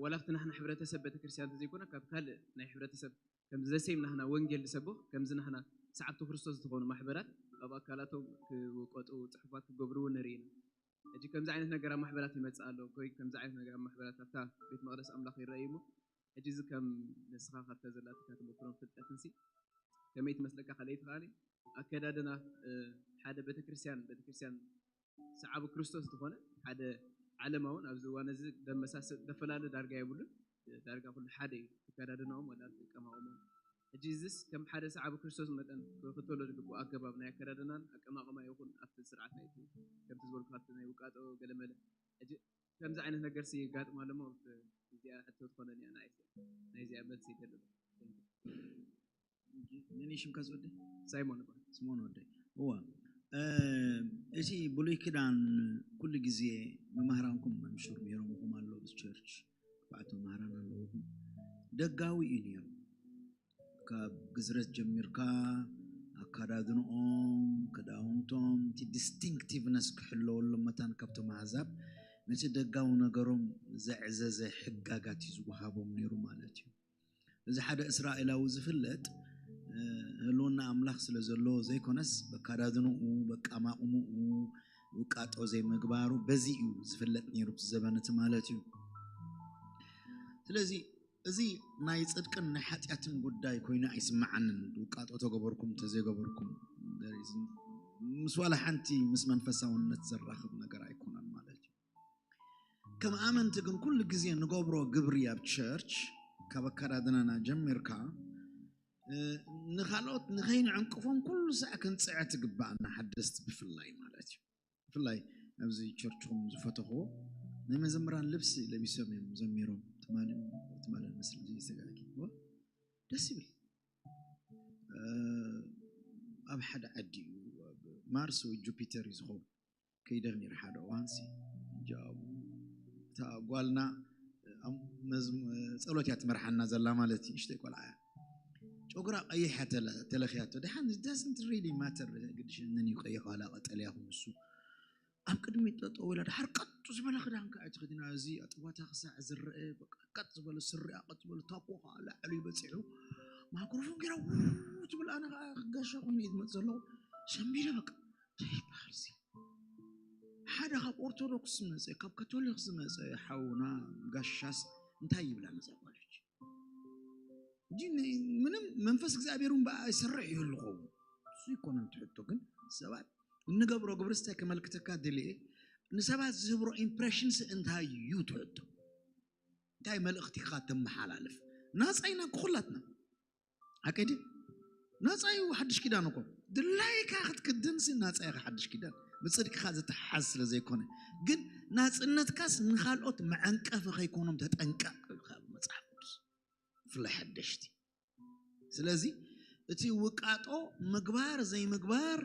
ወላ ኣብቲ ናህና ሕብረተሰብ ቤተክርስትያን እንተዘይኮነ ካብ ካልእ ናይ ሕብረተሰብ ከም ዘሴም ናህና ወንጌል ዝሰብኽ ከምዚ ናህና ሰዓብቲ ክርስቶስ ዝኾኑ ማሕበራት ኣብ ኣካላቶም ክውቀጡ ፅሑፋት ክገብርዎ ንርኢ ኢና ሕጂ ከምዚ ዓይነት ነገር ኣብ ማሕበራት ይመጽእ ኣሎ፣ ወይ ከምዚ ዓይነት ነገር ኣብ ማሕበራት ኣብታ ቤት መቕደስ ኣምላኽ ይረኣዩ እሞ፣ ሕጂ እዚ ከም ንስኻ ካብታ ዘላትካ ተመክሮን ፍልጠትን ሲ ከመይ ትመስለካ ካልኣይቲ ከኣ ኣከዳድና ሓደ ቤተክርስትያን ቤተክርስትያን ሰዓቢ ክርስቶስ ዝኾነ ሓደ ዓለማውን ኣብዚ እዋን እዚ ደመሳሰል ደፈላለ ዳርጋ የብሉን። ዳርጋ ኩሉ ሓደ እዩ ኣከዳድናኦም ወላ ኣቀማቕሞም። ሕጂ እዚስ ከም ሓደ ሰዓቢ ክርስቶስ መጠን ክኽተሎ ዝግብኦ ኣገባብ ናይ ኣከዳድናን ኣቀማቕማ ይኹን ኣብቲ ስርዓት ናይቲ ከምቲ ዝበልኩ ካብቲ ናይ ውቃጦ ገለመለ ሕጂ ከምዚ ዓይነት ነገር ሲ ይጋጥም ኣለሞ እዚኣ ሕቶ ትኾነኒ እያ ንዓይ ናይዚኣ መልሲ ይደልብ። መን ሽምካ ዝወደ ሳይሞን ይበሃል። ስሞን ወደ እዋ እቲ ብሉይ ክዳን ኩሉ ግዜ መማህራንኩም መምሹር ነይሮምኹም ኣሎ ቸርች ክብዓት መማህራን ኣለውኹም ደጋዊ እዩ ነይሩ ካብ ግዝረት ጀሚርካ ኣካዳድንኦም ክዳውንቶም እቲ ዲስቲንክቲቭነስ ክሕለወሎም መታን ካብቶም ኣህዛብ ነቲ ደጋዊ ነገሮም ዘዕዘዘ ሕጋጋት እዩ ዝወሃቦም ነይሩ ማለት እዩ እዚ ሓደ እስራኤላዊ ዝፍለጥ ህልውና ኣምላኽ ስለ ዘሎ ዘይኮነስ በካዳድንኡ በቃማቕምኡ ውቃጦ ዘይምግባሩ በዚ እዩ ዝፍለጥ ነይሩ ዘበን እቲ ማለት እዩ ስለዚ እዚ ናይ ፅድቅን ናይ ሓጢኣትን ጉዳይ ኮይኑ ኣይስምዓንን ውቃጦ ተገበርኩም ተዘይገበርኩም ምስ ዋላ ሓንቲ ምስ መንፈሳውነት ዘራኽብ ነገር ኣይኮነን ማለት እዩ ከም ኣመንቲ ግን ኩሉ ግዜ ንገብሮ ግብሪ ኣብ ቸርች ካብ ኣከዳድናና ጀሚርካ ንካልኦት ንኸይንዕንቅፎም ኩሉ ሳዕ ክንፅዐ ትግባኣና ሓደስቲ ብፍላይ ማለት እዩ ብፍላይ ኣብዚ ቸርችኹም ዝፈተኽዎ ናይ መዘምራን ልብሲ ለቢሶም እዮም ዘሚሮም ትማልን ትማልን መስል ዘይሰጋጊ ደስ ይብል ኣብ ሓደ ዓዲ እዩ ማርስ ወይ ጁፒተር እዩ ዝኸውን ከይደ ነይረ ሓደ እዋንሲ እጃቡ እታ ጓልና ጸሎት እያ ትመርሓና ዘላ ማለት እዩ እሽተይ ቆልዓ እያ ጨጉራ ቀይሕ ተለኽያቶ ደሓን doesn't really matter ግድሸንን እዩ ቀይሕ ዋላ ቀጠልያ ንሱ ኣብ ቅድሚት ጠጠው ኢላ ድሓር ቀጥ ዝበለ ክዳን ከዓ ትኸዲና እዚ ኣጥቦታ ክሳዕ ዝረአ ቀጥ ዝበለ ስሪኣ ቀጥ ዝበለ ታኮ ከዓ ላዕሊ በፂሑ ማይክሮፎን ገይራ ትብል ኣነ ከዓ ክጋሻ ኮይኑ እዩ ዝመፅ ዘለኹ ሰንቢለ በቃ ይበሃል ሓደ ካብ ኦርቶዶክስ ዝመፀ ካብ ካቶሊክ ዝመፀ ሓውና ጋሻስ እንታይ ይብላ ነዛ ጓል ሕጂ ምንም መንፈስ እግዚኣብሔር እውን ብኣ ይሰርሕ ይህሉ ኸውን እሱ ይኮነን ትሕቶ ግን ሰባት እንገብሮ ግብሪ ስታይ ከመልክተካ ድልየ ንሰባት ዝህብሮ ኢምፕሬሽንስ እንታይ እዩ ትሕቶ እንታይ መልእኽቲ ኢኻ ተመሓላልፍ ናፃ ኢና ክኹላትና ኣቀዲ ናፃ እዩ ሓድሽ ኪዳን እኮ ድላይካ ክትክድንሲ ናፃ ኢኻ ሓድሽ ኪዳን ብፅድቅኻ ዝተሓዝ ስለ ዘይኮነ ግን ናፅነትካስ ንካልኦት መዐንቀፊ ከይኮኖም ተጠንቀቅ መፅሓፍ ቅዱስ ብፍላይ ሓደሽቲ ስለዚ እቲ ውቃጦ ምግባር ዘይምግባር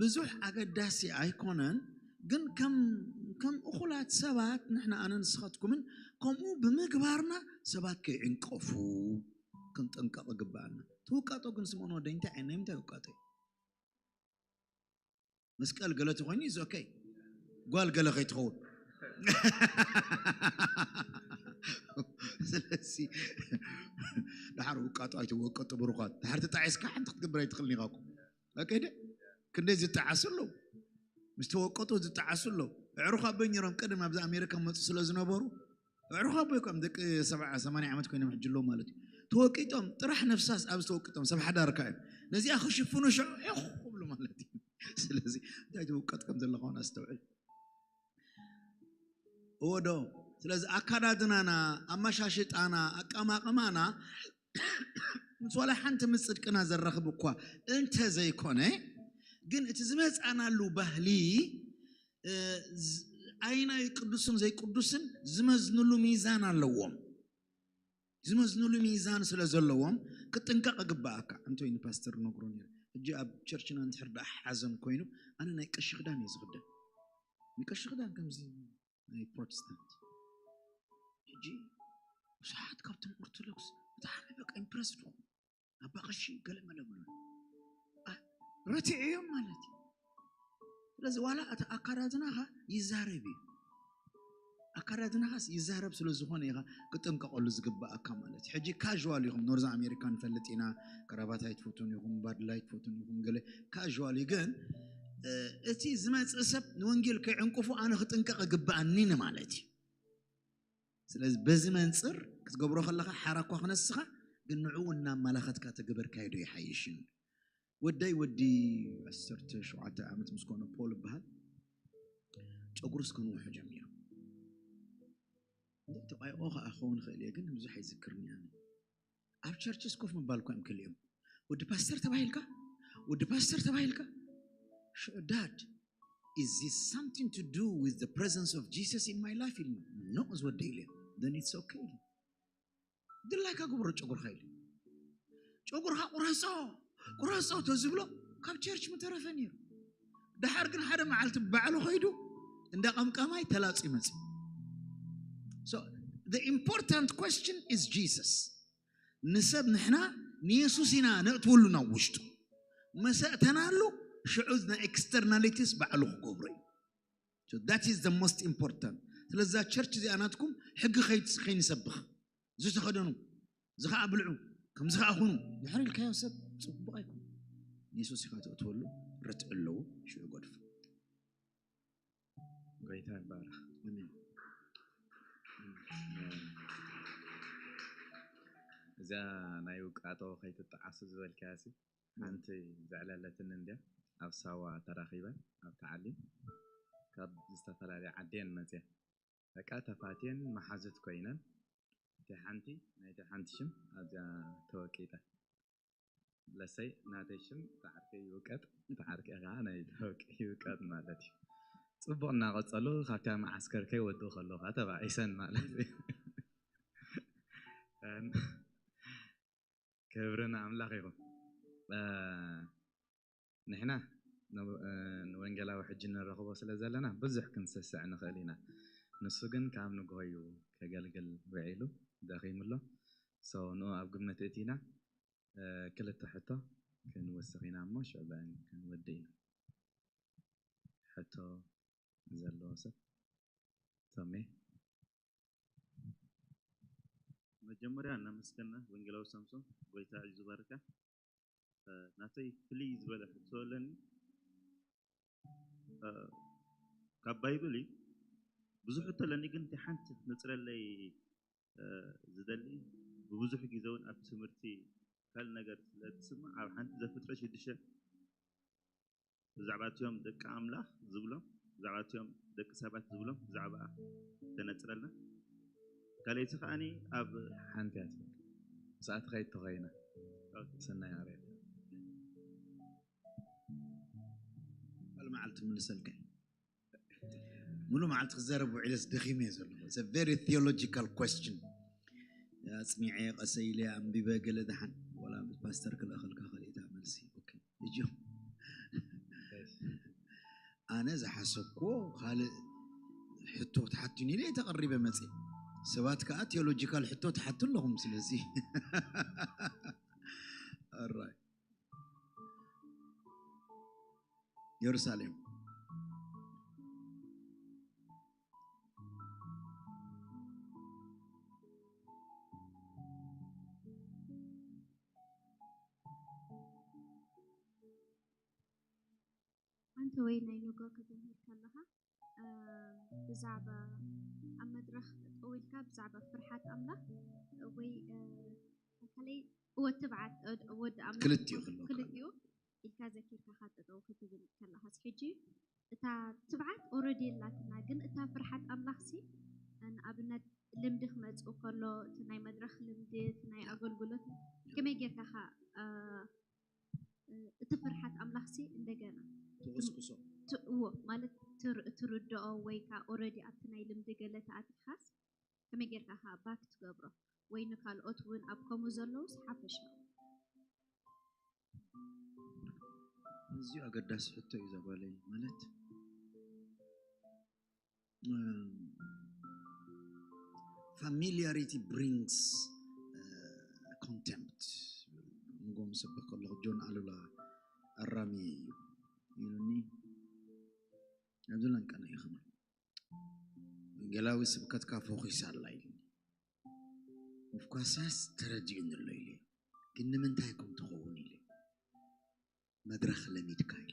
ብዙሕ ኣገዳሲ ኣይኮነን ግን ከም እኹላት ሰባት ንሕና ኣነ ንስኻትኩምን ከምኡ ብምግባርና ሰባት ከይዕንቀፉ ክንጥንቀቕ ይግበኣና እቲ ውቃጦ ግን ስምኦን ወደይ እንታይ ዓይነት ናይ ምንታይ ውቃጦ እዩ መስቀል ገለ ተኮይኑ is okay ጓል ገለ ከይትኸውን ስለዚ ድሓር ውቃጦ ኣይትወቀጡ ብሩኳት ድሓር ተጣዒስካ ሓንቲ ክትገብር ኣይትኽእል ኒኻኩም ኣከይደ ክንደይ ዝጠዓሱ ኣለዉ ምስ ተወቀጡ ዝጠዓሱ ኣለዉ ኣዕሩኽ ኣቦይ ነይሮም ቅድም ኣብዚ ኣሜሪካ መፁ ስለ ዝነበሩ ኣዕሩኽ ኣቦይ ከም ደቂ ሰብዓ ሰማንያ ዓመት ኮይኖም ሕጂ ኣለዉ ማለት እዩ ተወቂጦም ጥራሕ ነፍሳስ ኣብዚ ተወቂጦም ሰብ ሓዳርካ እዮም ነዚኣ ክሽፍኑ ሽዑ ሑኽ ክብሉ ማለት እዩ ስለዚ እንታይ ትውቀጥ ከም ዘለኻ እውን ኣስተውዕል እወዶ ስለዚ ኣካዳድናና ኣመሻሽጣና ኣቀማቕማና ምስ ዋላ ሓንቲ ምስ ፅድቅና ዘራኽብ እኳ እንተ ዘይኮነ ግን እቲ ዝመፃናሉ ባህሊ ኣይናይ ቅዱስን ዘይቅዱስን ዝመዝንሉ ሚዛን ኣለዎም ዝመዝንሉ ሚዛን ስለ ዘለዎም ክጥንቀቕ ግባኣካ እንተይ ንፓስተር ነግሮ ነይሩ ሕጂ ኣብ ቸርችና እንድሕር ደኣ ሓዘን ኮይኑ ኣነ ናይ ቀሺ ክዳን እየ ዝኽደን ንቀሺ ክዳን ከምዚ ናይ ፕሮቴስታንት ሕጂ ብዙሓት ካብቶም ኦርቶዶክስ ብጣዕሚ በቃ ኢምፕረስድ ኹም ኣባ ቀሺ ገለ መለ ብሉ ረቲዕዮም ማለት እዩ ስለዚ ዋላ እቲ ኣካዳድናኻ ይዛረብ እዩ ኣካዳድናኻስ ይዛረብ ስለ ዝኾነ ኢኻ ክጥንቀቐሉ ዝግባኣካ ማለት እዩ ሕጂ ካዥዋል ኢኹም ኖርዝ ኣሜሪካ ንፈልጥ ኢና ከራባት ኣይትፈቱን ኢኹም ባድላ ኣይትፈቱን ኢኹም ገለ ካዥዋል እዩ ግን እቲ ዝመፅእ ሰብ ንወንጌል ከይዕንቅፉ ኣነ ክጥንቀቕ እግብኣኒ ንማለት እዩ። ስለዚ በዚ መንፅር ክትገብሮ ከለኻ ሓራ እኳ ክነስኻ፣ ግን ንዕኡ እናመላኸትካ ተገበርካዮ ዶ ይሓይሽን? ወዳይ ወዲ ዓሰርተ ሸውዓተ ዓመት ምስ ኮነ ፖል ይበሃል። ጨጉሩስ ከንውሖ ጀሚሩ። እንደ ተቋይቆ ከኣ ክኸውን ይኽእል እየ፣ ግን ብዙሕ ኣይዝክርን እየ። ኣብ ቸርችስ ኮፍ ምባል እኳ እዮም ከሊኦም። ወዲ ፓስተር ተባሂልካ፣ ወዲ ፓስተር ተባሂልካ። Dad, is this something to do with the presence of Jesus in my life? ኢሉ። No, ዝወደ ኢለ። Then it's okay. ድላይካ ግብሮ ጨጉርካ ኢሉ። ጨጉርካ ቁረጾ፣ ቁረጾ ተዝብሎ ካብ ቸርች ምተረፈ ነይሩ። ደሓር ግን ሓደ መዓልቲ ባዕሉ ኸይዱ እንዳ ቀምቃማይ ተላጺ መጺ። So, the important question is Jesus. ንሰብ ንሕና ንየሱስ ኢና ነእትወሉ ናብ ውሽጡ። መሰእተናሉ ሽዑ ናይ ኤክስተርናሊቲስ ባዕሉ ክገብሮ እዩ። So that is the most important. ስለዛ ቸርች እዚኣ ናትኩም ሕጊ ከይንሰብኽ፣ እዚ ተኸደኑ፣ እዚ ከዓ ብልዑ፣ ከምዚ ከዓ ኩኑ ድሕሪ ኢልካዮ ሰብ ፅቡቕ ኣይኮኑ። ንየሱስ ኢኻ ተእትወሉ፣ ርትዕ ኣለዎ፣ ሽዑ ጎድፍ። ጎይታ ይባረኽ። ኣሜን። እዛ ናይ ውቃጦ ከይትጠዓሱ ዝበልካያ ሲ ሓንቲ ዘዕለለትኒ እንድያ። ኣብ ሳዋ ተራኺበን ኣብ ተዓሊም ካብ ዝተፈላለየ ዓዲ እየን መፅየን። በቃ ተፋትየን መሓዙት ኮይነን እቲ ሓንቲ ናይቲ ሓንቲ ሽም ኣብዚኣ ተወቂጠ። ለሰይ ናተይ ሽም ተዓርከይ ይውቀጥ፣ ተዓርከይ ከዓ ናይ ተወቂ ይውቀጥ ማለት እዩ። ፅቡቕ እናቐፀሉ ካብታ መዓስከር ከይወድኡ ከለዉ ከዓ ተባኢሰን ማለት እዩ። ክብሪ ንኣምላኽ ይኹን። ንሕና ንወንጌላዊ ሕጂ ንረኽቦ ስለ ዘለና ብዙሕ ክንስስዕ ንኽእል ኢና። ንሱ ግን ካብ ንግሆ እዩ ከገልግል ውዒሉ ደኺሙ ኣሎ። ንኡ ኣብ ግምት እቲና ክልተ ሕቶ ክንውስኽ ኢና እሞ ሽዑ በአን ክንወዲ ኢና። ሕቶ ዘለዎ ሰብ ቶሜ። መጀመርያ እናመስገና ወንጌላዊ ሳምሶን ጎይታ እዩ ዝባርካ። ናተይ ፍልይ ዝበለ ሕቶ ኣለኒ። ካብ ባይብል እዩ ብዙሕ ሕቶ ኣለኒ፣ ግን እቲ ሓንቲ ክትነፅረለይ ዝደሊ፣ ብብዙሕ ግዜ እውን ኣብ ትምህርቲ ካልእ ነገር ስለ ትስማዕ ኣብ ሓንቲ ዘፍጥረት ሽዱሽተ ብዛዕባ እቲኦም ደቂ ኣምላኽ ዝብሎም ብዛዕባ እቲኦም ደቂ ሰባት ዝብሎም ብዛዕባ ተነፅረልና። ካልኣይቲ ከዓኒ ኣብ ሓንቲ እያ ትብል። ሰዓት ከይድ ተኸይና ሰናይ ኣርያ ካልእ መዓልቲ ምልሰልካ እዩ። ሙሉ መዓልቲ ክዛረብ ውዒለስ ደኺመ እየ ዘለኹ። It's a very theological question። ኣፅኒዐ ቀሰ ኢለ ኣንቢበ ገለ ደሓን ዋላ ፓስተር ክልእኸልካ ካልእታ መልሲ እጅኹም ኣነ ዝሓሰብኩዎ ካልእ ሕቶ ክትሓቱኒ ኢለ ተቐሪበ መፅእ ሰባት ከዓ ቴዎሎጂካል ሕቶ ትሓቱ ኣለኹም ስለዚ ራይ የሩሳሌም ሓንቲ ወይ ናይ ንጎ ክዘምር ከለኻ ብዛዕባ ኣብ መድረኽ ጠጠው ኢልካ ብዛዕባ ፍርሓት ኣምላኽ ወይ ከለይ እወ ትብዓት ወዲ ኣምላኽ ክልቲኡ ክልቲኡ ኢልካ ዘኪርካ ካ ጠጠው ክትብል ከለኻስ ሕጂ እታ ትብዓት ኦረዲ የላትና ግን እታ ፍርሓት ኣምላኽሲ ንኣብነት ልምዲ ክመፅእ ከሎ እቲ ናይ መድረኽ ልምዲ እቲ ናይ ኣገልግሎት ከመይ ጌርካ ካ እቲ ፍርሓት ኣምላኽሲ እንደገና ትቕስቅሶ እዎ ማለት ትርድኦ ወይ ካ ኦረዲ ኣብቲ ናይ ልምዲ ገለ ተኣቲኻስ ከመይ ጌርካ ካ ባክ ትገብሮ ወይ ንካልኦት እውን ኣብ ከምኡ ዘለውስ ሓፈሻ እዚዩ ኣገዳሲ ሕቶ እዩ ዘጓለይ ማለት familiarity brings contempt ንጎም ሰበክ ከለኹ ጆን ኣሉላ ኣራሚ እዩ ኢሉኒ ኣብዚ ላንቀና ይኽምን ወንጌላዊ ስብከትካ ፎኺስ ኣላ ኢሉኒ ምፍኳሳስ ተረዲኡኒ ኣሎ ኢለ ግን ንምንታይ ከም ትኸውን ኢለ መድረኽ ለሚድካ ኢለ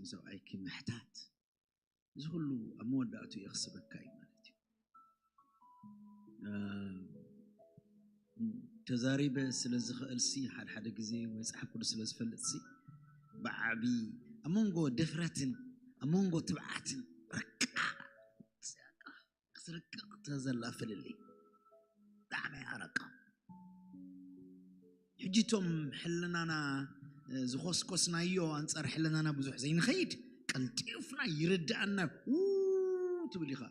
ንሰብኣይኪ ምሕታት፣ እዚ ኩሉ ኣብ መወዳእቱ የኽስበካ እዩ ማለት እዩ። ተዛሪበ ስለ ዝኽእልሲ፣ ሓደ ሓደ ግዜ ወይ መጽሓፍ ቅዱስ ስለ ዝፈልጥሲ፣ ብዓቢ ኣብ መንጎ ድፍረትን ኣብ መንጎ ትብዓትን ርቃ ክትርቅቕ ተዘላ ፍልልይ ብጣዕሚ ኣረቃ። ሕጂ እቶም ሕልናና ዝኮስኮስናዮ ኣንጻር ሕልናና ብዙሕ ዘይንኸይድ፣ ቀልጢፍና ይርድኣና ትብል ኢኻ።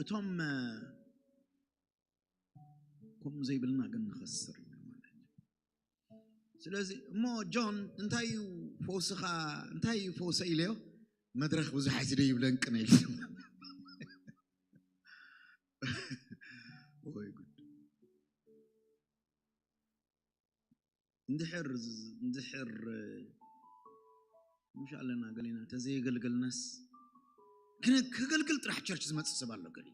እቶም ከምኡ ዘይብልና ግን ንኸስር ኢና ማለት እዩ። ስለዚ እሞ ጆን እንታይ እዩ ፈውስኻ፣ እንታይ እዩ ፈውሰ ኢለዮ፣ መድረኽ ብዙሕ ኣይትደይብለን ቅነ ኢሉ። ወይ ጉድ። እንድሕር እንድሕር ምሽ ኣለና ገሊና ተዘየገልገልናስ፣ ክነ- ከገልግል ጥራሕ ቸርች ዝመጽእ ሰብ ኣሎ። ገሊ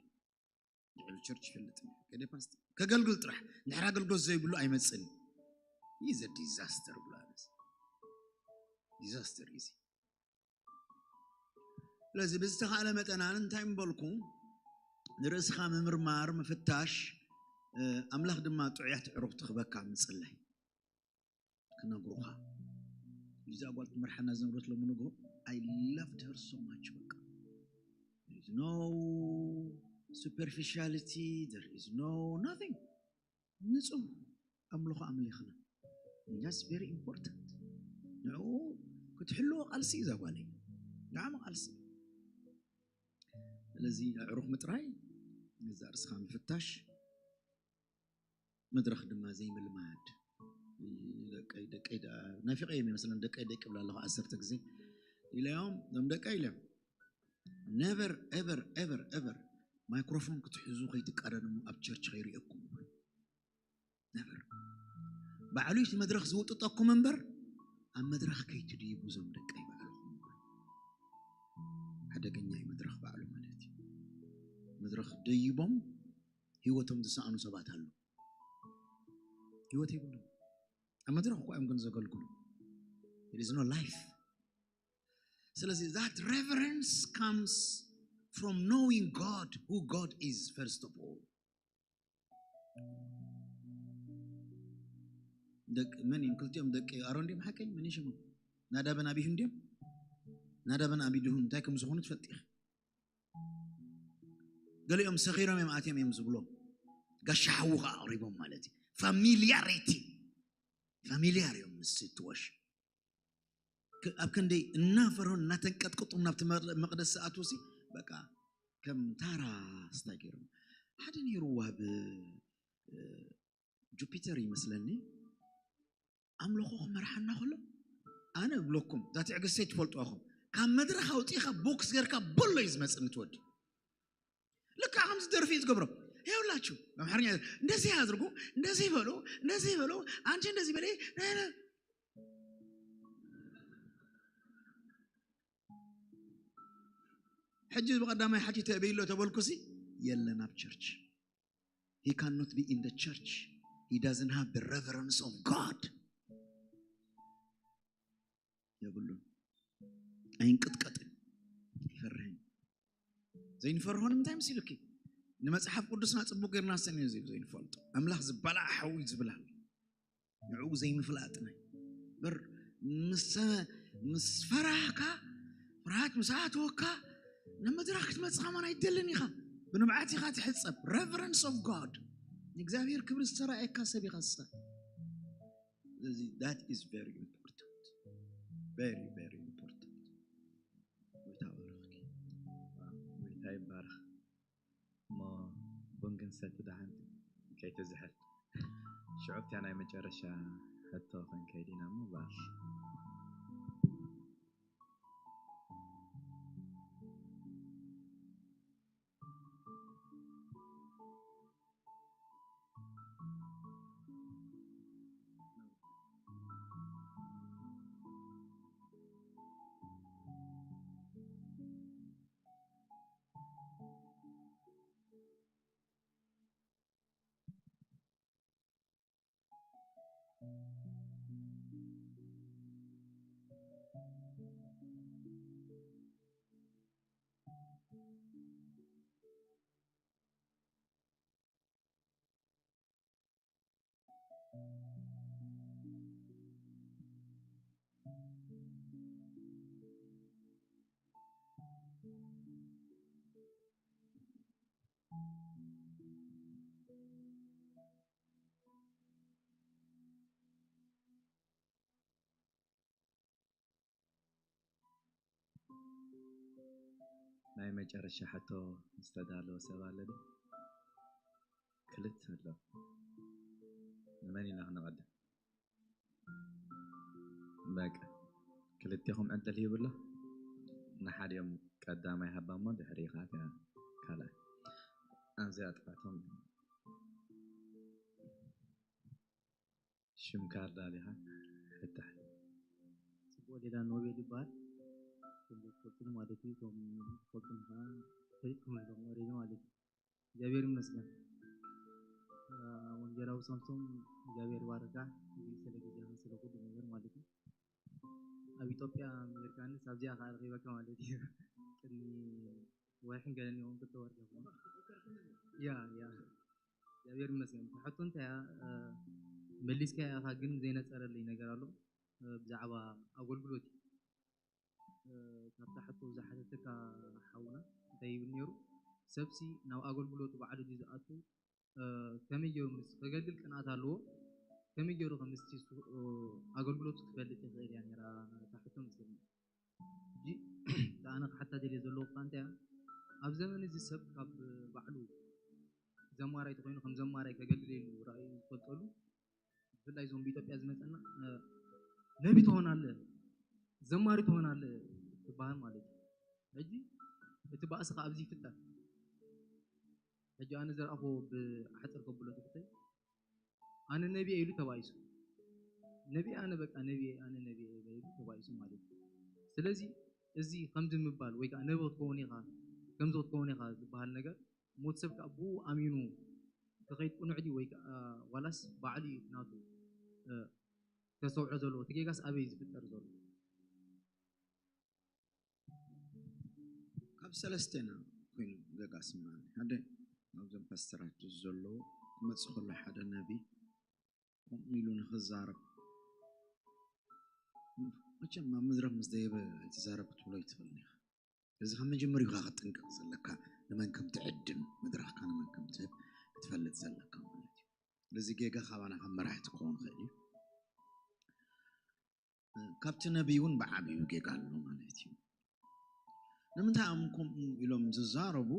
ልዕሊ ቸርች ይፈልጥ እዩ። ከደ ፓስት ከገልግል ጥራሕ፣ እንድሕር ኣገልግሎት ዘይብሉ ኣይመጽእን። ይዘ ዲዛስተር ብሎ ኣነስ ዲዛስተር እዩ። ስለዚ ብዝተኻእለ መጠን ኣነ እንታይ ምበልኩ፣ ንርእስኻ ምምርማር ምፍታሽ፣ ኣምላኽ ድማ ጥዑያት ዕሩኽቲ ክበካ ምጽላይ ክነግሩኻ። እዛ ጓል ትመርሓና ዝነበረት ሎሚ ንግሆ፣ I loved her so much። በቃ there is no superficiality, there is no nothing። ንጹህ ኣምልኾ ኣምሊኽና። That's very important። ንዕኡ ክትሕልዎ ቃልሲ እዩ እዛ ጓለይ። ብጣዕሚ ቃልሲ። ስለዚ ኣዕሩኽ ምጥራይ፣ ነዛ ርእስኻ ምፍታሽ፣ መድረኽ ድማ ዘይምልማድ። ደቀይ ደቀይ ደኣ ናፊቐ እዮም ይመስለን። ደቀይ ደቂ ብላ ኣለኹ ዓሰርተ ግዜ ኢለዮም፣ እዞም ደቀይ ኢለ፣ never ever ever ever ማይክሮፎን ክትሕዙ ከይትቃደሙ ኣብ ቸርች ከይርእየኩም። ነበር ባዕሉ እቲ መድረኽ ዝውጥጠኩም እምበር፣ ኣብ መድረኽ ከይትድይቡ እዞም ደቀይ ባዕልኹም። ሓደገኛ እዩ መድረኽ ባዕሉ ማለት እዩ። መድረኽ ደይቦም ህይወቶም ዝሰኣኑ ሰባት ኣለዉ። ህይወት የብሎም። ኣብ መድረኽ እኳ እዮም ግን ዘገልግሉ። There is no life። ስለዚ that reverence comes from knowing God, who God is, first of all. ደቂ መን እዮም? ክልቲኦም ደቂ ኣሮን ድዮም? ሓቀይ መን ሽሙ? ናዳብን ኣቢሁን ድዮም? ናዳብን ኣቢሁን እንታይ ከም ዝኾኑ ትፈልጥ ኢኻ። ገሊኦም ሰኺሮም እዮም ኣትዮም እዮም ዝብሎም። ጋሻ ሓዉ ከዓ ኣቕሪቦም ማለት እዩ። ፋሚሊያሪቲ፣ ፋሚሊያር እዮም ምስ ትወሽ። ክ- ኣብ ክንደይ እናፈርሆን እናተንቀጥቅጡ ናብቲ መር- መቕደስ ሰኣትውሲ፣ በቃ ከም ታራ ስታይ ገይሮም። ሓደ ነይሩ ዋብ ጁፒተር ይመስለኒ፣ ኣምልኾ ክመርሓና ከሎ፣ ኣነ እብለኩም እዛ ትዕግስተይ ትፈልጡ ኢኹም፣ ካብ መድረኽ ኣውፂእኻ ቦክስ ገርካ በሎ እዩ ዝመፅእ ንትወዲ። ልካ ከምዚ ደርፊ እዩ ዝገብሮ። ይኸውላችሁ በአማርኛ እንደዚህ አድርጉ፣ እንደዚህ በሉ፣ እንደዚህ በሉ፣ አንቺ እንደዚህ በለ። ሕጂ ብቐዳማይ ሓጂ ተእበይሎ ተበልኩሲ፣ የለን ኣብ ቸርች። He cannot be in the church. He doesn't have the reverence of God. የብሉን። ኣይንቅጥቀጥን። ይፈርህን። ዘይንፈርሆ ንምንታይ መሲሉኪ? ንመጽሓፍ ቅዱስና ጽቡቅ ጌርና ሰኒ እዩ ዘይንፈልጦ። ኣምላኽ ዝበላዕ ሓዊ ዝብላል ንዕኡ ዘይምፍላጥና እዩ። በር ምስ ምስ ፈራህካ፣ ፍርሃት ምስ ኣተወካ፣ ናብ መድረኽ ክትመጽእ ከማን ኣይትደልን ኢኻ። ብንብዓት ኢኻ ትሕጸብ። Reverence of God። ንእግዚኣብሔር ክብሪ ዝተራእየካ ሰብ ኢኻ ንስኻ። ስለዚ that is very important። Very very important። ጎይታ ባርኽኪ። ጎይታ ይባረኽ። እሞ ቡን ክንሰቲ ደሓን ከይትዝሕል። ሽዑ እቲኣ ናይ መጨረሻ ሕቶ ክንከይድ ኢና እሞ ባሽ። ናይ መጨረሻ ሕቶ ዝተዳለወ ሰብ ኣሎ ዶ? ክልተ ኣሎ። ንመን ኢና ክንቐድም? በቃ ክልቴኹም ዕድል ሂብሎ። ንሓዲኦም ቀዳማይ ሃባ እሞ ድሕሪኻ እታ ካልኣይ። ኣብዚ ኣጥፋቶም። ሽምካ ኣዳሊኻ ሕታሕ። ጽቡቕ ሌላ ኖቤል ይበሃል። ከም ትፈልጡ ማለት እዩ። ከም ትፈልጡ ከዓ ፈሊጥኩም ኣለኹም ኦሬዲ ማለት እዩ። እግዚኣብሔር ይመስገን። አ፣ ወንጌላዊ ሳምሶም እግዚኣብሔር ይባርካ። እዚ ስለ ግዜኻ ስለ ኩሉ ነገር ማለት እዩ። ኣብ ኢትዮጵያ ምርካንስ ኣብዚኣ ከዓ ረኺበካ ማለት እዩ። ቅድሚ ወርሕን ገለን ይኸውን ክልተ ወርሒ ይኸውን። ያ፣ ያ። እግዚኣብሔር ይመስገን። እታ ሕቶ እንታይ እያ? እ፣ መሊስካያ ኢኻ፣ ግን ዘይነጸረለይ ነገር ኣሎ። እ፣ ብዛዕባ ኣገልግሎት እዩ። እ፣ ካብታ ሕቶ ዝሓተተካ ሓውና እንታይ ይብል ነይሩ? ሰብሲ ናብ ኣገልግሎቱ ባዕሉ ድዩ ዝኣቱ? እ፣ ከመይ ገይሩ ምስ ከገልግል ቅንኣት ኣለዎ? ከመይ ገይሩ ከም ምስቲ ሱ-፣ እ፣ ኣገልግሎቱ ክፈልጥ ይኽእል እያ ነይራ እታ ሕቶ መስለኒ። ሕጂ እታ ኣነ ክሓታ ደልየ ዘለኹ እኳ እንታይ እያ? ኣብ ዘመን እዚ ሰብ ካብ ባዕሉ ዘማራይ ተኾይኑ ከም ዘማራይ ከገልግለሉ ራእዩ ዝፈልጠሉ፣ ብፍላይ እዞም ብኢትዮጵያ ዝመጸና፣ እ፣ ነቢ ትሆናለህ፣ ዘማሪ ትሆናለህ ትበሃል ማለት እዩ። ሕጂ እቲ ባእሲ ከኣ ኣብዚ ይፍጠር። ሕጂ ኣነ ዝረኣኹዎ ብሓፂር ከብሎ ትሕተይ፣ ኣነ ነቢ እየ ኢሉ ተባኢሱ። ነቢ ኣነ በቃ ነቢ እየ፣ ኣነ ነቢ እየ ኢሉ ተባኢሱ ማለት እዩ። ስለዚ እዚ ከምዚ ምባል ወይ ከዓ ነቢ ክትከውን ኢኻ፣ ከምዚ ክትከውን ኢኻ ዝበሃል ነገር ሞት ሰብ ከዓ ብኡ ኣሚኑ ክኸይድ ቅኑዕ ድዩ ወይ ከዓ ዋላስ ባዕሉ እዩ ናቱ፣ እ፣ ከስተውዕሎ ዘለዎ? እቲ ጌጋስ ኣበይ እዩ ዝፍጠር ዘሎ? ካብ ሰለስቴና ኮይኑ ጌጋ ስምዓኒ። ሓደ ኣብዞም ፓስተራት ዘለዉ ክመጽእ ከሎ ሓደ ነቢ ከምኡ ኢሉ ንኽዛረብ፣ መቸም ኣብ መድረኽ ምስ ደየበ ኣይትዛረብ ክትብሎ ኣይትኽእልን ኢኻ። እዚ ካብ መጀመሪኡ ኢኻ ክትጥንቀቕ ዘለካ፣ ንመን ከም ትዕድም፣ መድረኽካ ንመን ከም ትህብ ክትፈልጥ ዘለካ ማለት እዩ። ስለዚ ጌጋ ካባና ካብ መራሕቲ ክኸውን ይኽእል እዩ። ካብቲ ነቢይ እውን ብዓቢኡ ጌጋ ኣሎ ማለት እዩ። ንምንታይ እዮም ከምኡ ኢሎም ዝዛረቡ?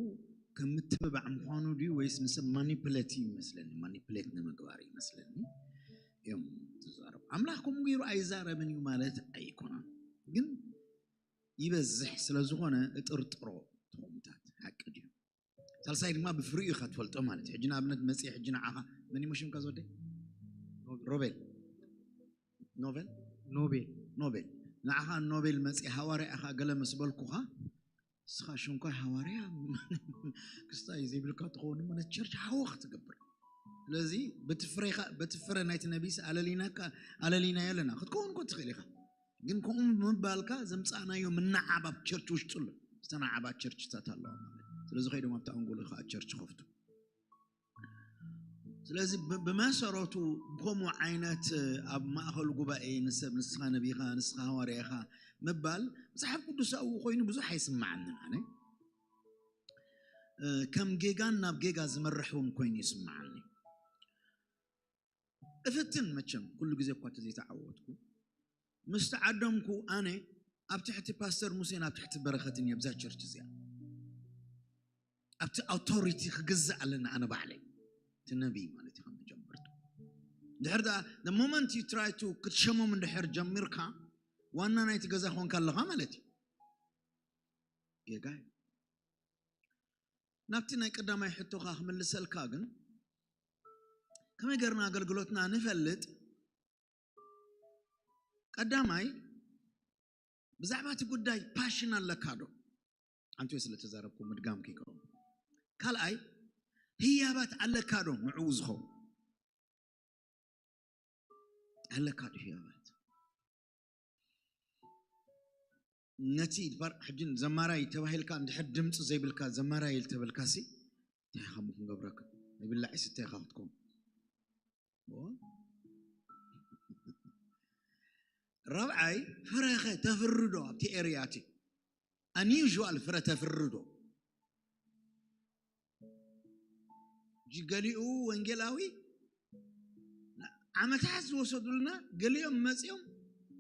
ከም ምትብባዕ ምዃኑ ድዩ ወይስ ንሰብ ማኒፕሌት እዩ ይመስለኒ፣ ማኒፕሌት ንምግባር ይመስለኒ እዮም ዝዛረቡ። ኣምላኽ ከምኡ ገይሩ ኣይዛረብን እዩ ማለት ኣይኮነን፣ ግን ይበዝሕ ስለ ዝኾነ እጥርጥሮ። ትኹምታት ሓቂ ድዩ? ሳልሳይ ድማ ብፍሪኡ ኢኻ ትፈልጦ ማለት እዩ። ሕጂ ንኣብነት መፅየ ሕጂ ንዓኻ መን እዩ ሽምካ ዝወደይ? ሮቤል። ኖቤል? ኖቤል። ኖቤል። ንዓኻ ኖቤል መፅየ ሃዋርያ ኢኻ ገለ ምስ በልኩኻ፣ ንስኻ ሽምኳ ሃዋርያ ክስታይ ዘይብልካ ትኸውን እሞ ነቲ ቸርች ሃወኽ ትገብር። ስለዚ በቲ ፍሬኻ፣ በቲ ፍረ ናይቲ ነቢስ ኣለሊናካ፣ ኣለሊናዮ ኣለና። ክትከውን እኮ ትኽእል ኢኻ። ግን ከምኡ ምባልካ ዘምፃእናዮ ምንዓብ ኣብ ቸርች ውሽጢ ኣሎ። ዝተናዕባ ቸርችታት ኣለዋ ማለት እዩ። ስለዚ ከይዶም ኣብቲ ኣንጎሎ ከዓ ቸርች ከፍቱ። ስለዚ ብ-፣ ብመሰረቱ ብከምኡ ዓይነት ኣብ ማእኸል ጉባኤ ንሰብ ንስኻ ነቢኻ፣ ንስኻ ሃዋርያ ኢኻ ምባል መጽሓፍ ቅዱሳዊ ኮይኑ ብዙሕ ኣይስምዓንን ኣነ። እ፣ ከም ጌጋን ናብ ጌጋ ዝመርሕ እውን ኮይኑ ይስምዓኒ። እፍትን መቸም ኩሉ ግዜ እኳ ተዘይተዓወትኩ፣ ምስ ተዓደምኩ ኣነ ኣብ ትሕቲ ፓስተር ሙሴን ኣብ ትሕቲ በረኸትን እየ ኣብዛ ቸርች እዚኣ። ኣብቲ ኣውቶሪቲ ክግዛእ ኣለና ኣነ ባዕለይ። እቲ ነቢይ ማለት እዩ ካብ መጀመርቱ። እንድሕር ደኣ the moment you try to ክትሸሞም እንድሕር ጀሚርካ ዋና ናይቲ ገዛ ኮንካ ኣለኻ ማለት እዩ። ጌጋ እዩ። ናብቲ ናይ ቀዳማይ ሕቶኻ ክምልሰልካ ግን ከመይ ጌርና ኣገልግሎትና ንፈልጥ? ቀዳማይ ብዛዕባ እቲ ጉዳይ ፓሽን ኣለካ ዶ? ሓንቲ ወይ ስለ ተዛረብኩ ምድጋም ከይከውን። ካልኣይ ህያባት ኣለካ ዶ ንዕኡ ዝኸውን? ኣለካ ዶ ህያባት? ነቲ ድባር ሕጂ ዘማራይ ተባሂልካ እንድሕር ድምፂ ዘይብልካ ዘማራይ ተበልካሲ እንታይ ኢኻ እሞ ክንገብረካ? ናይ ብላዒ ስታይ ኢኻ ክትከውን። ራብዓይ ፍረኸ ተፍርዶ ኣብቲ ኤርያ እቲ ኣንዩዥዋል ፍረ ተፍርዶ ጂ ገሊኡ ወንጌላዊ ዓመታት ዝወሰዱልና ገሊኦም መፂኦም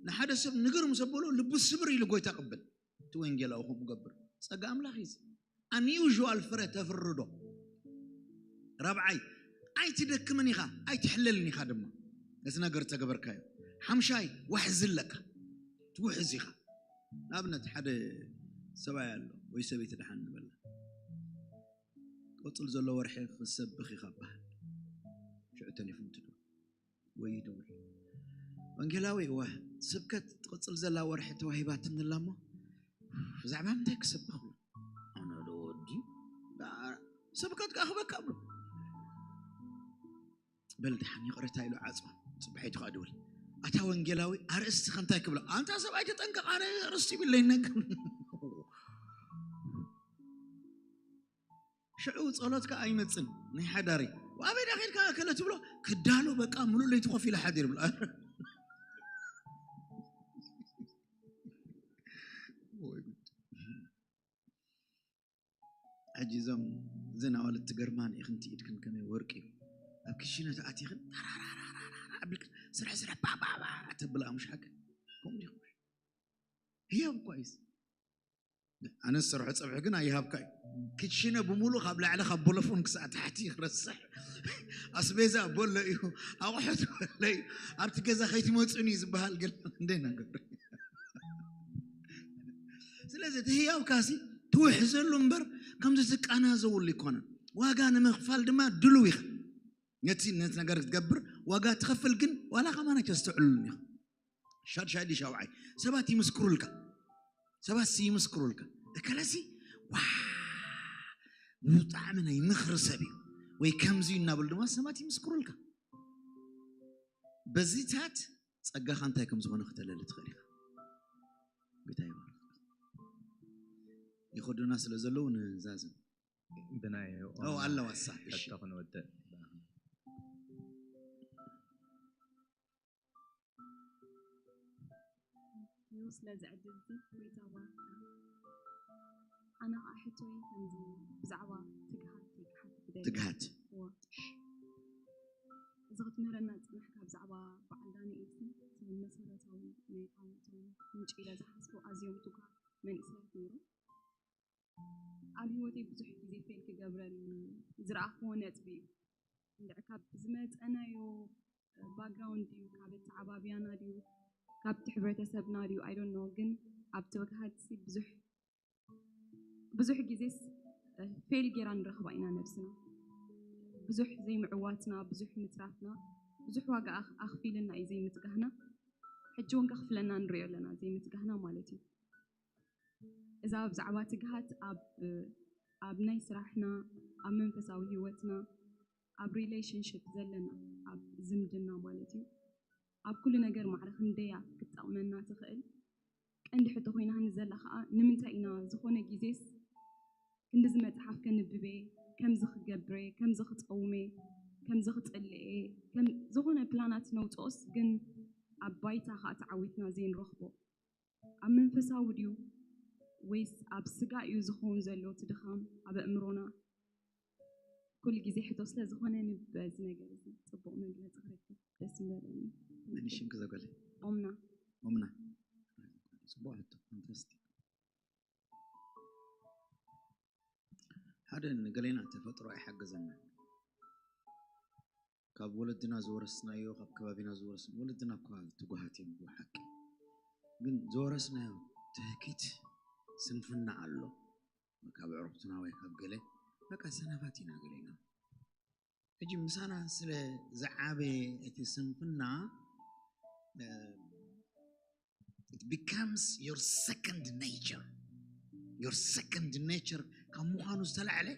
ንሓደ ሰብ ንግር ምስ ኣበሎ ልቡ ስብር ኢሉ ጎይታ ቅብል እቲ ወንጌላዊ ከምኡ ገብር ጸጋ ኣምላኽ እዩ። ኣንዩዥዋል ፍረ ተፍርዶ ራብዓይ ኣይትደክምን ኢኻ ኣይትሕለልን ኢኻ ድማ ነቲ ነገር ተገበርካዮ። ሓምሻይ ዋሕዚ ኣለካ ትውሕዝ ኢኻ። ንኣብነት ሓደ ሰብኣይ ኣሎ ወይ ሰበይቲ ደሓን ንበላ ቀፅል ዘሎ ወርሒ ክሰብኽ ኢኻ በሃል ሽዑ ተሌፎን ትድወል ወይ ይድውል ወንጌላዊ እወ ስብከት ትቕፅል ዘላ ወርሒ ተዋሂባትኒ ኣላ እሞ ብዛዕባ ምንታይ ክሰብኽ ብሎ ኣነ ዶ ወዲ ስብከት ክኣኽበካ ብሎ በል ደሓን ይቕረታ ኢሉ ዓፅዋ ፅባሒቱ ከዓ ድውል ኣታ ወንጌላዊ ኣርእስቲ ከምታይ ክብሎ ኣንታ ሰብኣይ ተጠንቀቕ ኣነ ኣርእስቲ ይብለይ ነገር ሽዑ ጸሎትካ ኣይመጽን ናይ ሓዳሪ ኣበይ ዳ ኸድካ ከለ ትብሎ ክዳሎ በቃ ሙሉእ ለይቲ ኮፍ ኢለ ሓዲር ብሎ ሕጂ እዞም እዘን ኣዋልድ ትገርማን ኢኽን ትኢድክን ከመይ ወርቂ እዩ ኣብ ክሽነ ተኣቲኽን ኣቢልክን ስራሕ ስራሕ ባባባ ተብላ ምሽ ሓቂ ከምኡ ዲኹም ህያብ እኳ እዩስ ኣነ ዝሰርሖ ፀብሒ ግን ኣይሃብካ እዩ ክትሽነ ብምሉእ ካብ ላዕሊ ካብ ቦሎፎን ክሳዕ ታሕቲ ክረስሕ ኣስቤዛ ቦሎ እዩ ኣቑሑት ቦሎ እዩ ኣብቲ ገዛ ከይትመፁን እዩ ዝበሃል ግን እንደ ነገር ስለዚ እቲ ህያብካሲ ትውሕዘሉ እምበር ከምዚ ትቃናዘውሉ ይኮነን ዋጋ ንምኽፋል ድማ ድልው ኢኻ ነቲ ነቲ ነገር ክትገብር ዋጋ ትኸፍል ግን ዋላ ከማን ኣይተስተውዕሉን ኢኻ ሻድሻይ ድዩ ሻውዓይ ሰባት ይምስክሩልካ ሰባት ሲ ይምስክሩልካ እከለሲ ዋ ብጣዕሚ ናይ ምኽሪ ሰብ እዩ ወይ ከምዚ እዩ እናበሉ ድማ ሰባት ይምስክሩልካ በዚታት ጸጋኻ እንታይ ከም ዝኾነ ክተለሊ ትኽእል ኢኻ ጌታ ይባርክ ይኸዱና ስለ ዘለዉ ንዛዝም ብናይ ኣለዋ ሳ ሕቶ ክንወድእ እዩ ስለዚ ዕድል እዚ ጎይታ ባርካ ኣነ ከዓ ሕቶይ ከምዚ ብዛዕባ ትግሃት ትግሃት ግደ ትግሃት እዋ እዚ ክትምህረና ዝፅናሕካ ብዛዕባ በዓል ዳንኤል ሲ እቲ መሰረታዊ ናይ ዓወቶም ምንጪ ኢለ ዝሓስቦ ኣዝዮም ትጉሃት መንእሰያት ነይሮም ኣብ ህይወተይ ብዙሕ ግዜ ፌል ክገብረኒ ዝረኣኽዎ ነጥቢ እዩ እንድዒ ካብ ዝመፀናዮ ባክግራውንድ ድዩ ካብ ኣተዓባብያና ድዩ ካብቲ ሕብረተሰብና ድዩ I don't know ግን ኣብ ትብክሃት ብዙሕ ብዙሕ ግዜስ ፌል ጌራ ንረኽባ ኢና ነብስና ብዙሕ ዘይምዕዋትና ብዙሕ ምትራፍና ብዙሕ ዋጋ ኣኽፊልና እዩ ዘይምትጋህና ሕጂ እውን ከኽፍለና ንሪኦ ኣለና ዘይምትጋህና ማለት እዩ እዛ ብዛዕባ ትግሃት ኣብ ኣብ ናይ ስራሕና ኣብ መንፈሳዊ ህይወትና ኣብ relationship ዘለና ኣብ ዝምድና ማለት እዩ ኣብ ኩሉ ነገር ማዕረ ክንደያ ክትጠቕመና ትኽእል ቀንዲ ሕቶ ኮይና ንዘላ ከዓ ንምንታይ ኢና ዝኾነ ግዜስ ክንድዚ መፅሓፍ ከንብበ ከምዚ ክገብረ ከምዚ ክፀውመ ከምዚ ክፅልኤ ዝኾነ ፕላናት ነውፅኦስ ግን ኣብ ባይታ ከዓ ተዓዊትና ዘይንረኽቦ ኣብ መንፈሳዊ ድዩ ወይስ ኣብ ስጋ እዩ ዝኸውን ዘሎ እቲ ድኻም ኣብ ኣእምሮና ኩሉ ግዜ ሕቶ ስለ ዝኾነ ንበዚ ነገር እዚ ፅቡቕ መግለፂ ክረክብ ደስ ምበለኒ መን ሽም ክዘገለ ኦምና ኦምና ፅቡቕ ሕቶ ፋንታስቲክ ሓደ ንገሌና ተፈጥሮ ኣይሓገዘና ካብ ወለድና ዝወረስናዮ ካብ ከባቢና ዝወረስ ወለድና እኳ ትጉሃት እዮም ብሓቂ ግን ዝወረስናዮ ትህኪት ስንፍና ኣሎ ካብ ዕሩክትና ወይ ካብ ገለ በቃ ሰነፋት ኢና ገሌና ሕጂ ምሳና ስለ ዝዓበየ እቲ ስንፍና it becomes your second nature your second nature ካብ ምዃኑ ዝተላዕለ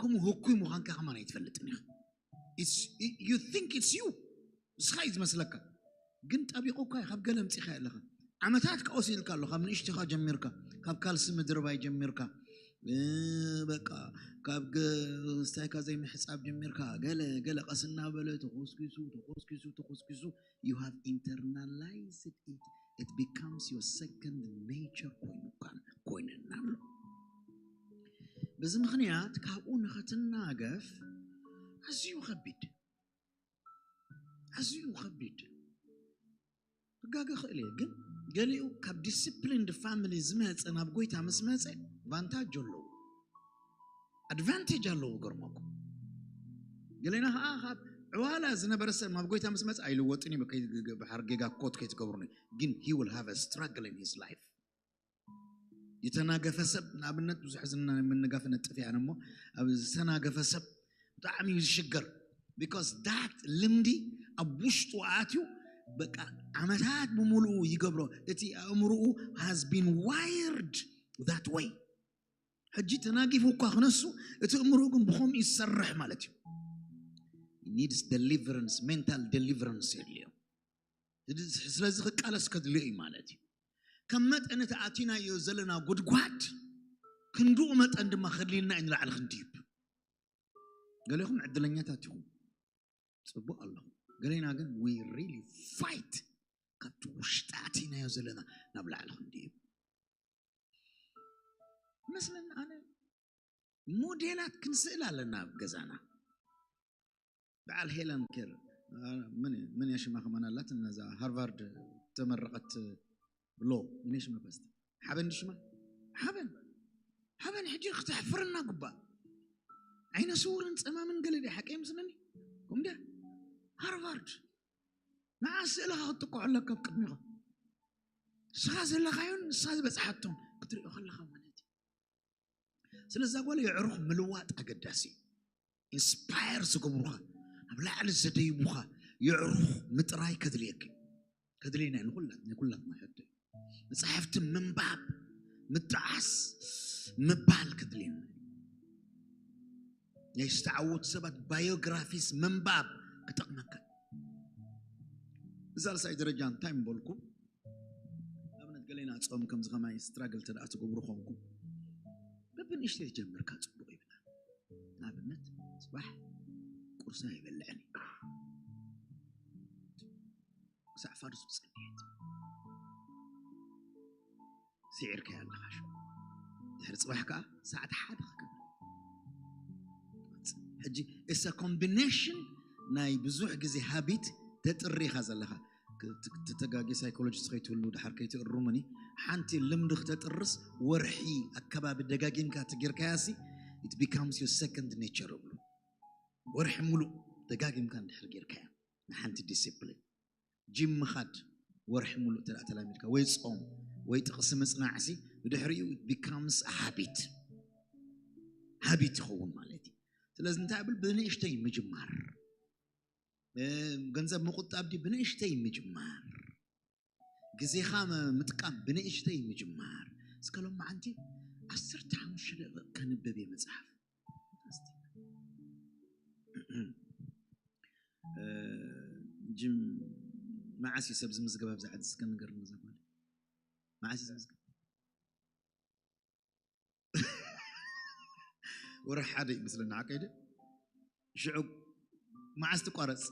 ከምኡ ህኩይ ምዃንካ ከማን ኣይትፈልጥን ኢኻ you think it's you ንስኻ እዩ ዝመስለካ ግን ጠቢቑ እኳ ካብ ገለ ምፂኻ ኣለኻ ዓመታት ክወስድ ኢልካ ኣሎ። ካብ ንእሽቶኻ ጀሚርካ፣ ካብ ካልሲ ምድርባይ ጀሚርካ፣ እ፣ በቃ ካብ ገ-፣ ስታይካ ዘይምሕጻብ ጀሚርካ፣ ገለ ገለ ቀስ እናበለ ተኾስኪሱ፣ ተኾስኪሱ፣ ተኾስኪሱ፣ you have internalized it. It becomes your second nature ኮይኑካ፣ ኮይነና ኣሎ። በዚ ምኽንያት ካብኡ ንኸትናገፍ ኣዝዩ ከቢድ፣ ኣዝዩ ከቢድ። ክጋገ ክእል እየ፣ ግን ገሊኡ ካብ ዲስፕሊንድ ፋሚሊ ዝመፀ ናብ ጎይታ ምስ መፀ ቫንታጅ ኣለዎ፣ ኣድቫንቴጅ ኣለዎ። ገርመኩም፣ ገሌና ከዓ ካብ ዕዋላ ዝነበረ ሰብ ናብ ጎይታ ምስ መፀ ኣይልወጥን እዩ። ከይ-፣ ብሓር ጌጋ ኮት ከይትገብሩኒ፣ ግን he will have a struggle in his life። የተናገፈ ሰብ፣ ንኣብነት፣ ብዙሕ ዝና ምንጋፍ ነጥፍ እያ እሞ፣ ኣብ ዝተናገፈ ሰብ ብጣዕሚ እዩ ዝሽገር። Because that ልምዲ ኣብ ውሽጡ ኣትዩ፣ በቃ ዓመታት ብምሉኡ ይገብሮ። እቲ ኣእምሮኡ has been wired that way። ሕጂ ተናጊፉ እኳ ክነሱ፣ እቲ እምሮኡ ግን ብኸምኡ ይሰርሕ ማለት እዩ። He needs deliverance, mental deliverance የድልዮ። ስለዚ ክቃለስ ከድልዮ እዩ ማለት እዩ። ከም መጠን እቲ ኣቲናዮ ዘለና ጉድጓድ ክንድኡ መጠን ድማ ከድልየና እዩ ንላዕሊ ክንድይብ። ገሌኹም ዕድለኛታት ኢኹም፣ ጽቡቕ ኣለኹም። ገሌና ግን we really fight፣ ካብቲ ውሽጢ ኣቲናዮ ዘለና ናብ ላዕሊ ክንድይብ። መስለኒ ኣነ ሞዴላት ክንስእል ኣለና ኣብ ገዛና። በዓል ሄለን ኬር፣ አ፣ ምን፣ ምን እያ ሽማ ከማን ኣላት፣ ነዛ ሃርቫርድ ተመረቐት ሎ፣ ምን እያ ሽማ ፓስት? ሓበን ድዩ ሽማ? ሓበን። ሓበን ሕጂ ክተሕፍረና ግባእ። ዓይነ ስውርን ጸማምን ገለ ድያ ሓቀይ ምስለኒ? ከምኡ ድያ? ሃርቫርድ። ንዓ ስእልኻ ክትጥቅዖ ኣለካ ኣብ ቅድሚኻ። ንስኻ ዘለኻዮን ንስኻ ዝበጽሓቶን ክትሪኦ ከለኻ ማለት እዩ። ስለዛ ጓል የዕሩኽ ምልዋጥ ኣገዳሲ እዩ። ኢንስፓየር ዝገብሩኻ፣ ኣብ ላዕሊ ዘደይቡኻ የዕሩኽ ምጥራይ ከድልየኪ፣ ከድልየና እዩ። ንኹላት፣ ንኹላትና ሕቶ እዩ። መጻሕፍቲ ምንባብ፣ ምጥዓስ፣ ምባል ከድልየና እዩ። ናይ ዝተዓወቱ ሰባት ባዮግራፊስ ምንባብ ክጠቕመካ እዩ። እዛ ሳልሳይ ደረጃ እንታይ ምበልኩ? ንኣብነት ገሌና ጾም ከምዚ ከማይ ስትራግል ተደኣ ትገብሩ ኾንኩም፣ በብንእሽተይ ጀምርካ ጽቡቕ ይብላ። ንኣብነት ጽባሕ ቁርሲ ኣይበልዕን እዩ። ክሳዕ ፋርሱ ጸንየት። ስዒርካያ ኣለኻ ሽዑ። ድሕሪ ጽባሕ ከኣ ሰዓት ሓደ ክገብር። ሕጂ it's a combination ናይ ብዙሕ ግዜ ሃቢት ተጥሪ ኢኻ ዘለኻ። ክ-፣ ት-፣ ትተጋጌ ሳይኮሎጂስት ከይትህሉ ድሓር ከይትእርሙኒ፣ ሓንቲ ልምዲ ክተጥርስ ወርሒ ኣከባቢ ደጋጊምካ ትጌርካያሲ it becomes your second nature እብሉ። ወርሒ ሙሉእ ደጋጊምካ እንድሕር ጌርካያ ንሓንቲ ዲሲፕሊን ጂም ምኻድ ወርሒ ሙሉእ እንተ ደኣ ተላሚድካ፣ ወይ ጾም ወይ ጥቕሲ ምጽናዕሲ፣ ብድሕሪኡ it becomes a habit፣ ሃቢት ይኸውን ማለት እዩ። ስለዚ እንታይ እብል? ብንእሽተይ ምጅማር። እ፣ ገንዘብ ምቁጣብ ድዩ? ብንእሽተይ ምጅማር። ግዜኻ ም-፣ ምጥቃም ብንእሽተይ ምጅማር። እስከ ሎማዓንቲ ዓሰርተ ሓሙሽተ ደቂቕ ከንብብ እየ መጽሓፍ። እ፣ ጅም መዓስ እዩ ሰብ ዝምዝገብ ኣብዚ ዓዲ? እስከ ንገርኒ እዛ ጓል። መዓስ እዩ ዝምዝገብ? ወርሒ ሓደ ይመስለኒ፣ ሓቀይ ድዩ? ሽዑ መዓስ ትቋረጽ?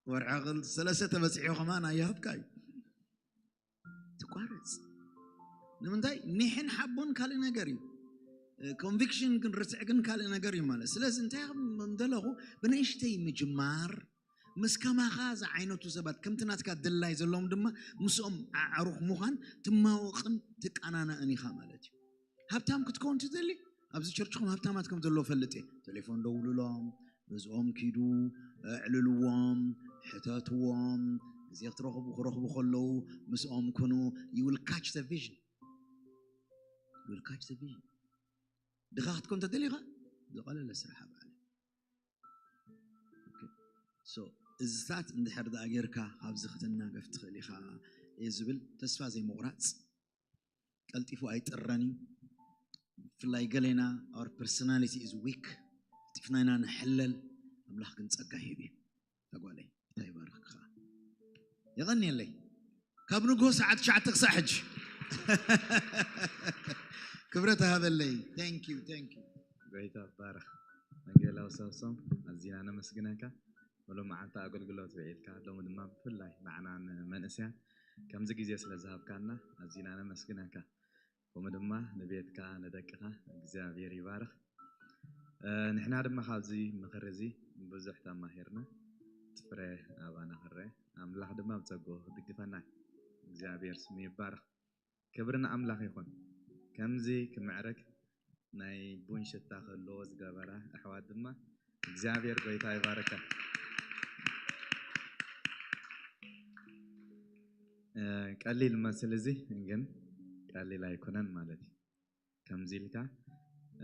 ወርሒ ክል-፣ ሰለስተ ተበጺሑ ከማን ኣይሃብካ እዩ። ትቋረጽ። ንምንታይ? ኒሕን ሓቦን ካልእ ነገር እዩ። እ፣ ኮንቪክሽን ግን ርትዕ ግን ካልእ ነገር እዩ ማለት። ስለዚ እንታይ ከም እንደለኹ ብንእሽተይ ምጅማር፣ ምስ ከማኻ ዝዓይነቱ ሰባት፣ ከምቲ ናትካ ድላይ ዘለዎም ድማ ምስኦም ኣዕሩኽ ምዃን ትማወቕን ትቀናናእን ኢኻ ማለት እዩ። ሃብታም ክትከውን ትደሊ? ኣብዚ ቸርችኹም ሃብታማት ከም ዘለዎ ፈልጥ እየ። ቴሌፎን ደውሉሎም፣ ገዝኦም ኪዱ፣ ኣዕልልዎም፣ ሕተትዎም። ግዜ ክትረኽቡ፣ ክረኽቡ ከለዉ ምስኦም ኩኑ። You will catch the vision. You will catch the vision. ድኻ ክትኮን ተደሊኻ ዝቐለለ ስራሕ ኣብ ዓለም። ኦኬ። ሶ፣ እዝታት እንድሕር ደኣ ጌርካ ካብዚ ክትናገፍ ትኽእል ኢኻ እየ ዝብል። ተስፋ ዘይምቑራጽ። ቀልጢፉ ኣይጥረን እዩ። ብፍላይ ገሌና our personality is weak፣ ቀልጢፍና ኢና ንሕለል። ኣምላኽ ግን ጸጋ ሂብ እዩ። ተጓለይ እንታይ ይባርኽካ። የቐንየለይ። ካብ ንግሆ ሰዓት ትሽዓተ ክሳዕ ሕጂ። ክብረት ሃበለይ። Thank you, thank you። ጎይታ ባረኽ። ወንጌላዊ ሳምሶም፣ ኣዚና ነመስግነካ። ሙሉእ መዓልቲ ኣገልግሎት ውዒልካ፣ ሎሚ ድማ ብፍላይ ንዓና ንመንእሰያን ከምዚ ግዜ ስለ ዝሃብካና ኣዚና ነመስግነካ። ከምኡ ድማ ንቤትካ፣ ንደቅኻ እግዚኣብሔር ይባርኽ። እ፣ ንሕና ድማ ካብዚ ምኽሪ እዚ ብዙሕ ተማሂርና፣ እቲ ፍረ ኣባና ክረአ፣ ኣምላኽ ድማ ብጸግኡ ክድግፈና እግዚኣብሔር ስሙ ይባረኽ። ክብሪ ንኣምላኽ ይኹን። ከምዚ ክምዕርግ ናይ ቡን ሽታ ክህልዎ ዝገበራ ኣሕዋት ድማ እግዚኣብሔር ጎይታ ይባርከን። እ፣ ቀሊል መስል እዚ ግን ቀሊል ኣይኮነን ማለት እዩ። ከምዚ ኢልካ፣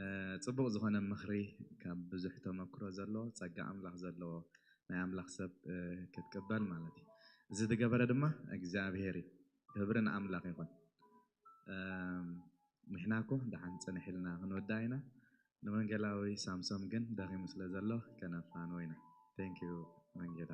እ፣ ጽቡቕ ዝኾነ ምኽሪ ካብ ብዙሕ ተመክሮ ዘለዎ፣ ጸጋ ኣምላኽ ዘለዎ ናይ ኣምላኽ ሰብ፣ እ፣ ክትቅበል ማለት እዩ። እዚ ዝገበረ ድማ እግዚኣብሔር እዩ። ክብሪ ንኣምላኽ ይኹን። እም፣ ንሕና እኮ ደሓን ጽንሕ ኢልና ክንወዳ ኢና። ንወንጌላዊ ሳምሶም ግን ደኺሙ ስለ ዘሎ ከነፋንዎ ኢና። Thank you ወንጌላ።